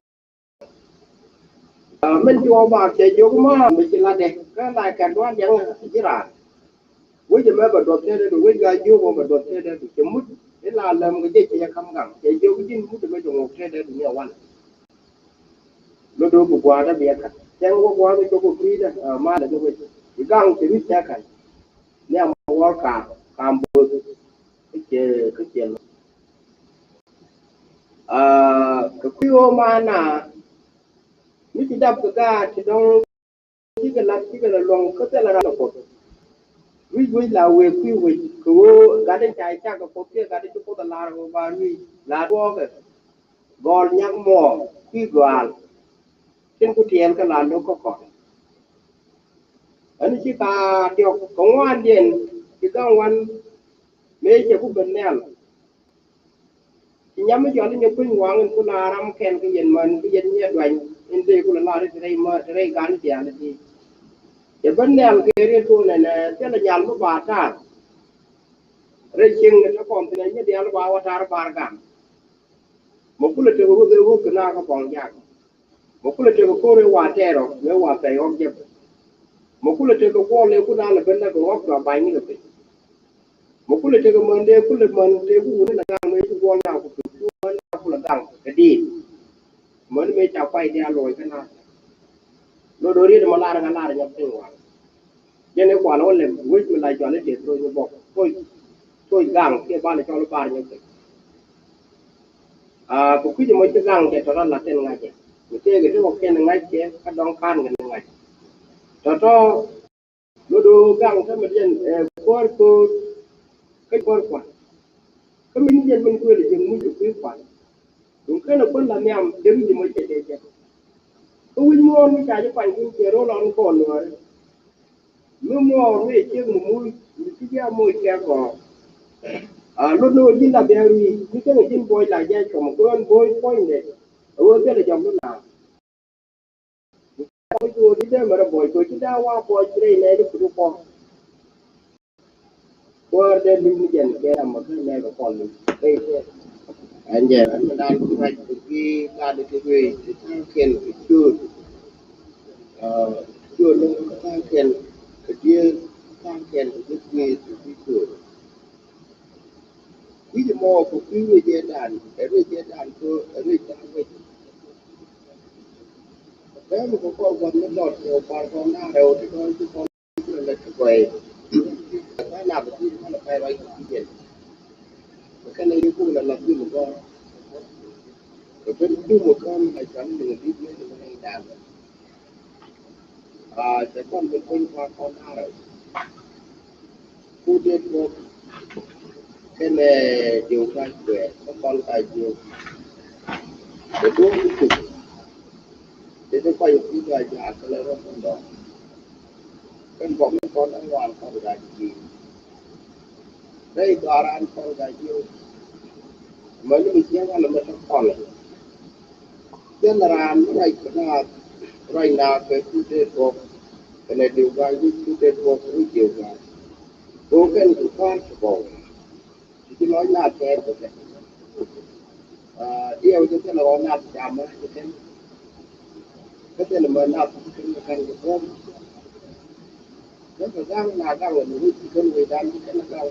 Ah, min ci wä bak cɛ jiök ma mi ci latdɛ kä la kɛn dual yaŋ ji̱ raan. Wec ɛmɛ bɛ duɔth tɛtdɛ du wec ga jiök wä bɛ duɔth tɛtdɛ du cɛ mut. Ila lɛm kɛ jɛ cɛ jɛ kam gaŋ cɛ jiök ji̱n mut ɛmɛ jɛ ŋok tɛtdɛ du ni ɛ wan. Lot do̱ bi gua̱a̱r dä bi ɛ kat cɛŋ wä gua̱a̱r dä cok kɛ kui̱dä. Ah, malɛ ni wec i̱ gaŋ cɛ wi̱c cɛ kat. Ni a mɔ wä kaam kaam bo̱o̱th. Kä cɛ kä cɛ lɔ. Ah, kɛ kui̱ ɣöö mana mi ci dap kɛ gaat ti dɔ̱ŋ cikɛ lat cikɛ la luɔ̱ŋ kä thilɛ ran lɛ kuɔth. Wi̱c wi̱c la wëë kui̱ wi̱c kɛ ɣöö gat in ca cak kɛ kuɔth kiɛ gat in ci kuoth a lar ɣöö ba wi̱c la tuɔɔkɛ. Gɔl nyak muɔɔk kui̱ gɔaal. Cin ku tiɛɛl kä la lo̱k kä kɔn. Ɛn ci ka diɔk kɛ ŋuandiɛn ci gaŋ wan mëë cɛ ku ben nhial. Ci nyam mi jɔl inyɛ kuny waŋ in ku la ram kɛn kä yɛn män kä yɛn nyɛ duany in dee ku la lar ti rɛy män ti rɛy gan diaal ti. Cɛ ben nhial kɛ riet ku nɛnɛ thilɛ nyal mi ba taar. Rɛy cieŋ ni te kɔn thin ɛ nyɛ diaal ba wä taar bar gan. Mɛ kulɛ tek ruth ɛ ruth kɛ na kä bɔŋ jak. Mɛ kulɛ tek ko̱r ɛ wa tɛɛr ɔ mɛ wa pɛy ɣɔk jɛ. Mɛ kulɛ tek kuɔl ɛ ku na lɛ ben lɛ kɛ ɣɔk dɔa bany ni kɛ piny. Mɛ kulɛ tek män dee kulɛ män tee ku wuni lɛ gaŋ mɛ ci guɔl na ku piny ku män na kulɛ gaŋ kɛ diit. Män mɛ ca kuay diaal luɔc kä na. Lot do̱ riet mɛ lar ŋa lar nyɔk piny wa. Jɛn i̱ kual wä lɛm wec mi la jɔal i̱ tëë throc ni bɔk. Throc, throc gaŋ kiɛ bal cɔl bar nyɔk piny. Aa, kɛ kui̱c ɛmɔ ci gaŋ jɛ tɔ̱tɔ̱ la̱t tin ŋa̱c jɛ. Mi tëëkɛ ti kɔ̱kiɛn ŋa̱c jɛ kä dɔ̱ŋ ka̱n kɛ ni ŋa̱c. Tɔ̱tɔ̱ mi do̱o̱ gaŋ kä mi diɛn ɛ kuäär ko̱o̱r kä kuäär kua̱n. Kä mi ni jɛn min kuël jɛ muc kɛ kui̱ kua̱n. Duŋ kenɛ kuäär la nhiam dee wi̱c ɛmɔ jɛ dee jɛ. Kä wi̱c muɔ̱ɔ̱n mi ca jɛ kuany kin cɛ ro̱l ɔn kɔɔn nuääri. Mi muɔɔr mi ɛ ciek mi muc mi ci ji̱ a moc kɛ gɔɔr. A lot ni ɣöö ji̱n la bia rui̱ mi kɛn ɛ ji̱n buɔc la jiac kɔm kɛ ɣän buɔc puɔ̱nydɛ. Ɛ ɣöö thilɛ jɔk ni la. Buɔc kɛ ɣöö ji̱ dee mɛrɛ buɔc kɛ ɣöö ji̱ dee wa buɔc rɛy nɛɛni kut i̱ kuɔr. Kuäär dee luny ni jɛn kɛ ram ma kä nɛɛkɛ kɔn luny rɛy kɛ. Ɛn jɛ ɛn mi daan ku ruac kɛ guiy gat kɛ guiy ti tha̱a̱ŋ kɛn kɛ ciööt. Ciööt ni kä tha̱a̱ŋ kɛn kɛ diee kä tha̱a̱ŋ kɛn kɛ guiy kɛ guiy ciööt. Wi̱c mɔ kɛ kui̱ ruec ɛ dan ɛ ruec ɛ dan kä ɛ ruec dan ruec. Bɛ mi kɛ kɔr gua̱th mi lɔt kɛ kɔr kɔn na rɛw ti kɔn ti kɔn ti lɛ ti gɔy. Kɛ na bɛ ti kɔn kɛ rɔy kɛ ti jɛn. Kɛ kɛn ni kuk la la ti mi gɔr. Kɛ ben ti mi gɔr mi la jam ni di ni ni dan. Aa, cɛ kɔn bi kuny kɔn kɔn da̱rɛ. Ku dee tuɔk kɛnɛ diw ka cuɛ kä kɔn ka jiw. Kɛ duɔ̱k ti tuk. Dee ti kɔc ti ka jaak kɛ lɛ rɔ kɔn dɔ̱ŋ. Kɛn bɔk ni kɔn da̱ŋ wan kɔn ka jiw. Rɛy dhɔaaran kɔn ka jiök. Mäni mi cieŋ alɛ mɛ te kɔn. Jɛn raan mi ruac kɛ naath, ruac naath kɛ ku dee tuɔk. Kɛnɛ diw ga̱a̱c wi̱c ku dee tuɔk wi̱c diw ga̱a̱c. Go̱o̱k kɛn kɛ kua̱r kɛ bɔw. Ti ci lɔc naath kɛɛr kɛ kɛ. Aa, diɛw jɛ kɛn ɣɔw naath jam mɛ kɛ kɛn. Kä thilɛ mɛ naath kɛ kɛn kɛ kɛn kɛ kɛn. Kä kɛ gaŋ na gaŋ ni wec kɛ kɛn wec dan kɛ kɛn gaŋ.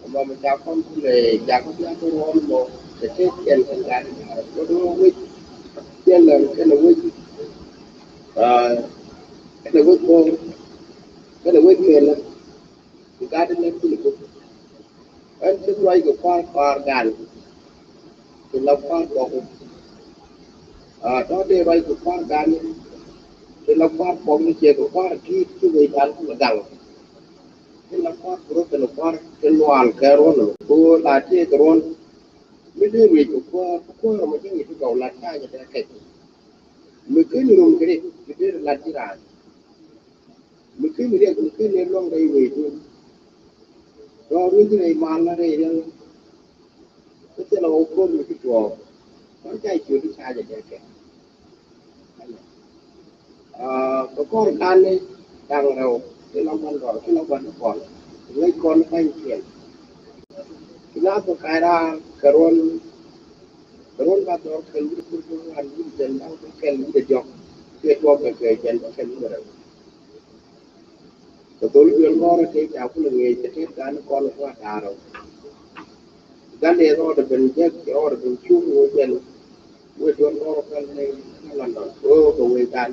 Ɛmɔ mi ca kɔn kulɛ jak kä biak kä ruɔn mɔ kɛ tëë kɛn kɛn gat. Wec wec. Kɛn lɛ kɛn wec. Aa, kɛn wec kɔn. Kɛn wec kɛn lɛ. Kɛ gat lɛ kul kul. Ɛn ti ruac kɛ kua̱r kua̱r gan. Ti la kua̱r bɔk. Aa, tɔ dee ruac kɛ kua̱r gan. Ti la kua̱r bɔk ni ciɛ kɛ kua̱r ti ti wec dan kɛ gaŋ. Ti la kua̱r kɛ rɔ kɛ kua̱r ti lual kɛ ruɔn. Ko la ti kɛ ruɔn. Mi dee ruec kɛ kua̱r kua̱r mɔ jɛ wec ti gɔw la ca jɛ dee kɛc. Mi ken rum kɛ rik mi dee lat jiran. Mi ken riɛk mi ken luɔŋ rɛy wee duun. Dɔɔr wi̱c rɛy mal na rɛy riɛk. Kä thilɛ wä ko̱r mi ti tuɔɔk. Kɔn ca ciöt i̱ ca jɛ dee kɛ. Aa, kɛ kɔr kan ni da̱ŋ rɛw. Ti la gua̱n rɔɔk ti la gua̱n ni kɔn. Ŋäc kɔn ba̱ny kiɛn. Ti la kɛ ka̱c raar kɛ ruɔ̱n. Kɛ ruɔ̱n ba dhɔr kɛl wi̱cdɛ kur kur wan wi̱cdɛ jɛn da̱ŋ kɛl wi̱cdɛ diɔ̱k. Kiɛ tuɔɔk kɛ kɛ jɛn ba kɛl wi̱cdɛ rɛw. Kɛ dhol duel ŋɔrɛ tëë ca kulɛ ŋi̱eec kɛ tëë kan kɔn kua da̱a̱r rɛw. Gan dee rɔɔdɛ ben jek kɛ rɔɔdɛ ben cuŋ wee jɛn. Wee duel ŋɔrɛ kɛl ni London wee kɛ wee kan.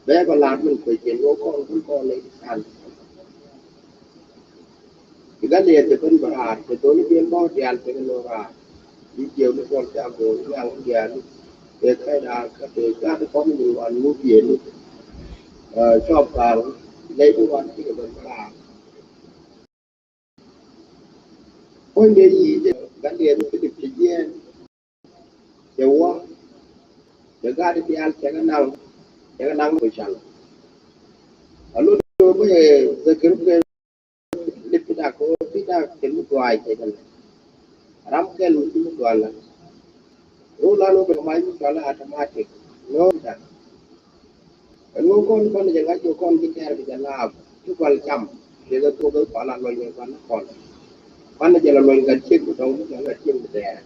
Bɛ kɛ la̱r min kuec jɛn wee kɔn kun kɔn ni kan. Ti gan dee te ben bɛ raar kɛ dhol duel ŋɔrɛ diaal te kɛ ni raar. I̱ jiɛw ni kɔn ca go̱o̱r i̱ aŋ diaal ni. Kɛ kɛn a kä te gat kɔn ni wan ŋu bieni. Cɔp kar ley bi wan ti kɛ ben kar. Kuɔny dee yi jɛ gat yɛ ni ti ti jiɛn. Cɛ wä cɛ gat diaal cɛ kɛ naŋ cɛ kɛ naŋ bi can. A lot of the kɛ lip dak ko pi dak kɛ mi duay kɛ kɛ ram kɛl mi ti mi dual la. Ro la no bɛ ma yi kala automatic. No dak. Ɛn ŋuɔ̱n kɔn kɔn jɛ ŋa̱c jɛ kɔn ji̱ kɛɛr kɛ jɛ laap ti gual cam. Jɛ kɛ thok kɛ kual a luɔny kɛ kual kɔn. Kual jɛ la luɔny gat ciek bi dɔŋ bi jɛ gat ciek bi dɛɛr.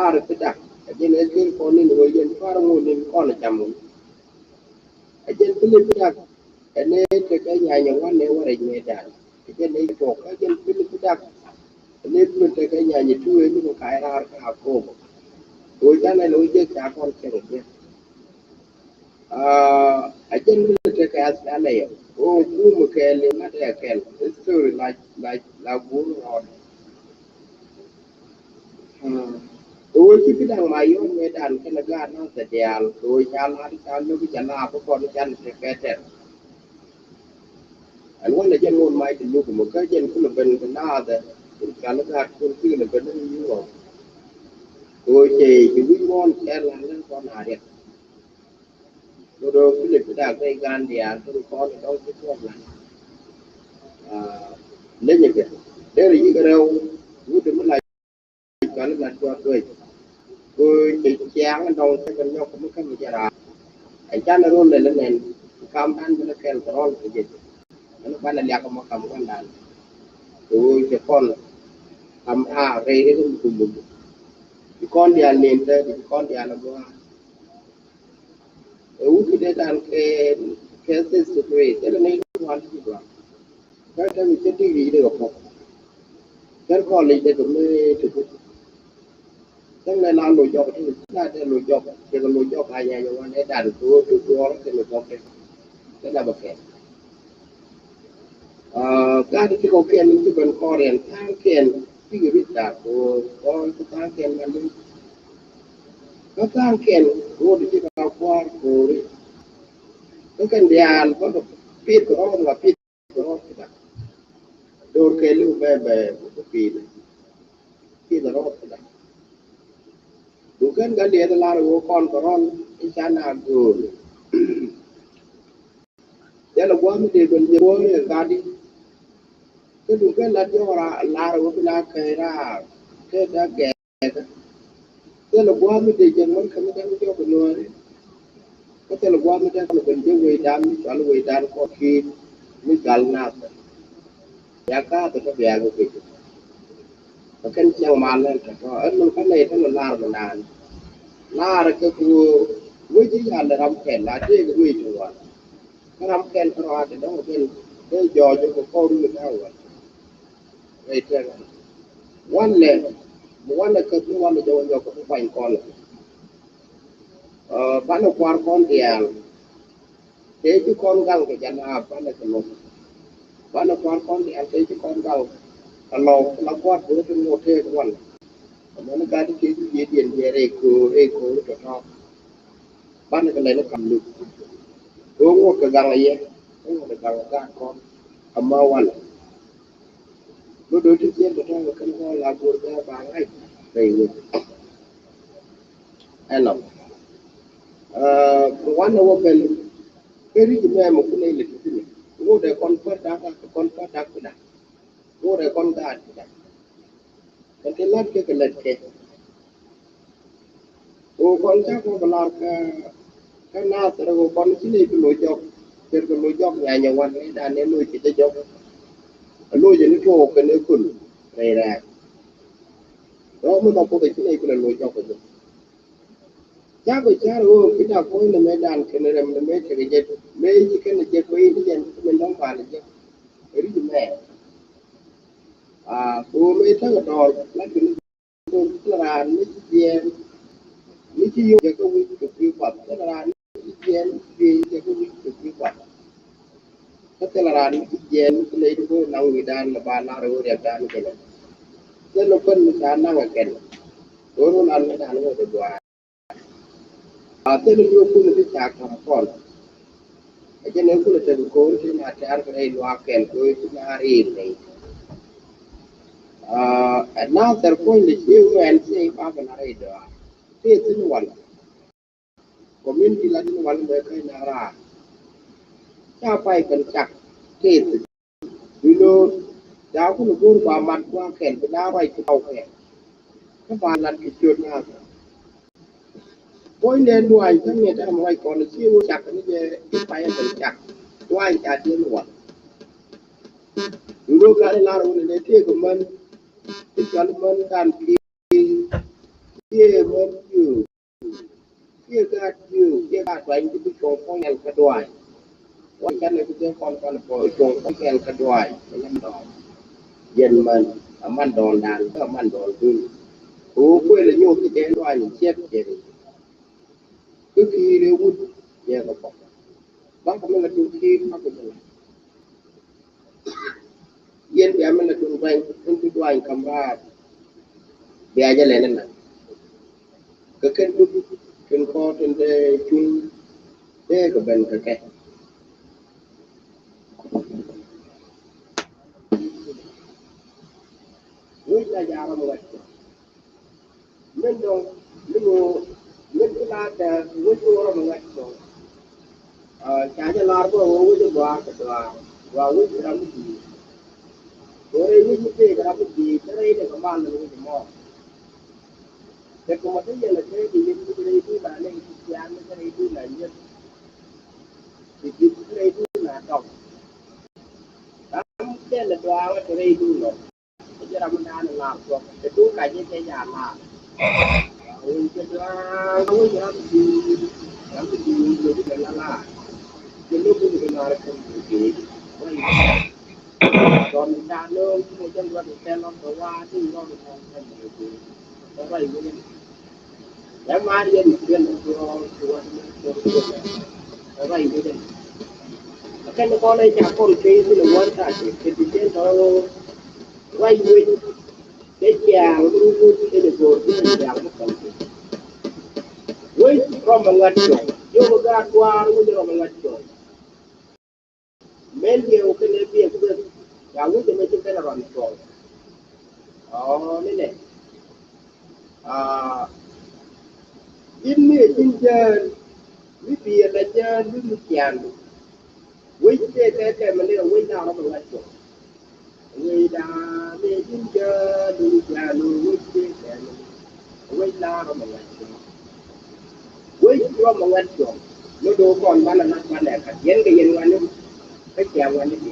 Ar ti dak ɛ jɛ lɛ kɛɛr kɔn ni ni wee yɛn cuar ŋuɔ̱n ni kɔn cam. Ɛ jɛn Pilip dak ɛ nɛ tekɛ nyanyɛ wanɛ wä rɛc mëë dan. Ɛ jɛn nɛ tuɔk ɛ jɛn Pilip dak ɛ nɛ tuɔk tekɛ nyanyɛ tuɔk ɛ nukɛ ka̱a̱c raar kä Akobo. Ɣöö canɛ ni wä jek ca kɔn cɛŋ jek. Aa, ɛ jɛn Pilip tekɛ ath canɛ yɛ ɣöö kum kɛɛl in ŋa̱t ɛ kɛl. History la la la guur rɔɔd. Kɛ ɣöö ci bi da̱ŋ ma yɔ̱ɔ̱n mëë dan kɛnɛ gaat nath ɛ diaal kɛ ɣöö ca lat ca lo̱k ca laap bä kɔn can tekɛ tɛr. Ɛn wälɛ jɛn ŋot mac ti luk mɔ kä jɛn kulɛ ben kɛ naath ɛ kulɛ can gaat kun kulɛ ben ni yuɔ̱ɔ̱ŋ. Kɛ ɣöö cɛ ci wi̱c ŋuɔ̱ɔ̱n kɛ la̱t lɛn kɔn a riɛk. Kɛ ɣöö Pilip dak rɛy gaan diaal kɛ ɣöö kɔn dɔ̱ŋ ci tuɔɔk la̱t. Lenyɛ kɛ derɛ yik rɛw wut mi la Cuali lat cuat duec. Ku cɛ ciaŋ dɔŋ cɛ kɛ nyɔk mi kä mi jɛ raar. Ɛ can rol lɛ lɛ nɛn kam dan bi lɛ kɛl kɛ rɔl kɛ jɛ. Mɛn banɛ liak mɔ kam wan dan. Ku cɛ kɔn kam raar rɛy rɛy kum kum. Ci kɔn diaal nen tɛ ci kɔn diaal a gua̱a̱. Ɛ wut kɛ dee dan kɛ kɛ thil situation ni wan ti duan. Kä te mi cä digri dee kɛ pɔk. Cär kɔn lic dee kɛ mëë ti kut. Thil nɛ la lo̱c jɔk ti la dee lo̱c jɔk, cɛ kɛ lo̱c jɔk a nyɛ nyɛ wan ɛ dat ko ti duɔr kɛ lo̱c jɔk ti. Kɛ la bɛ kɛn. Gat ti kɔ kɛn ti ben kɔriɛn tha̱a̱ŋ kɛn ti kɛ ri dak ko kɔn ti tha̱a̱ŋ kɛn ma ni. Kä tha̱a̱ŋ kɛn ko ti ti ka kuar ko ri. Kä kɛn diaal bä pit kɛ rɔɔd la pit. Rɔɔd kɛ dak. Dor kɛ liw bɛ bɛ bɛ pil. Pil rɔɔd kɛ dak. Dukɛn kä liɛth lar wä kɔn kɛ rɔɔd i̱ ca na go̱o̱r. Jɛn a guam dee ben jɛ go̱o̱r yɛ gadi. Kä dukɛn la diɔk ra lar wä bi na kɛ ra kɛ dak gɛ. Thilɛ gua̱a̱th mi dee jɛn män kä mi dee mi jɔk nuääri. Kä thilɛ gua̱a̱th mi dee kɔn ben jɛ wecdan mi cɔal wecdan kɔn ki̱i̱t mi cɔal nath. Ya kaath kä bia kɛ guic. Kä kɛn cieŋ mal lɛn tɔ̱tɔ̱ ɛn min kä nɛy tɔ̱ lar mi naan. Lar kɛ ku wec i̱ yal ram kɛl la dee kɛ wec ti wal. Kä ram kɛl kä rɔaadɛ dɔ̱ŋ ben dee jɔɔc kɛ kɔr mi da̱a̱ wal. Rɛy tɛk wanɛ mi wanɛ käth mi wanɛ jɔwä nyɔk kɛ kuany kɔn. Banɛ kuar kɔn diaal. Tëë ci kɔn gaŋ kɛ jana banɛ kɛ lɔk. Banɛ kuar kɔn diaal tëë ci kɔn gaŋ kɛ lɔk la kuar bä ti ŋot tëë kɛ wanɛ. Mɛn gat ti ci jiɛ diɛn jiɛ rɛy ko̱o̱r rɛy ko̱o̱r tɔ̱tɔ̱. Banɛ kɛ lɛn kam luk. Kɛ ŋot kɛ gaŋ yɛ kɛ ŋot kɛ gaŋ gaat kɔn. Ama wanɛ. Lo do ti tiɛn tɔ̱tɔ̱ kɛn kɔn la go̱r bɛ ba ŋa̱c rɛy wec. Ɛnɔ. Ɛ, mi wanɛ wä ben kä ri̱c mɛ mi kun ilɛ ti thi̱n. Ŋot ɛ kɔn pär dak kɛ kɔn pär dak ti dak. Ŋot ɛ kɔn gaat ti dak. Kɛn ti lat kɛ kɛ lɛt kɛ. Ɣöö kɔn cakɔ kɛ lar kä, kä Nathɛr ɣöö kɔn ci nɛy bi lo̱c jɔk. Cɛr kɛ lo̱c jɔk nyanyɛ wan nɛy dan nɛ lo̱c kɛ jɛ jɔk. Ɛ lo̱c ni tuɔɔk kɛn ɛ kul rɛy rɛɛk. Rɔɔk mi dhɔk Kuoth ɛ ci nɛy bi lɛ lo̱c jɔk kɛ jɛ. Cakɔ car ɣöö ki dak kuɔ̱ny nɛ mëë dan kɛn rɛm nɛ mëë tekɛ jɛ mëë ci kɛn jɛ kuɔ̱ny ni jɛn min dɔ̱ŋ pal jɛ. Ri̱c mɛ. Aa, ɣöö mëë tekɛ dɔɔr la kɛn Thilɛ raan mi ci jiɛɛn mi ci yio̱w jɛ kä wi̱c kɛ kui̱ kuath. Thilɛ raan mi ci jiɛɛn mi ci yio̱w jɛ kä wi̱c kɛ kui̱ kuath. Kä thilɛ raan mi ci jiɛɛn mi ci ley ti go̱o̱r naŋ wi̱i̱dan lɛ ba lar ɣöö riɛkdan kɛnɛ. Thilɛ kuän mi ca naŋ ɛ kɛn. Go̱o̱r ɣöö lan mi dan ɣöö dee gua̱a̱r. A thil ni wä kun ti ca kam kɔn. A jɛ ni kun ti kun ti na tɛr kɛ rɛy luaak kɛn kɛ ti na rir ni. A na thɛr kun ti ci wɛn ti ba bɛ na rɛy dɔa. Ti ti ni wal. Community la ti ni wal mɛ kɛ na ra. Ca pay kɛn cak. Ti ti. Duno ca kun go̱o̱r ba mat gua̱a̱k kɛl bi na ruac ti kɔw kɛl. Kä ba lat kɛ ciöt na. Puɔ̱nydɛ duaany kä ŋi̱et ɛn ruac kɔn ci wä cak ni jɛ i̱ pay ɛn cak. Duaany ca diɛn wal. Duno kan i̱ lar wun ni tëëk män i̱ cɔl män kan ki kiɛ män kiɛ Kiɛ gaat jiök kiɛ gaat tuany ti bi cuɔ̱ŋ puɔ̱ny kɛl kä duaany. Wä canɛ bi jɛ kɔn kɔn puɔ̱ny cuɔ̱ŋ puɔ̱ny kɛl kä duaany. Kɛ yɛn dɔɔn yɛn män a man dɔɔn dan kä a man dɔɔn dun. Kɛ wä kuël a nyuɔth kɛ jɛ duaany ciɛk ciɛk. Kä ki̱i̱r ɛ wut yɛ kɛ pɔk. Bak kɛ mi la tuk ki̱i̱r bak kɛ jɛ la. Yɛn bia mi la duŋ duany in ti duany kam raar. Bia jɛ lɛn in la kɛ kɛn duk tin kɔɔr tin dee cuŋ dee kɛ ben kɛ kɛ. Wi̱c la jaarɔ mi wɛt kɛ. Min dɔ̱ŋ, min ɣöö, min ti la tɛth wec ɣöö rɔ mi ŋa̱c kɔn. Ca jɛ lar bä ɣöö wec ɣöö gɔaa kɛ dɔaa, gɔaa wec ram mi di̱i̱t. Ɣöö rɛy wec mi tëëk ram mi di̱i̱t, kä rɛy ni kɛ mal ni wec mɔ. Kɛ kɛ mɔ te yɛn a tëëk i̱ yet mi rɛy duun a nɛy ti ciaŋ ni kä rɛy duun a yet. Ti di̱t kä rɛy duun a dɔŋ. Ram kɛl a dɔaa kä rɛy duun ɔ. Kɛ jɛ ram mi da̱a̱n lar thuɔ̱k kɛ duŋ ka jɛ kɛ jɛ a lar. Wec kɛ dua̱a̱ŋ wec ram mi di̱i̱t, ram mi di̱i̱t wec kɛ la lar. Kɛ lo̱k wec kɛ lar kɛ mi di̱i̱t. Wec kɛ dua̱a̱ŋ mi da̱a̱n lo̱k kɛ jɛ luɔt kɛ lɔk kɛ wa̱a̱ ti lɔk kɛ kɛ mi di̱i̱t. Kɛ wec wec. Ɛn ŋa̱a̱n yɛn i̱ piɛl ɛ tuɔɔk ti wä ti mɛ tuɔɔk ti wä mɛ. Ɛ ruac wec ɛn. Ɛ kɛn kɔn ɛ ca kɔn kɛ i̱ thilɛ wä ta ti kɛ ti cɛn tɔ̱ ruac wec. Kɛ ciaŋ mi rut wec kɛ jɛ go̱o̱r ti kɛ ciaŋ mi kɔn ti. Wec rɔm ɛ ŋa̱t cuɔ̱ŋ. Yio̱k ɛ gaat duaar wec rɔm ɛ ŋa̱t cuɔ̱ŋ. Mɛn diɛ wä kɛn ɛ biɛ kueth. Ya wec ɛmɛ ci kɛn ɛ rɔn cuɔ̱ŋ. Ɔ ni nɛ. Aa, ji̱n mi ɛ ji̱n jään mi biɛ la jään mi mi ciaŋdu. Wec tëë kɛ kɛ mɛ ni ɛ wec la rɔm ɛ ŋa̱t cuɔ̱ŋ. Wec la mi ɛ ji̱n jään mi mi ciaŋdu wec tëë kɛ mɛ ni ɛ wec la rɔm ɛ ŋa̱t cuɔ̱ŋ. Wec rɔm ɛ ŋa̱t cuɔ̱ŋ. Mi do̱ kɔn banɛ lat banɛ kat yɛn kɛ yɛn ŋuani. Kä ciɛ ŋuani ti.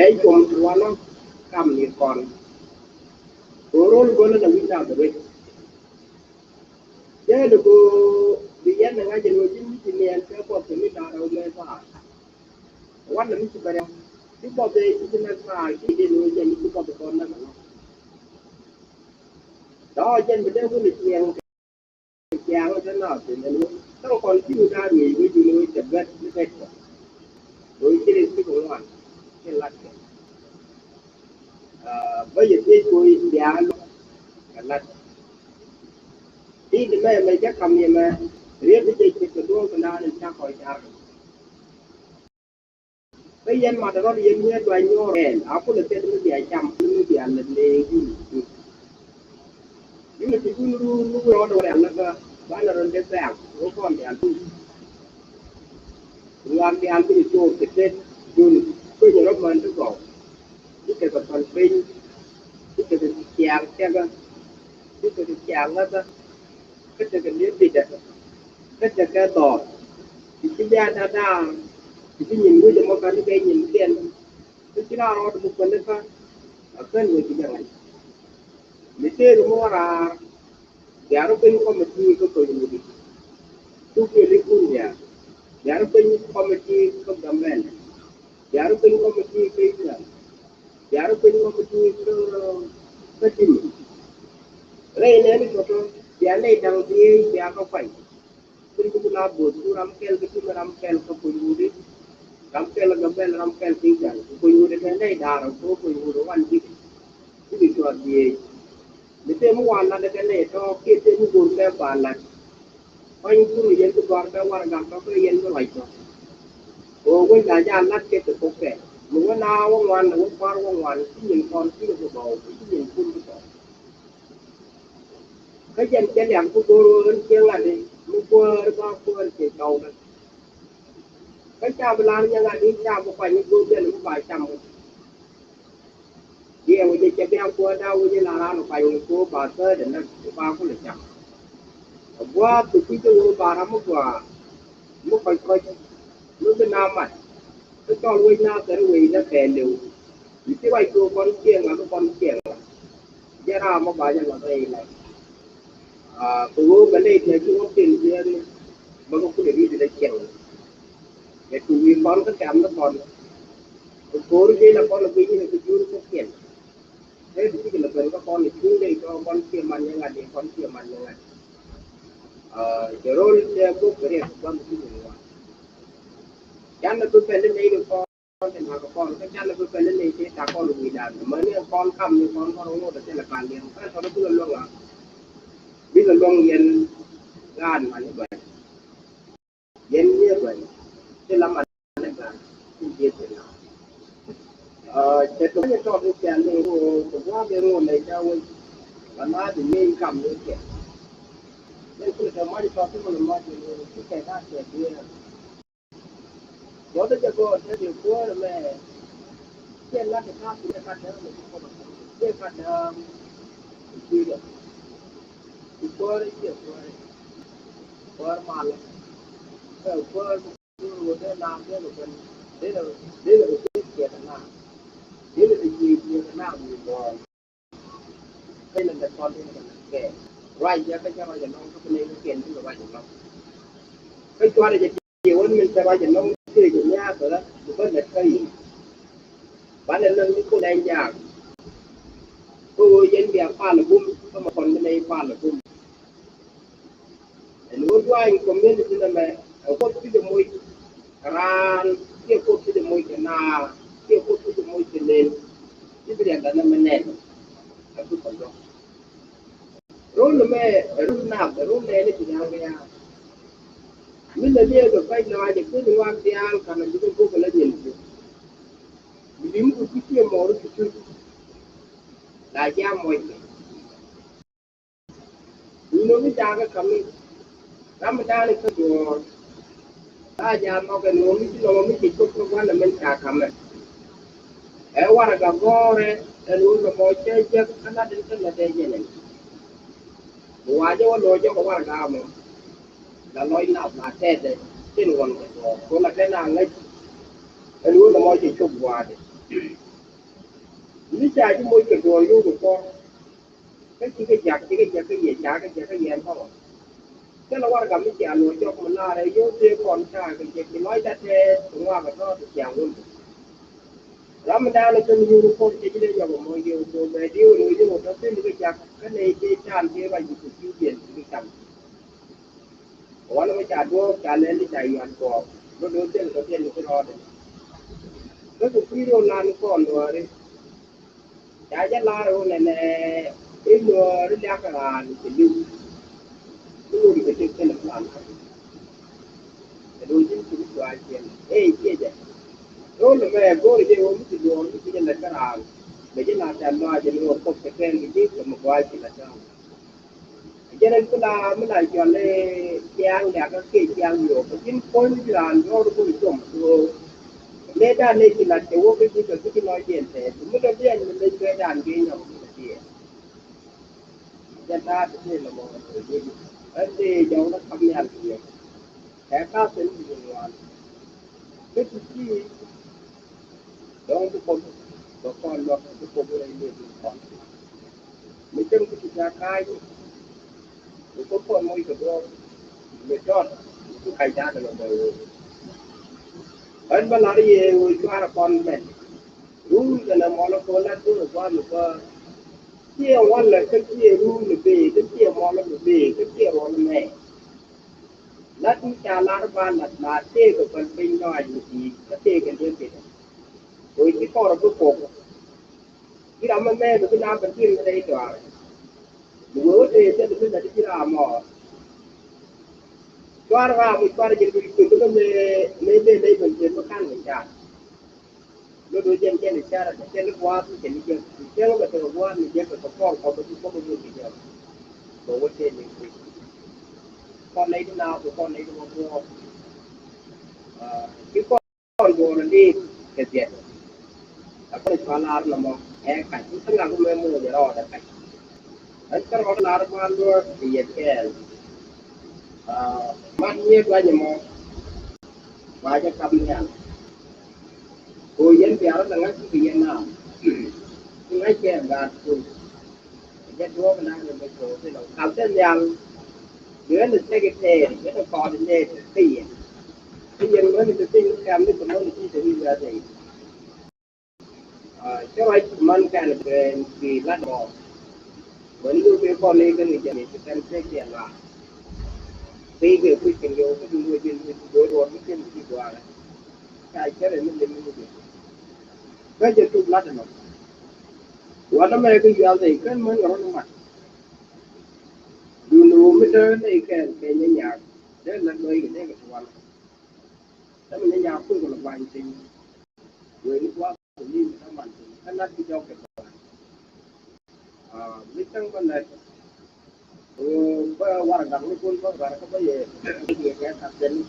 Ɛ cuɔ̱ŋ ti wanɔ kam ni kɔn. Kɛ rol go̱lä na wi̱c na bɛ ruec. Jɛɛli go̱o̱ bi yɛn ni ŋa̱c ɛn ɣöö ji̱n mi ci niɛɛn kɛ kuɔth kɛ mi da̱a̱r rɛw mɛ thaar. Wanɛ mi ci bɛ rɛw ci kuɔth ëë ci ti nɛk thaar ci den ɣöö jɛn mi ci kuɔth kɔn nɛk ɛlɔ. Dɔ̱ɔ̱ jɛn bi dee wun ɛ ciɛɛŋ kɛ ciaŋ ɛ te naath thi̱n ɛn ɣöö thaŋ kɔn ci wun da̱a̱r ɣöö wec wun ɣöö cɛ bɛt mi bɛt kɛ. Ɣöö ci ri ci kɛ ŋuan ci lat kɛ. Aa, bä yɛ thiec ko̱ i̱ bia luɔk kɛ lat. Ti ti mɛ mɛ jɛ kam yɛ mɛ riet ti jɛ cɛ kɛ duɔ̱ɔ̱k kɛ naan in cak kɔc car kɛ. Kä yɛn mat rɔt yɛn ŋi̱eec duany nyuɔɔr ɛn a kulɛ thil mi bia cam mi bia lɛ leegi. Yuni ti jun ruur mi wee rɔɔdɛ wä rial näkä banɛ rɔn dee bɛ̈ɛ̈ŋ wä kɔn diaal tuc. Ŋuan diaal bini coor kɛ tet jun kueny rɔ män ti gɔw. Ti tekɛ päl piny ti tekɛ ciaŋ cäkä ti tekɛ ciaŋ ŋäthä. Kä tekɛ li̱ep bitdä kä tekɛ dhɔɔr. Ti ci jaa da̱da̱a̱ ti ci nyin wec ɛmɔ kani kɛ nyinkiɛn. Kä ci raar rɔɔd mi kuäni kä a kän wec bi jɛ ŋa̱c. Mi tëëk mi wä raar. Bia rɔ piny kɔmiti kä piny wudi. Cuk yɛ li kun bia bia rɔ piny kɔmiti kä gambɛl. Bia rɔ piny kɔmiti kä Israel. Bia rɔ piny kɔmiti kä kä timi. Rɛy nɛni tɔtɔ bia nɛy daŋ dhieec bia kä kuany. Kun ku la bo̱o̱th ku ram kɛl kä timi ram kɛl kä piny wudi. Ram kɛl kä gambɛl ram kɛl kä Israel ku piny wudi tɛ nɛy da̱a̱r kä piny wudi wan ji̱. Ji̱ cuɔth dhieec. Mi tëë mi wa lat kɛ nɛy tɔ̱ kiɛ tëë mi go̱o̱r kɛ ba lat. Kuany kuru yɛn ti gɔ̱a̱r kɛ warɛgak tɔ̱ kɛ yɛn mi ruac tɔ̱. Kɛ ɣöö wec la jaa lat kɛ ti kok kɛ mi wä na wä ŋuan wä kua̱r wä ŋuan ci nyin kɔn ci ni bi gɔw ci nyin kun bi gɔw. Kä jɛn cɛ liak bi go̱o̱r ɣöö ɣän ciɛ ŋa̱t i̱ mi kuäär ba kuäär ciɛ cɔwdä. Kä ca bi lar nyɛ ŋa̱t i̱ ca bi kuany i̱ go̱o̱r jɛn mi ba cam ɣöö. Diɛ wecɛ cɛ bia kuäär da̱a̱ wecɛ la raan ɔ pany wec ko̱o̱p ba thäär dɛ näk wec ba kulɛ cam. Ɛ gua̱a̱th kɛ kui̱c ɛ wec ba ram mi gɔaa mi kɔc kɔc mi bi na mat. Kä cɔl wec na thɛr wec na kɛɛliw. Mi ci ruac ko̱o̱p kɔn ciɛŋ ŋa̱k kɔn ciɛŋ ŋa̱k. Jɛ ram mi ba jɛ ŋa̱k rɛy lat. Kɛ ɣöö bɛ nɛy tëë ci wä pen jiääk ni bä kɛ kulɛ ri̱t dee ciɛŋ. Kɛ ti wi̱i̱ kɔn kä kɛ̈m ni kɔn. Kɛ ko̱r jiɛc la kɔn ɛ guic ni kɛ jur kä kiɛn. Kɛ ti cikɛ lɛ ben kä kɔn ɛ cuŋ dee tɔ̱ kɔn ciɛ man ni ŋa̱t dee kɔn ciɛ man ni ŋa̱t. Cɛ ro̱l cɛ bok kɛ riɛk kɛ gua̱n ti cikɛ ŋuan. Can ni bi pɛn ni nɛy ni kɔn. Kɔn ti nak kɔn kä canɛ bi pɛn ni nɛy ti tak kɔn wi̱i̱ da̱a̱n mäni kɔn kam ni kɔn kɔn ŋot ɛ thilɛ kal yɛn kä tɔn bikɛ luäŋ a bikɛ luäŋ yɛn. Gaat man ni bɛn yɛn ni bɛn ti la man ni bɛn ti jiɛ ti na. Cɛ tɔn ni tɔn ti cɛl ni ŋot kɛ gua̱a̱k yɛn ŋot nɛy ca wec. Ba na di ni kam ni kɛ ni kulɛ tɛ mac tɔn ti kulɛ mac ni ti kɛ ka kɛ biɛ. Jɔ̱ɔ̱tdä jɛ gɔɔr te di kuäär ɛmɛ. Ciɛ lat kɛ ka̱a̱k ti kat dääm ɛ ti kɔn ɛ kuäär ti kat dääm. Ti kui̱dɛ ti kuäär ciɛ kuäär. Kuäär malä kɛ kuäär. Kuäär wä dee laam dee kɛ ben dee kɛ dee kɛ dee ciɛ kɛ naam. Dee kɛ dee ciɛ ciɛ kɛ naam wi̱i̱ bɔɔl. Kä inɛ lɛ kɔn in kɛ lɛ kɛɛl ruac yɛ kä cä ruac ɛnɔŋ kä bi nɛy kä kɛn bikɛ ruac ɛnɔŋ. Kä cuarɛ jɛ ti wän min cä ruac ɛnɔŋ tëë jɛ nhiaak kɛ ɣä bi bä lät kä in. Banɛ näk ni kun ɛ nyaak. Kä ɣöö yɛn bia pal ɛ bum kä mɛ kɔn bi nɛy pal ɛ bum. Juaany community nɛmɛ ɛ Kuoth ti dee moc kɛ raan kiɛ Kuoth ti dee moc kɛ naar kiɛ Kuoth ti dee moc kɛ nɛn. Ti bi riɛkdɛ nɛmɛ nɛn ɛ bi kɔn jɔk. Run mɛ run nak run nɛni ti nyal kɛ ya. Mi lɛ liɛ kɛ pɛc lɔac ɛ ken wak diaal kanɛ bi kɛ bok kɛ la nyɛl kɛ. Mi lim kɛ kui̱ ciɛ mɔɔri kɛ cur. La jam mɔc kɛ. Duundɛ mi jakä kami ram mi da̱a̱n ikä duɔ̱ɔ̱r. La jam mɔk ɛn ɣöö mi ci lɔmɔ mi ci cop kä gua̱n ɛmɛn ca kamɛ. Ɛ warɛga gɔ̱rɛ ɛn ɣöö lɔmɔ cɛ jek kä lat in kä lät ɛ jɛn ɛn. Bi wacɛ wä lo̱c jɔk ɛ warɛga mɔ. La lɔc nath la tɛtɛ tin ɣɔn kɛ duɔ̱ɔ̱r ko la kɛ na ŋäc. Ɛn ɣöö lɔmɔ cɛ cop gua̱a̱dɛ. Mi ca ji̱ moc kɛ duɔ̱ɔ̱r yio̱w kɛ kɔr. Kä cikɛ jak cikɛ jak kä yɛ ca kɛ jak kä yɛn kɔn. Cä lɛ warɛga mi cia luɔc jɔk mi laarɛ yio̱w tëë kɔn ca kɛ jɛ ci lɔcda tɛɛth kɛ ŋuak kɛ tɔ̱ ti ciaŋ wun. Ram mi da̱a̱n kän yio̱w kɔn cɛ ji̱ dee jɔk mɔ yio̱w kɛ mɛ diw ni yio̱w tɔ̱ thin kɛ jak kä nɛy tëë can tëë ruac kɛ ci jiɛn ci kɛ cam. Wanɛ mi ca duɔ̱ɔ̱k ca lɛl ti ca yuan kɔɔk mi do̱r thil kɛ thil ni ci rɔɔdɛ. Kä kɛ kui̱ ro̱o̱ lan kɔn duɔ̱ɔ̱ri. Ca jɛ lar wä nɛnɛ i̱ nuɔɔri liak raan kɛ li̱w. I̱ wä kɛ tëk kɛnɛ plan. Kɛ do̱ ji̱n kɛ bi cua̱a̱c kiɛn ëë ciɛ jɛ. Ro̱l mɛ go̱o̱ri jɛ wä mi ti duɔɔr mi ti jɛ lɛt kä raan. Mɛ jɛ na tɛl lɔaac jɛ ni wä kɔp kɛ kɛn kɛ ji̱ kɛ mɛ gua̱a̱c kɛ lɛt kä raan. Jɛn ɛn kula mi la cɔl i̱ ciaŋ diakä kiɛ ciaŋ yo̱o̱k kä ji̱n puɔ̱ny ji̱ raan jɔɔr kun com. Mëë dan nɛ ci lat cɛ wä kä ji̱ kɛ ji̱ nɔ jiɛn tɛɛth mi lɔ diɛn mi lec bɛ dan gee nyɔk mi lɔ diɛn. Jɛn ta̱a̱ ti tëë lɔ mɔ ɣän dee jɔw lɔ kam nhial kɛ yɛ kɛ ka̱a̱th ɛn mi ji̱ ŋuan. Kä ti ci Dɔ̱ŋ bi kɔn bɛ kɔn luäk bi kɔn bi rɛy lëë bi kɔn. Mi cäŋ bi ti ca ka̱a̱c bi kɔn kɔn moc kɛ duɔ̱ɔ̱r. Mi tɔt bi ka̱c da̱a̱n dɛ lɔ bɛ wee. Ɣän bä la̱r yɛ wee cuarɛ kɔn mɛn. Ruun kɛnɛ mɔlɔ kɛ wä lat duɔ̱ɔ̱r gua̱a̱n mi bä. Ciɛ walɛ kä ciɛ ruun mi bee kä ciɛ mɔlɔ mi bee kä ciɛ ruɔl mɛ. Lat mi ca lar ba lat la tëëkɛ päl piny lɔaac mi di̱i̱t kä tëëkɛ liep kɛ. Wee ci kɔr bi kok. Ci ram mi mɛɛn bi na bɛ ti̱n mi rɛy dɔaar. Mi wee wä tëë thil mi lat ci ram mɔ. Cuar ram mi cuar jɛ luc kɛ mi mëë mëë mëë mëë bɛ ti̱n mi kan mi ca. Lo do jɛn jɛn icara jɛ jɛn gua̱a̱th mi jɛn jɛn jɛn bɛ tɛk gua̱a̱th mi jɛn bɛ tɛk kɔr kɔr bɛ ti kɔr bɛ ti jɛn. Bɛ wä tëë ni ti kɔn nɛy ti naath kɔn nɛy ti wä buɔɔk. Ti kɔn buɔɔk ni kɛ biɛt. A kɔn cua lar nɔmɔ ɛ kac ti ŋak mɛ moc rɔɔdɛ kac. Ɣän kä rɔɔdɛ lar gua̱a̱th luɔt ti yɛt kɛɛl. Man nyiee gua̱ny ɛmɔ. Ba jɛ kam nhial. Ko yɛn biarä la ŋa̱c kɛ yɛn na. Ti ŋa̱c kɛ gaat kun. Jɛ duɔ̱ɔ̱k na ni bɛ kɛ wä ti lɔ kam tɛ nhial. Yɛn ni secretary yɛn ni coordinator kä yɛn. Kä yɛn män ni ti piny kɛm ni kɛ män ni ti te wi̱i̱ wi̱i̱ a dee. Cä ruac man kɛn kɛ kɛ lat mɔ. Bä ni kɛ kɔn ni kɛ ni jɛ ni kɛ kɛn kɛ kɛ la. Kɛ kɛ kui̱ kɛ yɔ kɛ ni wä jɛ ni kɛ dɔɔr wä kɛ ni kɛ gua̱a̱. Ca cɛ rɛ ni lɛ ni jɛ. Bä jɛ tuk lat mɔ. Wanɛ mɛ kɛ yual dɛ kɛn män kɛ rɔ ni mat. Dun wä mi tɛ ni kɛn kɛ nyɛ nyaak. Dee lat mɔ ikɛ dee kɛ tuwal. Dee mi nyɛ nyaak kui̱ kɛ lɔ gua̱a̱ny piny. Wëë ni gua̱a̱th ni ni kä man kä lat ki jɔk kɛ gua̱a̱th. Mi cäŋ bä lɛt. Bä waragak ni kun bä waragak bä yɛ yɛ kɛ kap jɛ ni.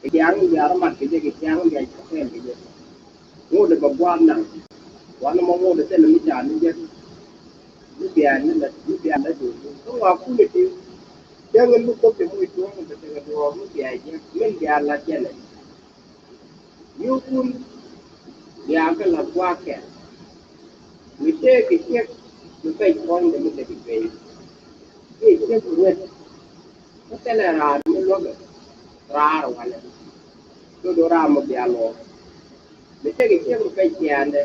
Kɛ jiaŋ ni jiaŋ mat kɛ jɛ kɛ jiaŋ ni jiaŋ kɛ kɛn kɛ jɛ. Ŋot bä gua̱a̱th naŋ. Wanɛ mɔ ŋot thilɛ mi ca ni jɛ. Mi biac ni lɛ mi biac lɛ duun kä ŋɔak kun iti. Cäŋ in mi kop kɛ mi tuɔɔk mi bɛ tekɛ duɔɔk mi biac jɛ min biac lat jɛ lɛ. Yukun bia kɛ la gua̱a̱kɛ. Mi tëëkɛ ciek mi pɛc puɔ̱nydɛ mi tekɛ juey. Kiɛ ciek mi wet. Kä thilɛ raan mi luäkɛ raar walɛ. Dodo ram mi bia luɔk. Mi tëëkɛ ciek mi pɛc ciaaŋdɛ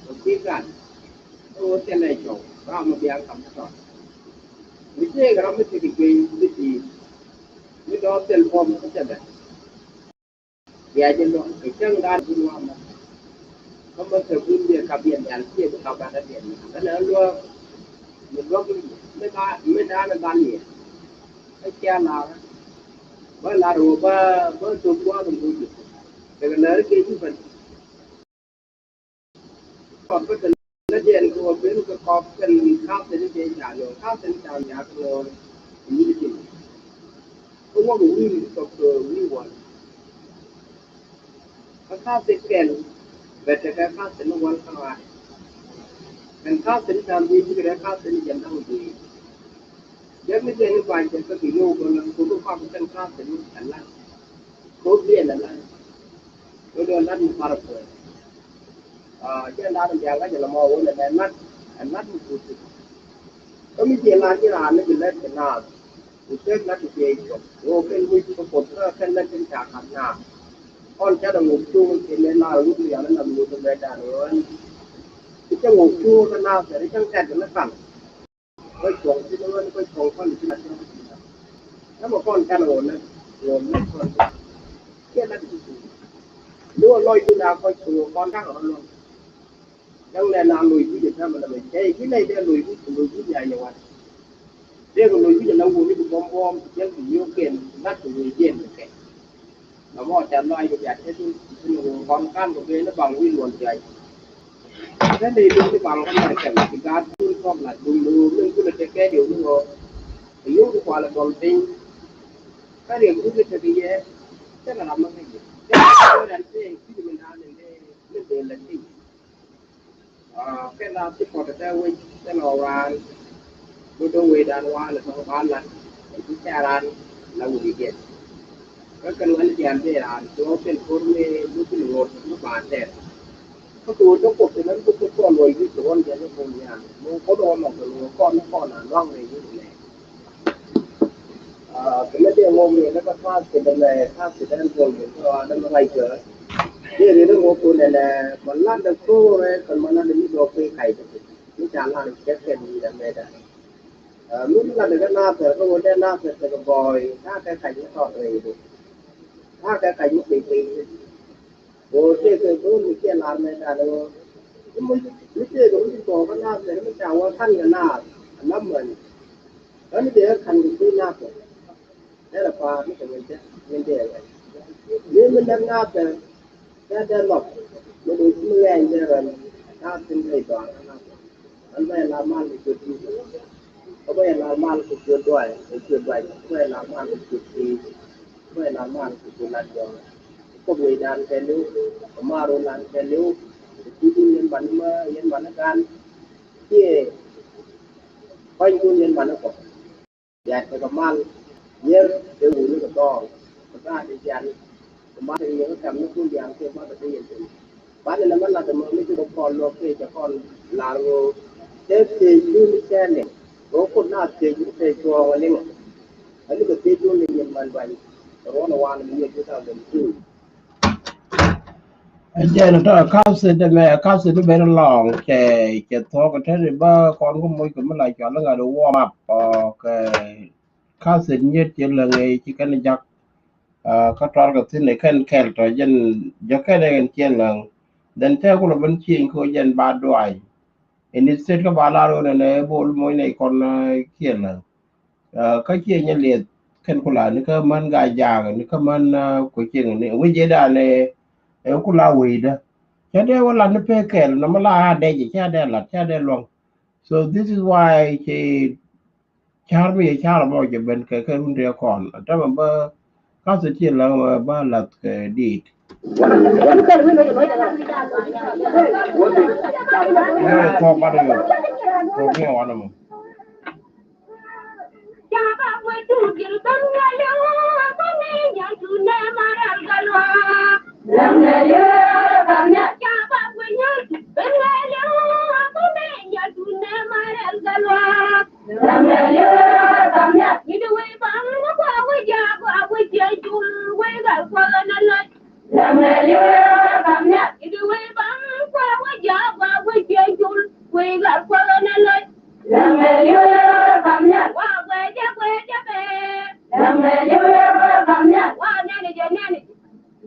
mi kui̱ gat. Kä ɣöö thilɛ cɔw ram mi bia kam mi tɔt. Mi tëëkɛ ram mi tekɛ juey mi di̱i̱t. Mi dɔɔk thil buɔ̱m kä thilɛ. Bia jɛ luɔ̱k kɛ cäŋ da̱a̱n bun wa mɔ. Kä mɔ thil bun biɛ ka biɛ nhial kiɛ bi ka ban a biɛ nhial. Kä nɛ luɔ̱k mi luɔ̱k mi da̱a̱n, mi da̱a̱n a ban yɛ. Kä cia lar bä lar wä bä bä thok gua̱a̱th in go̱o̱r jɛ. Kɛ kɛ lär kɛ ji̱ bän. Kɔp kä kɛ lät yɛn kɛ wä ben kɛ kɔp kɛn ka̱th thin kɛ ca lo̱o̱, ka̱th thin ca nyak lo̱o̱. Wi̱i̱ ji̱ kä wä kɛ wi̱i̱ kɛ kɔp kɛ wi̱i̱ wal. Kä ka̱th thin kɛl bɛ tekɛ ka̱th thin wal kä ɣa̱a̱t. Kɛn ka̱th thin ca wi̱i̱ ji̱ kɛ rɛ ka̱th thin jɛn da̱ŋ wi̱i̱. Jɛn mi jɛn i̱ ba̱ny jɛ kä kɛ yio̱w bä lä ko̱ bi kɔp kɛn ka̱th thin kɛ la̱t. Ko̱ biɛl ɛ la̱t. Ko̱ dɔ̱ la̱t mi parɛ kuɛ. Jɛn da̱a̱n in diaal kä jɛ lɛ mɔ wun ɛ lɛ la̱t, ɛ la̱t mi kuth. Kä mi jiɛ la̱t ji̱ raan ni bi lät kɛ naath. Ku tek la̱t ti jiɛ i̱ cɔk ɣöö kɛn wi̱c kä koth kä kɛn lät tin ca ka̱m naath. Kɔn ca dɛ ŋok cuŋ kɛ lɛ la̱r wut mi yɔn in lam wut in lɛ da̱a̱n ɣöö ɛn. I̱ cä ŋok cuŋ kä naath kɛ ri cäŋ kɛt kɛ ni kal. Kɔc cuɔ̱ŋ ti ni ɣän kɔc cuɔ̱ŋ kɔn ti la cuɔ̱ŋ. Kä mɛ kɔn kan ɣɔn nɛ ɣɔn nɛ kɔn ti kiɛ la ti ti ni ɣɔn lɔc ti na kɔc cuɔ̱ŋ kɔn kan ɣɔn lɔc. Däŋ nɛ na loc wi̱c ɛ täämɛ la mɛ cɛ i̱ nɛ dee loc wi̱c loc wi̱c nya yɛ wan. Dee kɛ loc wi̱c ɛ la wuni ti buɔ̱m buɔ̱m ti jɛl ti yio̱o̱k kɛn lat ti wee jiɛn kɛ kɛ. Nɔmɔ ca lɔaac kɛ biat kä tin tin kɔn kan kɛ ben ni baŋ wi̱i̱ luɔn thiac. Kä ni tin ni baŋ kä mɛr kɛm ti gaat tin kɔk la duŋ ni ɣöö min kulɛ tekɛ diw ni ɣöö kɛ yio̱w ti kualɛ gɔl piny. Kä riɛk ti ni tekɛ yɛ cä kɛ ram mä kä yɛ cä kɛ ram tëë kui̱ min da̱a̱n ni dee min dee lɛ piny. Kɛn a ti kɔt kɛ wec kɛn ɔ raan. Bi do̱ wecdan waan ɛ tɔ̱ ba lat ɛ ti cɛ raan la wec i̱ diɛn. Kä kɛn wɛn i̱ diɛn bi raan ti ɣɔw kɛn ko̱r mi mi ti ŋo̱r mi ba tɛɛr. Kä kɛ wec kä kuɔth ti län bi ti kɔn luɔc wi̱c ti ɣɔn jɛn ni ko̱r nhial mi ko̱r ɣɔn mɔ kɛ luɔc kɔn ni kɔn a luaŋ rɛy wi̱c nɛ. Kɛ mɛ dee ŋɔk riɛk kä ta̱a̱ kɛ dee mɛ ta̱a̱ kɛ dee ŋɔk riɛk kä ɣɔaa dee mɛ rac kɛ. Dee riɛk dee ŋɔk kɛ nɛnɛ mɛ lat dee ko̱o̱rɛ kɛ mɛ lat dee mi dɔɔk kɛ kac dee mi ca lat kɛ kɛ mi dee mɛ dee. Mi lat dee kɛ Nathɛr kä wä dee Nathɛr kɛ kɛ gɔɔy ta̱a̱ kɛ kac mi tɔɔt rɛy dee. Ta̱a̱ kɛ kac mi pec pec dee. Kɛ ɣöö tëëkɛ go̱o̱r mi ciɛ lar mɛ da̱a̱n ɣöö mi tëëkɛ mi ci kɔɔk kä Nathɛr mi ca wä ka̱n kɛ naath ɛ la̱t mäni. Ɣän mi dee ɣä ka̱n kɛ kui̱ Nathɛr. Derɛ pa̱a̱r mi kɛ wecdä min dee ɛ wec. Ni mi näk Nathɛr cä dee lɔk mi dee ci mi ŋɛɛny dee rɛl ta̱a̱ thi̱n rɛy dhɔaar kä Nathɛr. Ɣän bä yɛ la mal kɛ ciöt di̱t. Kä bä yɛ la mal kɛ ciöt duay kɛ ciöt duay kä bä yɛ la mal kɛ ciöt pi̱i̱t. Kä bä yɛ la mal kɛ ciöt lat jɔɔk. Kɛ kuoth wecdan kɛɛliw kɛ maarundan kɛɛliw. Kɛ ciöt in yɛn man mä yɛn man gan. Kiɛ kuanykun yɛn man kɔ. Diaal tekɛ mal. Yɛn te wuni kɛ dhɔɔl kɛ gaat i̱ jian. Kɛ mat kɛ yɛn kä kɛm ni kun diaal kiɛ mat kɛ yɛn te. Banɛ nɛ mɛ lat ɛmɔ mi ci kɛ kɔn luɔk kiɛ cɛ kɔn lar ɣöö te thiec dun cɛ liŋ. Ɣöö kun na thiec mi te cuɔɔŋ ɛ liŋ. Ɛ li kɛ thiec dun liŋ yɛn man duany. Kɛ ruɔn ɛ wan mi yɛ two thousand two. Jɛn tɔ ka̱thit ɛmɛ ka̱thit ni ben lɔŋ cɛ cɛ thuɔ̱k ɛ tɛn i̱ bä kɔn kä moc kɛ mi la cɔal iŋa̱t i̱ warm up ɔ kɛ ka̱thit nyet cɛ läŋ ɛ ci kɛn jak. Kä tɔr kɛ thi̱n ɛ kɛn kɛl tɔ jɛn jɛ kɛn ɛ kɛn cɛ läŋ. Then tɛ kulɛ ben cieŋ kä jɛn ba duay. Instead kä ba lar ɣöö nɛnɛ bol moc nɛy kɔn kiɛ läŋ. Kä ciɛ nyɛ liɛth kɛn ku la ni kä män Gaa-jaak ni kä män Kuecieŋ ni wi̱c jɛ dan ɛ ku la wecdä. Cä dee wä lat ni pek kɛl nɔmɔ la a dɛc cä dee lat cä dee luaŋ. So this is why ci ca̱r mi yɛ ca̱r mɔ jɛ ben kɛ kɛ run dee kɔn tämɛ bä. Ka̱thit ciɛ läŋ mɛ bä lath kɛ diit. Ɛ kɔk gat ɛ kɔk ni ɛ wanɛ mɔ.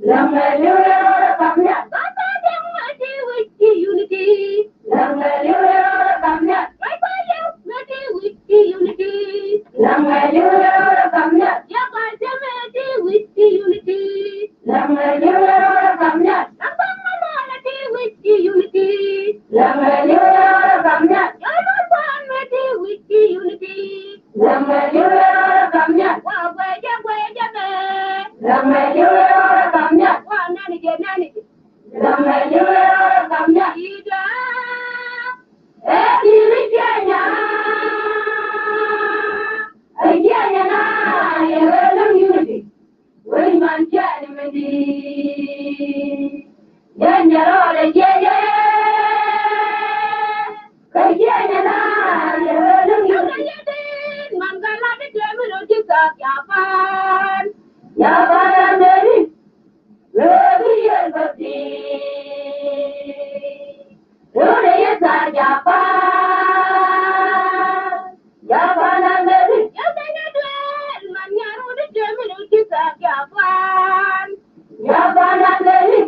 Laŋ ɛ liw ɛ rɔɔdɛ kam nhial. Baba Deng mɛ ti wi̱c ti unity. Laŋ ɛ liw ɛ rɔɔdɛ kam nhial. Ray Kuay Liw mɛ ti wi̱c ti unity. Laŋ ɛ liw ɛ rɔɔdɛ kam nhial. Yaba Deng mɛ ti wi̱c ti unity. Laŋ ɛ liw ɛ rɔɔdɛ kam nhial. Laŋ Baŋ Malual ɛ ti wi̱c ti unity. Laŋ ɛ liw ɛ rɔɔdɛ kam nhial. Yɔl Lual Kuan mɛ ti wi̱c ti unity. Laŋ ɛ liw ɛ rɔɔdɛ kam nhial. Wa guɛcɛ guɛcɛ mɛ. Laŋ ɛ liw ɛ rɔɔdɛ kam nhial. Wa nɛn jɛ nɛn jɛ. Laŋ ɛ liw ɛ rɔɔdɛ kam nhial. Ida. Ɛ ti mi cɛ nya. Ɛ cɛ nya na yɛ rɛ lum unity. Wec man cɛ ni mi di. Jɛ nyɛ rɔɔdɛ jɛ jɛ. Kä cɛ nya na yɛ rɛ lum unity. Man ka la di tɛ mi lo di ka Japan. Japan ɛ mɛ di. Rööbi yel bä pi̱i̱. Röödɛ yɛ thaar Japan. Japan a meri. Yɛ bɛ nyɛ duel man nyɛ röödɛ tëë mi rööd ti thaar Japan. Japan a meri.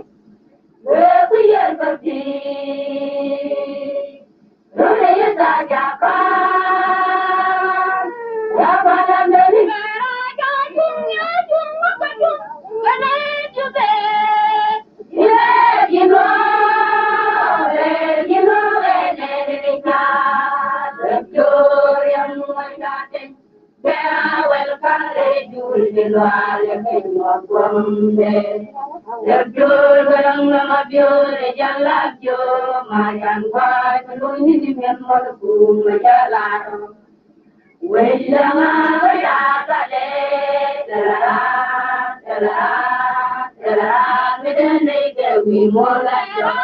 Rööbi yel bä pi̱i̱. Run ɛ yɛ thaar Japan. Japan a meri. Mera ja juŋ ya juŋ ma pa juŋ. Kɛnɛ jubɛ. Jubɛ ji̱ nuɔɔk, bɛ ji̱ nuɔɔk ɛ nɛ ni ca. Bɛ jor yɛ muɔc ka teny. Bɛ a wɛl ka rɛy jur ji̱ luaal ɛ kɛ nyuɔth guɔ̱mdɛ. Lɛp jur bɛ rɔ̱ŋ nɔmɔ bior ɛ jal lak jur ma yan gua̱a̱c mi luny ni ni miɛn mɔl kum ɛ jal lar. Wec lɛ ŋa bɛ ya thalɛ tɛlɛ ra tɛlɛ ra tɛlɛ ra mi den rɛy kɛ wi̱i̱ muɔl a jɔk.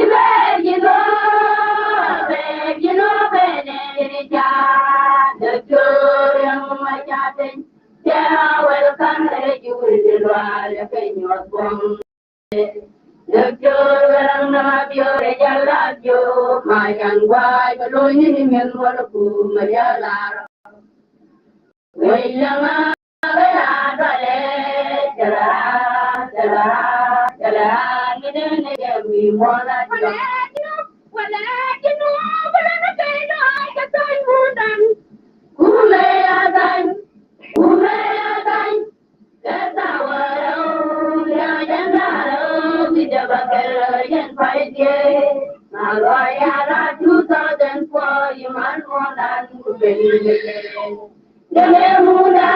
Iber ji̱ nhɔk, iber ji̱ nhɔk, ben ɛ ji̱ ni ca, Doctor Riek Machar Teny. Cɛ wɛl kan rɛ ji̱ wul ji̱ luaal ɛ piny Nyuɔth Buɔ̱m. Doctor Garang na ma bior ɛ jal la ji̱ ma yan gua̱a̱c bɛ lo̱ny ni mi̱eth muɔl kum ɛ jal la. Two thousand four, you man more than Deme muda,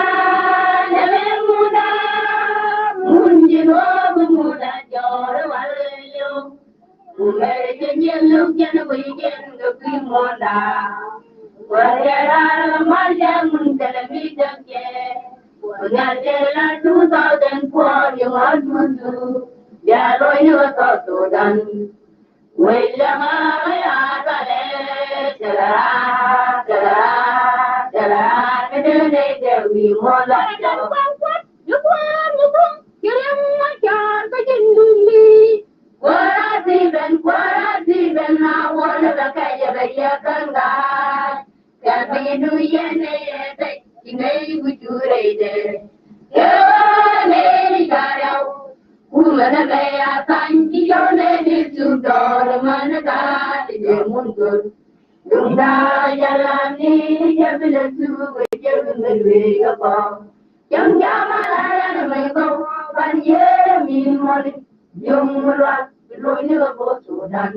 deme muda, mun ji̱ luɔk muda jɔr wal yo. Kumɛ jɛ nyɛ luk jɛn wi̱i̱ jɛn kɛ kui̱ muda. Kuɛ jɛ rar mal jɛ mun kɛlɛ mi däk jɛ. Kuɛ nyal jɛ la two thousand four, you want to do. Ya lo yo South Sudan. Wec lɛ ŋa ya thalɛ tɛlɛ ra tɛlɛ ra tɛlɛ ra mi dee nɛy kɛ wi̱i̱ muɔ̱ɔ̱n la jɔk. Kuäär mi buɔ̱m ci riɛm ma caar kä ji̱n duŋ mi. Kuäär a thi̱i̱ ben, kuäär a thi̱i̱ ben, na wuɔl bɛ kɛc bɛ yɛ kɛn ga̱a̱c. Kɛ piny du yɛn ɛ yɛ pec ci nɛy wi̱c cu rɛydɛ. Kɛ ɣöö nɛy ni ca rɛw. Kumɛ nɛ mɛ ya tha̱a̱ny ci cɔw nɛy ni thuk dɔɔr män gaat ti jɛ mun go̱r. Duŋda jɛ lam ni jɛ bi lɛ thuk ɛ jɛ bi mɛ luee kɛ kɔk. Cäŋ jama la yan mɛ kɔk ban yee min mɔni. Yo̱ŋ mi lual bi lo̱cni kɛ bo̱o̱th Sudan.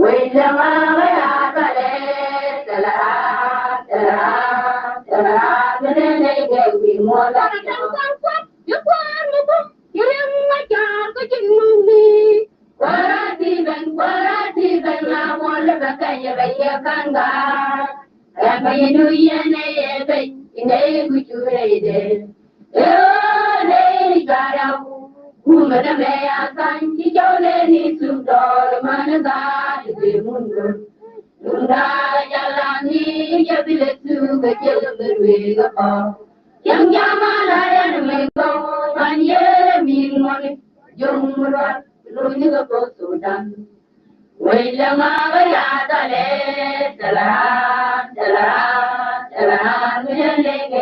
Wec lɛ ŋa̱a̱k ɛ ya̱a̱ thalɛ tɛlɛ raar tɛlɛ raar tɛlɛ raar mi nɛn nɛy kɛ wi̱i̱ muɔ̱ɔ̱n la jɔk. Yɛ kuäär mi bum yɛ riɛm ma caar kä ji̱n nuŋni. Kuäär a ti ben kuäär a ti ben ŋa̱a̱k muɔ̱ɔ̱n lɛ bɛ kɛn yɛ bɛ yɛ ka̱n ga̱a̱r. Ɛmɛ yɛ nu yɛn ɛ yɛ ben inɛ yɛ gucu rɛydɛ. Ɛ ɣöö nɛy ni ca rɛw kumɛ nɛ mɛ a ka̱ny ci cɔw nɛy ni thuk dɔɔr män gaat ti dee mun go̱r. Duŋda jɛ lam ni jɛ bi lɛ thuk ɛ jɛ lɛ bɛ ruëëk ɛ kɔk. Cäŋ jama la yɛn mɛ gɔw man yɛ min mɔni. Jo̱ŋ mi lual lo̱cni kɛ bo̱o̱th Sudan. Wec lɛ ŋa̱a̱k ɛ ya̱a̱ thalɛ tɛlɛ raar tɛlɛ raar tɛlɛ raar mi dee nɛy kɛ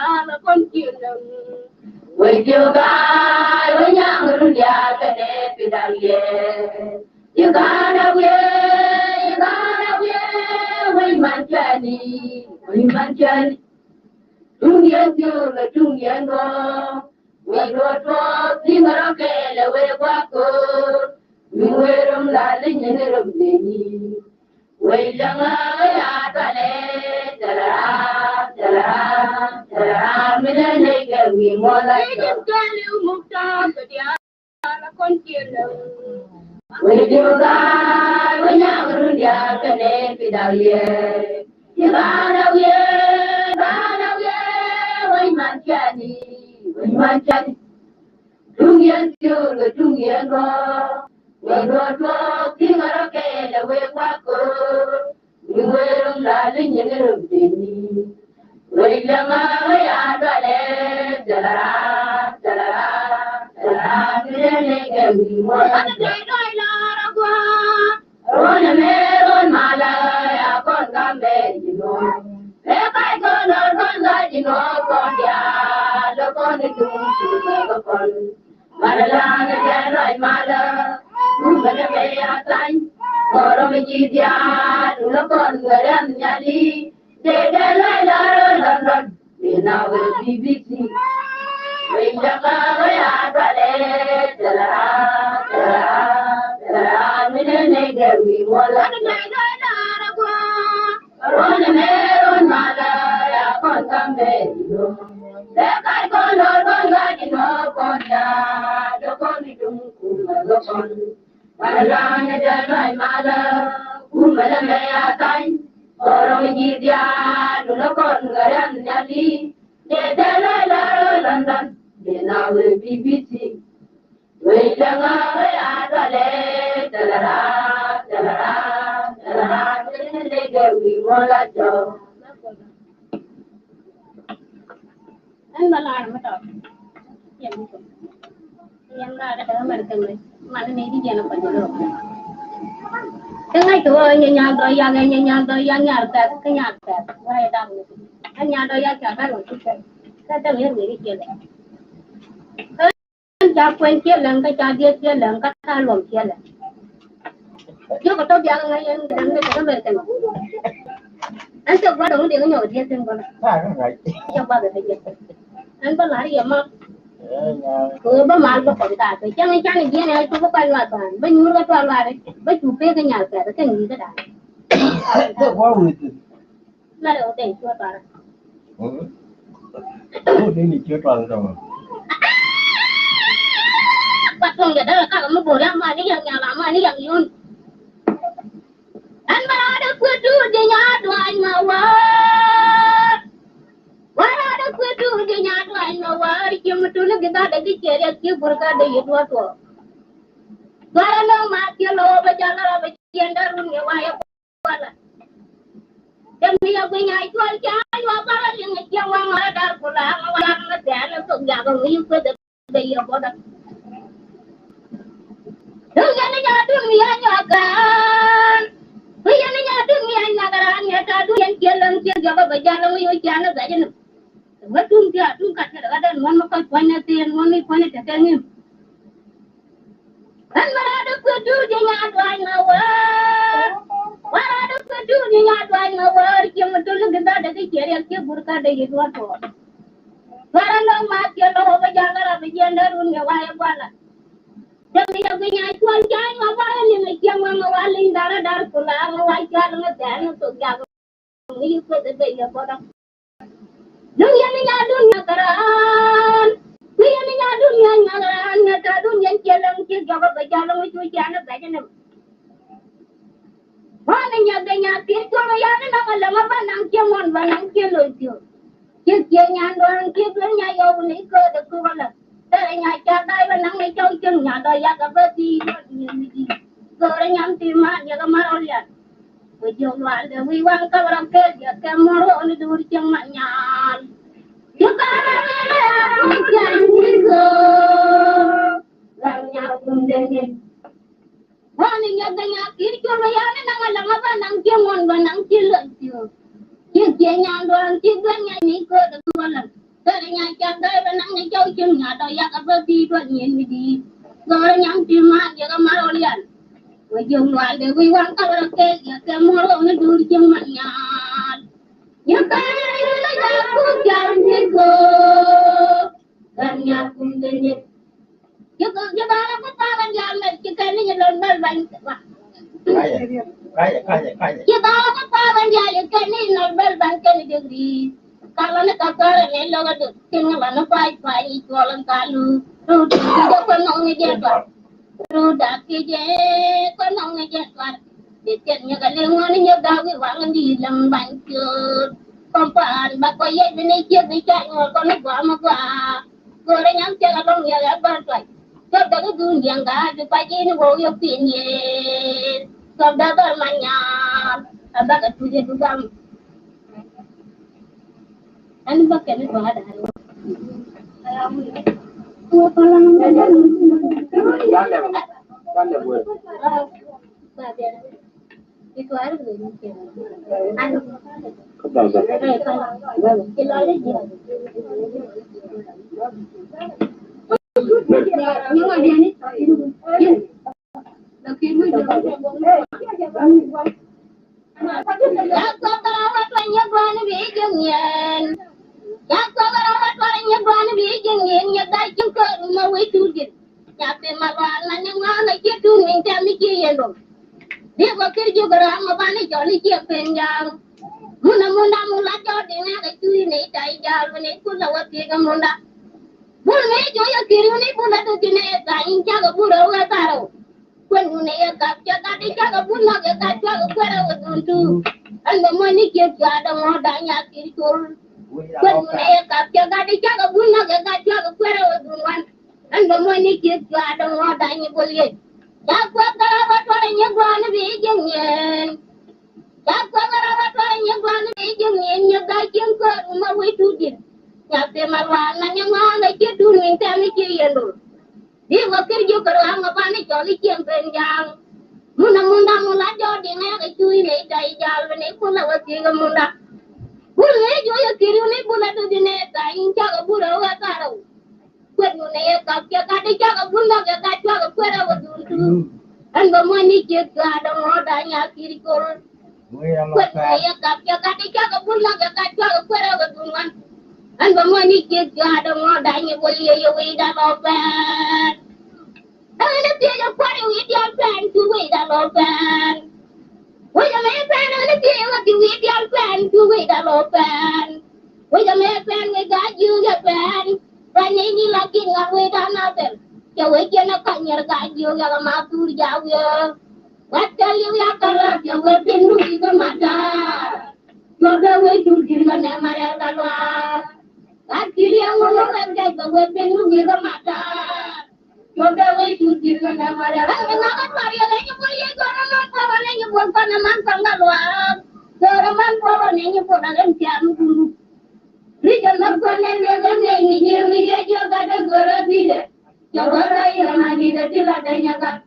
diaal kɔn kiɛ lɛŋ. Wec diɔ̱k ga̱a̱c wec nyaŋ run diaal kɛnɛ pidal yɛ. Uganda wiee, Uganda wiee, wec man cani, wec man cani. Tuŋ yɛn thiöök lɛ tuŋ yɛn gɔ̱ɔ̱k. Wec luɔt tuɔɔk thi̱n rɔ kɛɛl ɛ wek gua̱a̱k ko̱o̱r. Mi wee rom la leny ni rom deni. Wec läŋä wec a tualɛ. Tɛlɛ ram, tɛlɛ ram, tɛlɛ ram mi lɛ nɛy kɛ wi̱i̱ muɔl a cɔl. Wec diɔ̱k ga̱a̱c wec nyaŋ run diaal kɛnɛ pidal yɛ. Ci ga̱a̱n a wiee, ga̱a̱n a wiee, wec man cani, wec man cani. Tuŋ yɛn thiöök kɛ tuŋ yɛn gɔ̱ɔ̱k. Wec luɔt tuɔɔk thi̱n rɔ kɛɛl ɛ wek gua̱a̱k ko̱o̱r. Ni wee rom la leny ni rom deni. Wec läŋä wec a dualɛ. Tɛlɛ ram, tɛlɛ ram, tɛlɛ ram mi lɛ nɛy kɛ wi̱i̱ muɔl a cɔl. Ruɔ̱n ɛmɛ ruɔ̱n malä ya kɔn kam bɛ ji̱ nuɔ̱ɔ̱r. Mɛ kac kɔn dɔr kɔn ka ji̱ nuɔ̱ɔ̱r kɔn diaal kɔn i̱ tuŋ tuŋ kɛ kɔn. Malä la̱a̱n ɛ tɛn ruac malä. Rum malä mɛ ya thany. Kɔrɔ mi ji̱ diaal duŋ lä kɔn ŋäri an nyali. Dee dee lɔc la rɔ London. Dee na wee B B C. Wec läŋä wec a dualɛ. Tɛlɛ ram, tɛlɛ ram, tɛlɛ ram mi lɛ nɛy kɛ wi̱i̱ muɔl a cɔl. Ruɔ̱n ɛmɛ ruɔ̱n malä ya kɔn kam bɛ ji̱ nuɔ̱ɔ̱r. Mɛ kac kɔn dɔr kɔn ka ji̱ nuɔ̱ɔ̱r kɔn diaal kɔn i̱ tuŋ tuŋ kɛ kɔn. Malä la̱a̱n ɛ tɛn ruac malä. Rum malä mɛ ya thany. Kɔrɔ mi ji̱ diaal duŋ lä kɔn ŋäri an nyali. Dee dee lɔc la rɔ London. Dee na wee B B C. Wec läŋä wec a dualɛ. Tɛlɛ ram, tɛlɛ ram, tɛlɛ ram mi lɛ nɛy kɛ wi̱i̱ muɔl a cɔl. Ɛn bä lar mi tɔt. Yɛn mi tɔt. Yɛn lar kɛ däk American mɛ. Man ni di jɛn kɔc mi lo̱k. Kä ŋa̱c kɛ ɣöö nyɛ nyaal dɔ̱ yak, nyɛ nyaal dɔ̱ yak nyal pɛth, kä nyal pɛth. Wä yɛ dam ni. Ɛn nyal dɔ̱ yak ca bɛr wä ci pɛth. Kä däk yɛn weri ciɛ lɛ. Ɛn ca kuɛn ciɛ lɛŋ, kä ca diet ciɛ lɛŋ, kä ca luɔm ciɛ lɛŋ. Jiök kɛ tɔ biak ŋäc ɛn däŋ ni kɛ tɔ ber kɛn. Ɛn cɛ gua̱th dɔ̱ŋ diɛŋ nyɔk diet thi̱n bä. Cɛ gua̱th kɛ jɛ. Ɛn bä la̱r yɛ ma. Kɛ ɣöö bä mal bä kɔn kaat kɛ cäŋ can jiɛn ɛ cuk bä kɔn luath bä nyuur kɛ tual luath bä cu pek kɛ nyal kɛth kɛ ŋi̱i̱k kɛ da̱a̱n. Mɛrɛ wä ben cuɔ tɔrä. Wä ben cuɔ tɔrä tɔmɔ. Kuat tuɔŋ jɛ dee kakɛ mi bo̱o̱r yaŋ mani yaŋ nyal a mani yaŋ yun. Ɛn bɛ rɔɔdɛ kuet duut jɛ nyaa duany ma wäär. Bɛ rɔɔdɛ kuet duut jɛ nyaa duany ma wäär. Ciɛ mi tuni gi dhadɛ gi ciɛ riɛk ci burka dee yi duɔt tuɔɔk. Duarɛ nöŋ ma ciɛ lo̱o̱ bɛ jal rɔ bɛ ciɛn dee run yɛ wayɛ. Kuala. Jɛ mi yɛ guic a cuɔl ca nyuak barä liŋ a ciɛ waŋ a dar ku laŋ a waŋ a tɛ̈n a thok yak a ŋi̱i̱c kueth a bɛ yɛ bɔdä. Duk yɛn ni nya dun mi yɛ nyuak kään. Duk yɛn ni nya dun mi yɛ nyuak raan yɛ ta duk yɛn ciɛ läŋ ciɛ jɔk a bɛ jal a ŋi̱i̱c a ciɛ ni bɛ jɛ ni. Wä tuŋ ti a tuŋ kat kɛ dɛ ɣä dɛn muɔ̱n mi kɔc puɔ̱ny ni thieen muɔ̱n mi puɔ̱ny ni tekɛ ŋi̱n. Ɣän mi rɔɔdɛ kuet duut ji̱ nyaat duac ŋa wäär. Wä rɔɔdɛ kuet duut ji̱ nyaat duac ŋa wäär. Ciɛ mi tul ni githa dee ki ciɛ riɛk ciɛ burka dee yi duɔt tuɔɔk. Wä rɔɔdɛ ma ciɛ lɔk wä bä jakä rap bi jiɛn dee run yɛ wayɛ gua̱lä. Dämi yɛ guic nya cuɔl ca nyuak ba yɛ liŋ ɛ ciɛŋ wä ŋä wa liŋ dar ɛ dar kula ŋä wa cual ŋä tɛn ŋä thok jak ŋä yi kueth ɛ bɛ yɛ bɔdɔ. Luŋ yɛn ni nya dunia käraan. Luŋ yɛn ni nya dunia nya käraan nya ta dunia ciɛ läŋ ciɛ jɔk ɛ bɛ ca läŋ cu cian ɛ bɛ jɛ ni. Ɣɔn in nya ben nya piny tuɔm yan in nɔŋ a läŋ a ba naŋ ciɛ ŋuɔn ba naŋ ciɛ loc thiok. Ciɛ ciɛ nyan duɔ̱n ciɛ duɔ̱n nya yɔw ni kööt a kuk a läŋ. Tɛrɛ nya ca da̱y ba naŋ ni cɔw cieŋ nya dɔ̱ yak a bä thiec duɔ̱n nyin mi di̱i̱t. Köörä nyam ti man yak a mar ɣɔl yan. Wä jiök lual dee wi̱i̱ waŋ kap rɔ kel jiäk kɛ muɔ̱r ɣɔw ni duur cieŋ ma nyan. Ci kɔn rɔ ni rɛ a duur cieŋ ni köör. Ram nya kum dee nyin. Ɣɔn in nya ben nya ki̱i̱r cuɔl ɣä yan in naŋ a läŋ a ba naŋ ciɛ ŋuɔ̱n ba naŋ ciɛ lɔc thiöök. Ciɛ ciɛ nyan duɔ̱ɔ̱n ciɛ duɔ̱n nya ni kööt a duɔ̱ɔ̱n läŋ. Kööt a nya cak dɔ̱ɔ̱c ba naŋ ni cɔw cieŋ nya dɔ̱ yak a bä bi̱i̱ duɔ̱n nyin mi di̱i̱t. Gɔ̱rä nyaŋ ti man yɛ kɛ mar ɣɔl yan. Wä jiök lual dee wi̱i̱ waŋ kap rɔ kɛɛl yɛ kɛ muɔ̱r ɣɔw ni duur cieŋ man nyan. Yɛ kɛɛl yɛ kɛ kuk jar ni kööt. Gat nya kum dee nyin. Ci, ci ba la ku pa ban dial mɛ ci kɛn ni lon bal ban. Kayɛ, kayɛ, kayɛ, kayɛ. Ci ba la ku pa ban dial ci kɛn ni lon bal ban kɛn ni degri. Ka lon ni ka kɔrɛ ni lɔk a dut. Tin ŋa lon ni pa pa ni cuɔl ka lu. Ru ti ci jɛ kɔn nɔŋ ni jɛ tɔt. Ru dak ki jɛ kɔn nɔŋ ni jɛ tɔt. Di tiɛt nyɛ ka liŋ ŋuan nyɛ gak wi̱i̱ waŋ di läŋ ba̱ny ciöt. Kɔm paan ba kɔ yec bi ni ciek bi ca nyuɔl kɔn ni gɔaa mi gɔaa. Go̱o̱rɛ nyam ciek a lɔŋ yɛ ɣɛ bär tuac. Cɔp däk i̱ duun jiɛŋ gaat bi pac in i̱ wä wi̱i̱ kui̱n yeen. Cɔp däk bär man nyam a bäkɛ tuc i̱ bi gam. Ɛn bä kɛn i̱ gɔaa da̱a̱n. Yak kuak kɛ rɔw rɔ tuany nyɛ gua̱a̱n i̱ bi ji̱ ŋiɛn. Yak kuak kɛ rɔw rɔ tuany nyɛ gua̱a̱n i̱ bi ji̱ ŋiɛn. Nyɛ ga̱a̱c ji̱ köör mi ma wec tuut ji̱n. Nya pim ma luaal ma ni ŋɔaŋ a ji̱ tuut min tɛm i̱ ji̱ yɛn rɔ. Bi kɔ kir ji̱ kɛ rɔ̱a̱ŋ ma banɛ jɔl i̱ ji̱ a pen ja̱a̱ŋ. Mun a mun dam mun la jɔɔt di ŋɛk a cuy ni tay ja̱a̱l wä ni kul a wä thiec a mun dam. Bul ni juɔc a kir wä ni bul a dut di ni ɛ tha̱a̱ŋ in cak a bul a wä tha̱a̱r a wä. Kuën wun ɛ yɛ kap cɛ gat i̱ cakɛ bul nɔk ɛ gat cuakɛ kuɛrɛ wä dhun tuuk. Ɛn bɛ muɔ̱c ni ciek cuaat dɔ̱ŋ ɣɔ̱ɔ̱t da̱ny a kir col. Kuën wun ɛ yɛ kap cɛ gat i̱ cakɛ bul nɔk ɛ gat cuakɛ kuɛrɛ wä dhun wan. Ɛn bɛ muɔ̱c ni ciek cuaat dɔ̱ŋ ɣɔ̱ɔ̱t da̱ny i̱ bol yec. Ca kuɛth kɛ rɔ̱ wä tuɔrɛ nyɛ gua̱a̱n i̱ bi ji̱ ŋiɛɛn. Ca kuɛth kɛ rɔ̱ wä tuɔrɛ nyɛ gua̱a̱n i̱ bi ji̱ ŋiɛɛn nyɛ ga̱a̱c cieŋ köör wun ma wec tuut ji̱n. Ca pim a luaal na nyɛ ŋɔ̱ɔ̱ŋ ɛ ciet duun min tɛm i̱ ciɛ yɛn rol. Bi wä kir jiök kɛ ruaak ŋɔ banɛ cɔl i̱ cieŋ pen ja̱a̱ŋ. Mun a mun da̱ŋ mun la jɔɔt di ŋɛk ɛ cuy nɛy tɔy ja̱a̱l bi nɛy kun la wä thiec ɛ mun da̱ŋ. Bul ŋi̱i̱c wä yɛ kir yun i̱ bul a dut di nɛy tɔy in cak ɛ bul ɛ wä ɛ thar ɛ wä. Kuet mun ɛ yɛ kap cɛ gat i̱ cak ɛ bul ŋɔk ɛ gat cuak ɛ kuɛt ɛ wä dhun tuur. Ɛn bɛ muɔ̱c ni ciek cuaat ɛ ŋɔ̱ɔ̱t da̱ny a kir col. Kuet mun ɛ yɛ kap cɛ gat i̱ cak ɛ bul ŋɔk ɛ gat cuak ɛ kuɛt ɛ wä dhun wan. Ɛn bɛ muɔ̱c ni ciek cuaat ɛ ŋɔ̱ɔ̱t da̱ny ɛ bol yɛ yɛ wi̱i̱ da̱ŋ ɔ pɛn. Ɛn ɛ piec ɛ kua̱r ɛ wi̱i̱ diaal pɛn cu wi̱i̱ da̱ŋ ɔ pɛn. Wec ɛmɛ pɛn ɛn ɛ piec ɛ wä ti wi̱i̱ diaal pɛn cu wi̱i̱ da̱ŋ ɔ pɛn. Wec ɛmɛ pɛn wec gaa ji̱ wec ɛ pɛn. Ruac ni nyi la gi̱n ŋa̱r wec da̱ŋ a pɛn. Cɛ wec jiɛn ɛ ka̱n nyiɛr gaa jiök yak ɛ ma thuur jaak wiee. Wat kɛ li̱w yak kɛ rɔ̱ cɛ wec jiɛn mi wi̱i̱ kä ma ta̱a̱. Cuɔp dee wec cuur ji̱n kɛ nɛmɛ rɛl kɛ luaak. Wat ki̱n li̱eŋ wä wä wek kɛ kɛ wec jiɛn mi wi̱i̱ kä ma ta̱a̱. Cuɔp dee wec cuur ji̱n kɛ nɛmɛ rɛl kɛ luaak. Ɛn kɛ nɔk ɛ tuar yɛ lɛ nyi buɔl yɛ gɔr ɛ man kuɔr ɛ lɛ nyi buɔl kɔn ɛ man kɔn kɛ luaak. Gɔr ɛ man kuɔr ɛ lɛ nyi buɔl ɛ lɛ nyi tiam mi guru. Ri̱c ɛ mɛ kuɔn ɛ lɛ lɛ nɛ nyi ji̱ mi yɛ jiɔ gat ɛ gɔr ɛ bi̱dɛ. Cɛ wä rɛy rɛ ma di̱t ɛ ti la dɛny ɛ gat.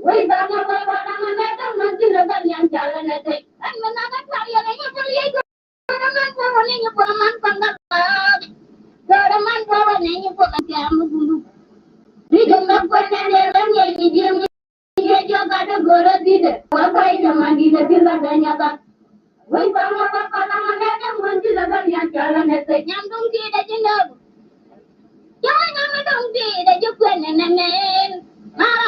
Wec ba ŋa ba ba daŋ ɛ mɛ däŋ män thi̱n ɛ bä nhiam cal ɛ nɛ tec. Ɛn mi na bä tuar yɛ lɛ nyɛ bä liec gör ɛ män kuɔr ɛ ni nyɛ bä män kɔn bä lɔɔk. Gör ɛ män kuɔr ɛ ni nyɛ bä kɛ kɛm mi bulu. Ni jɛ mɛ kuɛn ɛ ni rɛ nyɛ ni ji̱ mi jɛ jɛ gat ɛ gör ɛ di̱t ɛ. Wä kuay jɛ ma di̱t ɛ ti la dɛny ɛ gat. Wec ba ŋa ba ba daŋ ɛ mɛ däŋ män thi̱n ɛ bä nhiam cal ɛ nɛ tec. Nyam duŋ ti dɛ ji̱ nöök. Jɔ̱ɔ̱ny ɛmɛ dɔ̱ŋ di̱i̱t ɛ ji̱ kuën ɛn ɛmɛ. Mara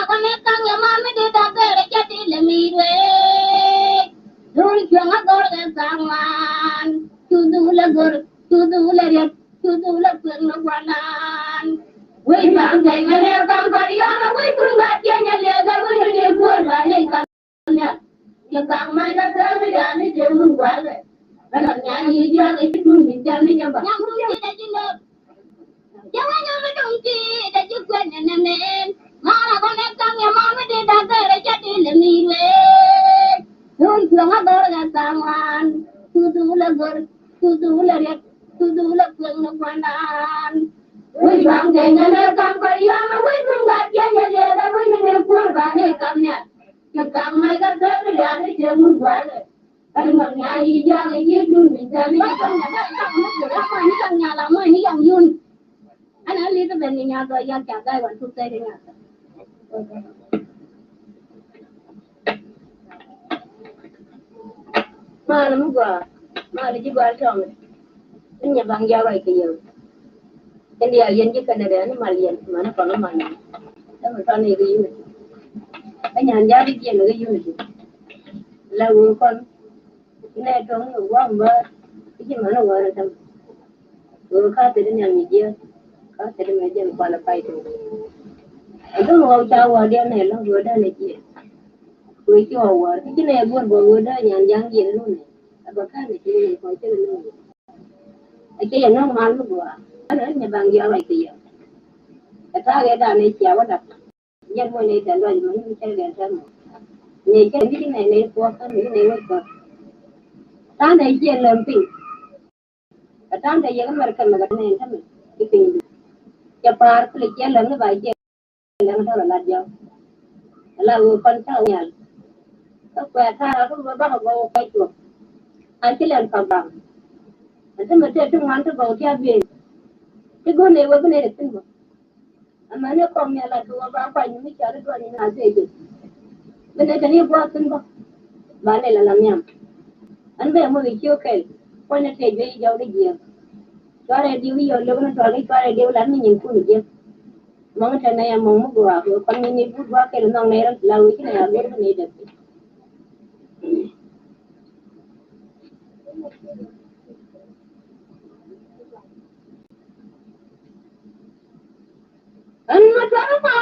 walɛ. Bɛ lɔ nya yi jiak i̱ ci dun mi jam ni nyamba. Nyam rum ti da ji̱ lëp. Jɛ wä nyam mi duŋ ti da ji̱ kuɛn ni nɛ mɛn. Mara bä lɛ kaŋ yɛ mama di da gɛrɛ ca di lɛ mi wee. Dun kuɛŋ a gɔr kɛ kaŋ wan. Tudu lɛ gɔr, tudu lɛ riɛk, tudu lɛ kuɛŋ ni kuanan. Wi̱c baŋ kɛ nyɛ lɛ kaŋ kɔ yɔm, wi̱c duŋ gat yɛ nyɛ lɛ lɛ wi̱c ni kuɔr ba ni kam nial. Kɛ kaŋ mɛ kɛ kɛ bi liak ni cɛ ŋun gualɛ. Ɛn mɛ nya yi jaŋ yi dun mi jaŋ yi jaŋ. Ni kaŋ nyal a mɔ ni kaŋ yun. Ɛn a li kɛ ben ni nya gɔ yak ca gai wan tuk tɛ ni nya. Mal mi gɔaa, mal ji̱ gɔaa tɔŋ. Ni nyɛ baŋ ja̱ ruac kɛ yɛw. Kɛn diaal yɛn ji̱ kɛn rɛɛ ni mal yɛn, mani kɔn ni mal yɛn. Dämɛ tɔn ni kɛ unity. Kä nyan ja̱ di jiɛn kɛ unity. La wee kɔn. Nɛ tɔŋ ni wam bä. I̱ ji̱ mani wä rɛ täm. Wee ka thil ni nyan mi jiɛ. Ka thil ni mɛ jiɛn qualify tɔŋ. Ɛn tɔŋ wä ca wä diɛn nɛ lɔŋ wee dä ni jiɛ. Wee ci wä wä. I̱ ji̱ nɛ guɔr bä wee dä nyan ja̱ jiɛn lun nɛ. A bä ka ni jiɛ ni kɔn ci ni lun. A cɛ yɛ nɔŋ mal mi gɔaa. Ɛn ɛn nyɛ baŋ diaal ruac kɛ yɛ. Ɛ ta̱a̱ kɛ da̱a̱n ɛ cia wä dak. Jɛn mɔ nɛ tɛn ruac mɔ ni mi cɛ gɛn tɛn mɔ. Nɛ cɛ mi ci nɛ nɛ kuɔk kä mi ci nɛ wec kuɔk. Ta̱a̱n ɛ ciɛ lɛm piny. Ɛ ta̱a̱n tɛ yɛ kä mɛr kɛn mɛ kɛ nɛ tɛn mɛ ci piny. Cɛ pa̱a̱r kulɛ ciɛ lɛm ni ba ciɛ lɛŋ tɔl a lat jɔk. Ala wee kɔn ca wial. Kä kuɛ ta̱a̱ kä bä bakɔ gɔw kɛ cuɔp. An ci lɛn kɔk bam. An ti mɛ tëë ti ŋuan ti gɔw ti a ben. Ti go̱n ëë wee bi nɛy rɛ thi̱n bä. Amäni kɔk ni a lat kɛ wä ba kuany ni mi ca ri duɔn ni na tëë jɛ. Bi nɛy kɛ ni gua̱a̱th thi̱n bä. Ba nɛy la la nhiam. An bɛ moc i̱ ci okɛl. Kuany ni tëë juey i̱ jɔw di jiɛɛk. Cuarɛ diw i̱ yɔw lök ni tuɔl i̱ cuarɛ diw lat mi nyin kun i̱ jiɛk. Mɔŋ tɛn nɛ ya mɔŋ mi gɔaa kɛ kɔn ni ni but gua̱a̱th kɛl nɔŋ nɛ rɔ la wi̱i̱ ci nɛ ya go̱r bi ni dɛp. Ɛn ma tuɔr ma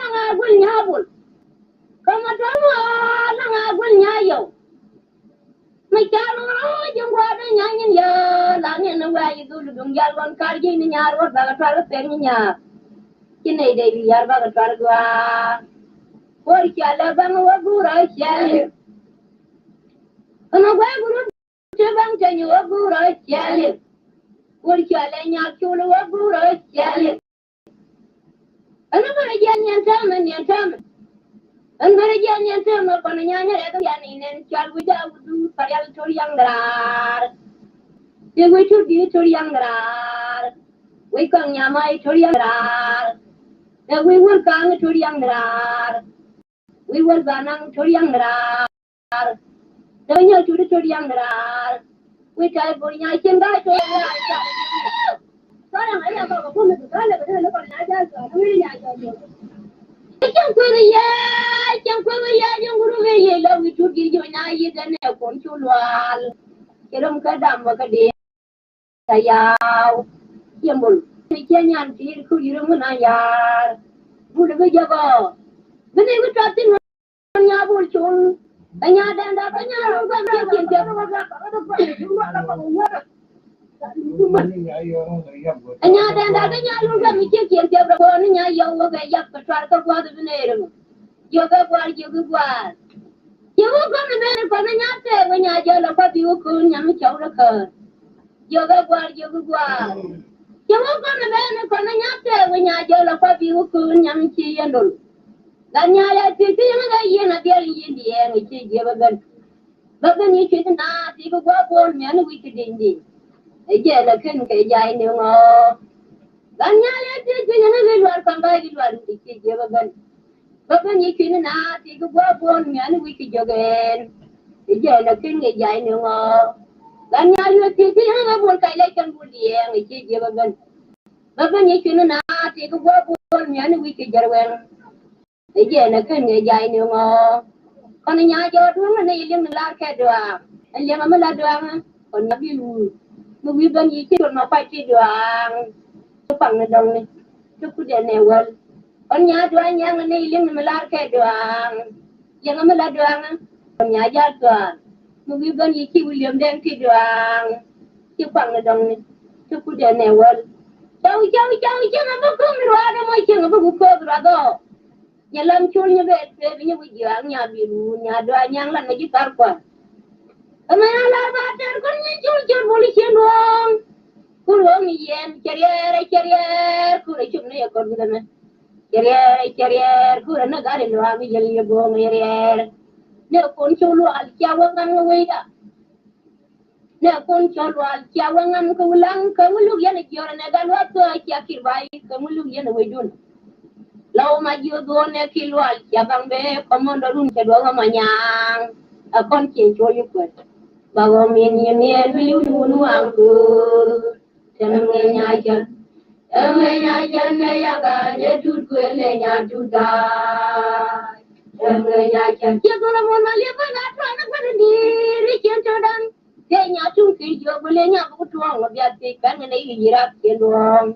laŋ a guil nya bul. Kä ma tuɔr ma laŋ a guil nya yɔw. Mi car ŋɔ̱ ji̱ ŋuɔ̱t ni nya̱ nyin yɛ la niɛn ni wɛ̈ɛ̈ yi dhul duŋ jal ɣɔn kar ji̱ ni nya̱a̱r wä bakɛ tuar kä pek ni nya̱a̱r. Ci nɛy dee bi ya̱r bakɛ tuar gua̱a̱r. Kuɔr cialɛ baŋ wä guur a ciali. Ɛn a gua̱a̱r guur ti baŋ teny wä guur a ciali. Kuɔr cialɛ nyak cul wä guur a ciali. Ɛn mɛrɛ jiɛn niɛn täämɛ, niɛn täämɛ. Ɛn mɛrɛ jiɛn niɛn täämɛ kɔn nyanyɛ rɛk yan inɛn cual wi̱c a wudu parial tor yaŋ raar. Ti wi̱c tut di tor yaŋ raar. Wi̱c kɔŋ nyama i tor yaŋ raar. Ɛ wi̱c wur kaŋ i tor yaŋ raar. Wi̱i̱ wäl ba naŋ tor yaŋ raar. Te nyɔl tut tor yaŋ raar. Wi̱i̱ tay bor nya cin ba tor yaŋ raar. Tor yaŋ raar ba ba kun tu kale ba ne lo ba na ja so. Wi̱i̱ nya jɔ jɔ. Cin kui̱ ri ya, cin kui̱ ri ya, cin guru ri ya, lo wi̱i̱ tut gir jɔ nya yi gane kun cu lual. Cɛ rom kä dam ba kä di. Ca yaw. Ciɛ mul. Ciɛ nyan ti̱i̱t ku yiri ŋun a yaar. Bul bi jɛ gɔ. Bi ni bi tɔt thin ŋun nya bul cul. Ɛ nya dɛnda kä nya lun guɛ mi ciɛ kiɛn tiɛp. Ɛ nya dɛnda kä nya lun guɛ mi ciɛ kiɛn tiɛp rɛ kɔn ni nya yɔw wä kɛ yap kɛ tuar kä gua̱th bi nɛy rɛ mɔ. Jiök ɛ gua̱a̱r, jiök ɛ gua̱a̱r. Jiök ɛ kɔn ɛ ben kɔn ɛ nya tɛɛk wä nya jɛ lɔ kɔ bi wä köön nyam cɔw rɛ kään. Jiök ɛ gua̱a̱r, jiök ɛ gua̱a̱r. Jiök ɛ kɔn ɛ ben kɔn ɛ nya tɛɛk wä nya jɛ lɔ kɔ bi wä köön nyam ci yɛn lol. Gat nyal ɛ ti ti yɛn ɛ ɣä yɛn a diɛl yɛn diɛɛŋ ci jiɛp ɛ ben. Bä ben yi cui̱th naath ti kɛ gua̱a̱ buɔ̱ɔ̱l mi̱ani wi̱c kɛ di̱i̱n di̱i̱n. Ɛ jɛn ɛ ken kɛ jay ni ŋɔ. Bä nyal ɛ ti cui̱th ni wi̱i̱ luaar kɔn bä wi̱i̱ luaar wi̱i̱ ci jiɛ bä ben. Bä ben yi cui̱th naath ti kɛ gua̱a̱ buɔ̱ɔ̱l mi̱ani wi̱c kɛ jɔk ɛn. Ɛ jɛn ɛ ken kɛ jay ni ŋɔ. Bä nyal ɛ ti cui̱th ni wi̱i̱ buɔ̱ɔ̱l kac lɛ cɔn bul diɛɛŋ ɛ ci jiɛ bä ben. Bä ben yi cui̱th naath ti kɛ gua̱a̱ buɔ̱ɔ̱l mi̱ani wi̱c kɛ jɛr wɛŋ. Ɛ jɛn ɛ ken ŋɛ jay ni ŋɔ. Kɔn nya jɔw duɔ̱ŋ ni liŋ ni lar kɛ duaŋ. Ɛ liŋ mi la duaŋ. Kɔn nya bi wur. Mi wi̱i̱ ben yi ci duɔ̱ŋ ma kuac ti duaŋ. Ti paŋ ni dɔŋ ni. Ti kut jɛ nɛ wäl. Kɔn nya duaŋ nyɛŋ ni liŋ ni mi lar kɛ duaŋ. Liŋ mi la duaŋ. Kɔn nya jal duaŋ. Mi wi̱i̱ ben yi ci William Deng ti duaŋ. Ci kuaŋ ni dɔŋ ni. Ci kut dee nɛ wäl. Caw, caw, caw, cieŋ a bä kööm ruaadä mɔ, cieŋ a bä ku kööm ruaadä. Nyɛ lam col nyɛ bɛ pee bi nyɛ wi̱c jiaaŋ nya bi ruun nya dɔaa nyaŋ lan mɛ ji̱ thar kua̱r. Ɛmɛ nya lar ba tɛr kɔn nyɛ col col bol i̱ cien duɔ̱ɔ̱ŋ. Kur ɣɔ̱ɔ̱ŋ i̱ yɛn cɛ riɛɛr ɛ cɛ riɛɛr kur ɛ cop ni yɛ kɔn wi̱th ɛmɛ. Cɛ riɛɛr ɛ cɛ riɛɛr kur ɛ ni gat i̱ luaak i̱ yɛl yɛ go̱o̱ŋ ɛ riɛɛr. Ni ɛ kon col luaal cia wä ŋa̱n ŋä wecda. Nɛ kun cɔl lual cia wä ŋan kä wulaŋ kä wuluk yɛn a jiɔr nɛ gal wä thɔ cia kir bay kä wuluk yɛn a wecdun. Lɔw ma jiɔ dhuɔ nɛ ki lual cia baŋ bee kɔmɔndɔ run cɛ duɔ wä ma nyaŋ. A kɔn cien cɔl yi kuɛt ba wä min yi miɛn bi liw ni wun waŋ kuur. Tɛm ŋɛ nya cɛn. Tɛm ŋɛ nya cɛn nɛ yaka nɛ tut kuɛn nɛ nya tut gaa. Tɛm ŋɛ nya cɛn. Ciɛ dhɔl a muɔn ma liɛp bä gat tuan a gua̱n in di̱i̱r i̱ cien tɔ da̱ŋ. Tëë nya tuŋ kir jiök bi lëë nya buk tuɔɔŋ ɔ biat thiec pɛn kɛ nɛy wi̱c yi̱ rap cië luɔ̱ɔ̱ŋ.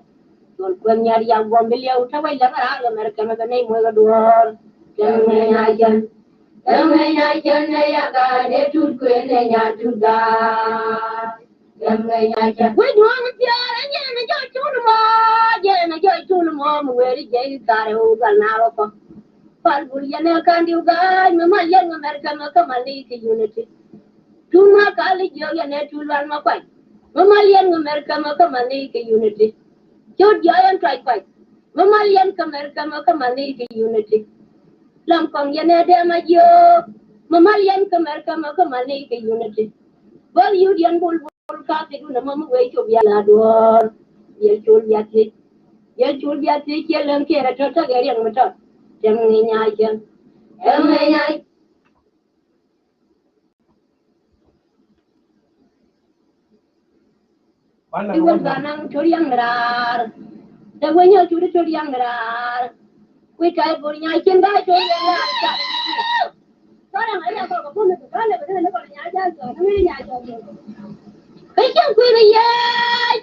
Cuɔl kuɛn nya riak guɔ̱m bi liɛw te wec läŋ raar kɛ mɛr kɛmɛ kɛ nɛy muɔc kɛ duɔ̱ɔ̱r. Kɛm ŋɛ nya cän. Kɛm ŋɛ nya cän nɛ yaka nɛ tut kuëë nɛ nya tut gaar. Kɛm ŋɛ nya cän. Wec duɔ̱ɔ̱ŋ thiaar ɛ jɛn ɛ jɔc cul mɔ, jɛn ɛ jɔc cul mɔ mi weri jɛ i̱ thaar ɛ ɣöö gal naar ɔ kɔ. Pal bul yɛn ɛ ka̱n diw ga̱a̱c mi mal yɛn ŋä mɛr kɛmɛ kä mal ni kɛ unity. Tun ma kal i̱ jiök yɛn ɛ tun lual ma kuac. Mi mal yɛn ŋä mɛr kɛmɛ kä mal ni kɛ unity. Cot jiɔk yɛn tuac kuac. Mi mal yɛn kä mɛr kɛmɛ kä mal ni kɛ unity. Lam kɔŋ yɛn ɛ dɛm a jiök. Mi mal yɛn kä mɛr kɛmɛ kä mal ni kɛ unity. Bol yut yɛn bul bul ka kɛ dun ɛmɔ mi wee cop yɛn la duɔ̱ɔ̱r. Yɛn col bia thiec. Yɛn col bia thiec ciɛ lɛŋ kiɛɛr ɛ tɔ̱ tɔ̱ kɛ riɛŋ mi tɔ̱. Tɛm ŋɛ nya cɛn. Tɛm ŋɛ nya. Iwal banaŋ toriaŋ raar. Dɛ wä nyɛ turi toriaŋ raar. Kui̱ ta̱y bor nya cin da̱y toriaŋ raar. Kä cɛn kui̱ ri yɛ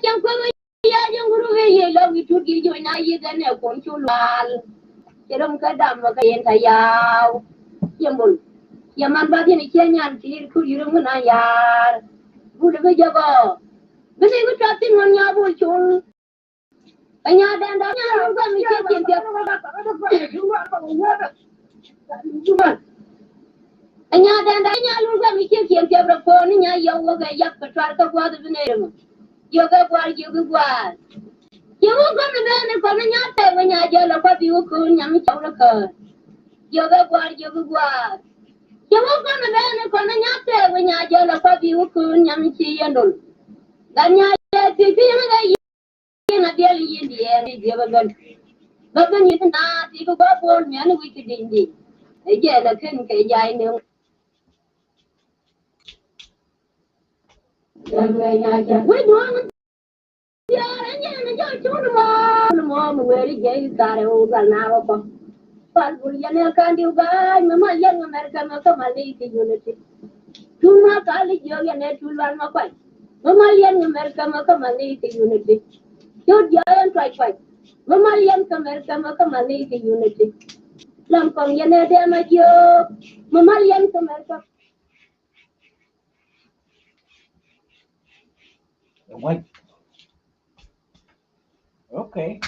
cɛn kui̱ ri yɛ jɛ ŋuru ri yɛ lɔ wi̱i̱ tut gi̱ jo̱o̱c na yiëth ɛn ɛ kuɔn cu lual. Cɛ röm kä dam kä yɛn ta yaw. Cɛ mul. Cɛ man ba dhiɛn cɛ nyan ti̱i̱r kur yurä ŋun a yaar. Bul bi jɔkɔ. Bi ni bi tɔt thin ŋun nya bul cul. Ɛ nya dɛn dam nya lul gɔm i̱ cɛ kiɛn thiɛp. Ɛ nya dɛn dam nya lul gɔm i̱ cɛ kiɛn thiɛp rɛ puɔ̱n ni nya yɔw wä kɛ yap kɛ tuar kä gua̱th bi nɛy rɛ mɔ. Jiök ɛ gua̱a̱r jiök i̱ gua̱a̱r. Jiök i̱ gua̱a̱r ni bɛn ni kɔn ni nya pɛk wä nya jɔl ɛ kuath i̱ wä köön nyam i̱ cɔw rɛ köön. Jiök ɛ gua̱a̱r jiök i̱ gua̱a̱r. Jiök i̱ gua̱a̱r ni bɛn ni kɔn ni nya pɛk wä nya jɔl ɛ kuath i̱ wä köön nyam i̱ ci yɛn dol. Gat nya yɛ thiec thiec ni kɛ yiëë na diɛl i̱ yiëë diɛɛr i̱ jiök ɛ bɛn. Bä bä ni ti na ti kɛ gua̱a̱r puɔ̱n miɛn i̱ wi̱c kɛ di̱ny di̱ny. Ɛ jɛ lɛ ken kɛ jay ni. Wec duɔ̱ɔ̱ŋ thiaar ɛ nyɛn ɛ jɔl cun mɔ. Cun mɔ mi weri jɛ i̱ thaar ɛ ɣöö gal naar ɔ kɔ. Pal bul yɛn ɛ ka̱n diw ga̱a̱c mi mal yɛn ŋä mɛr kɛmɛ kä mal ni kɛ unity. Tun ma kal i̱ jiök yɛn ɛ tun lual ma kuac. Mi mal yɛn ŋä mɛr kɛmɛ kä mal ni kɛ unity. Cot jiɔk yɛn tuac kuac. Mi mal yɛn kä mɛr kɛmɛ kä mal ni kɛ unity. Lam kɔŋ yɛn ɛ dɛm a jiök. Mi mal yɛn kä mɛr kɛmɛ. Wec. Okay.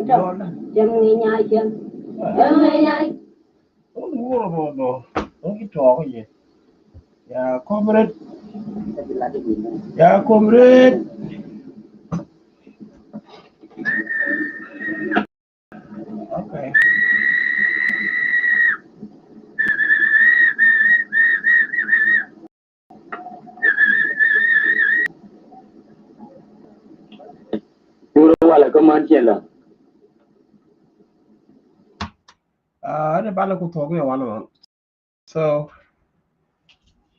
Jam ni nya jam. Jam ni nya. Wun wun bo do. Wun ki to ko ye. Ya comrade. Ya comrade. Okay. Pur wala kä man cien la. Ah, ade bala ku thok mi wan wan. So,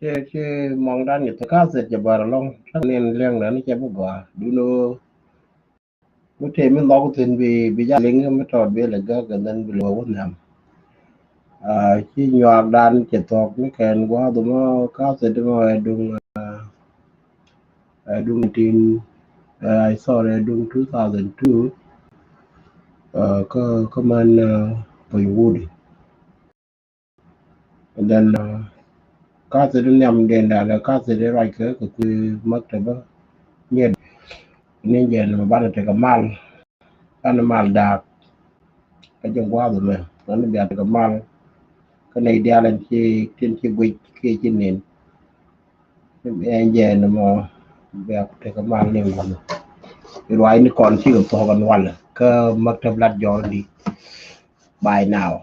ce, ce mɔŋ dan yɛ thok kaset jɛ bar alɔŋ. Tan nin liɛŋ dan cɛ bi gɔaa. Duno. Mi tëë mi nhɔk thi̱n bi, bi jal liŋ mi tɔt bi lɛ gäk and then bi lɛ wä nhiam. Ah, ci nyuak dan cɛ thɔk ni kɛn gua̱a̱th mɔ ka̱th ɛ di mɔ ɛ duŋ, ah, ɛ duŋ nineteen, ah, sorry, ɛ duŋ two thousand two. Ah, kä, kä man, ah, Pony Wudi. And then, uh, Kathi di nhiam den da lɛ kathi di ruac kɛ kɛ kui̱ maktabä. Nyɛ ni jɛ ni banɛ tekɛ mal. Banɛ mal daak. Kä jɛ gua̱a̱th mɛ banɛ bia tekɛ mal. Kä nɛy diaal ɛn ci tin ci guic kiɛ ci nin. Ɛn jɛ ni mɔ bia tekɛ mal ni wun. Ruac ni kɔn cikɛ thuɔk ɛn walɛ kä maktab lat jɔr di. By now.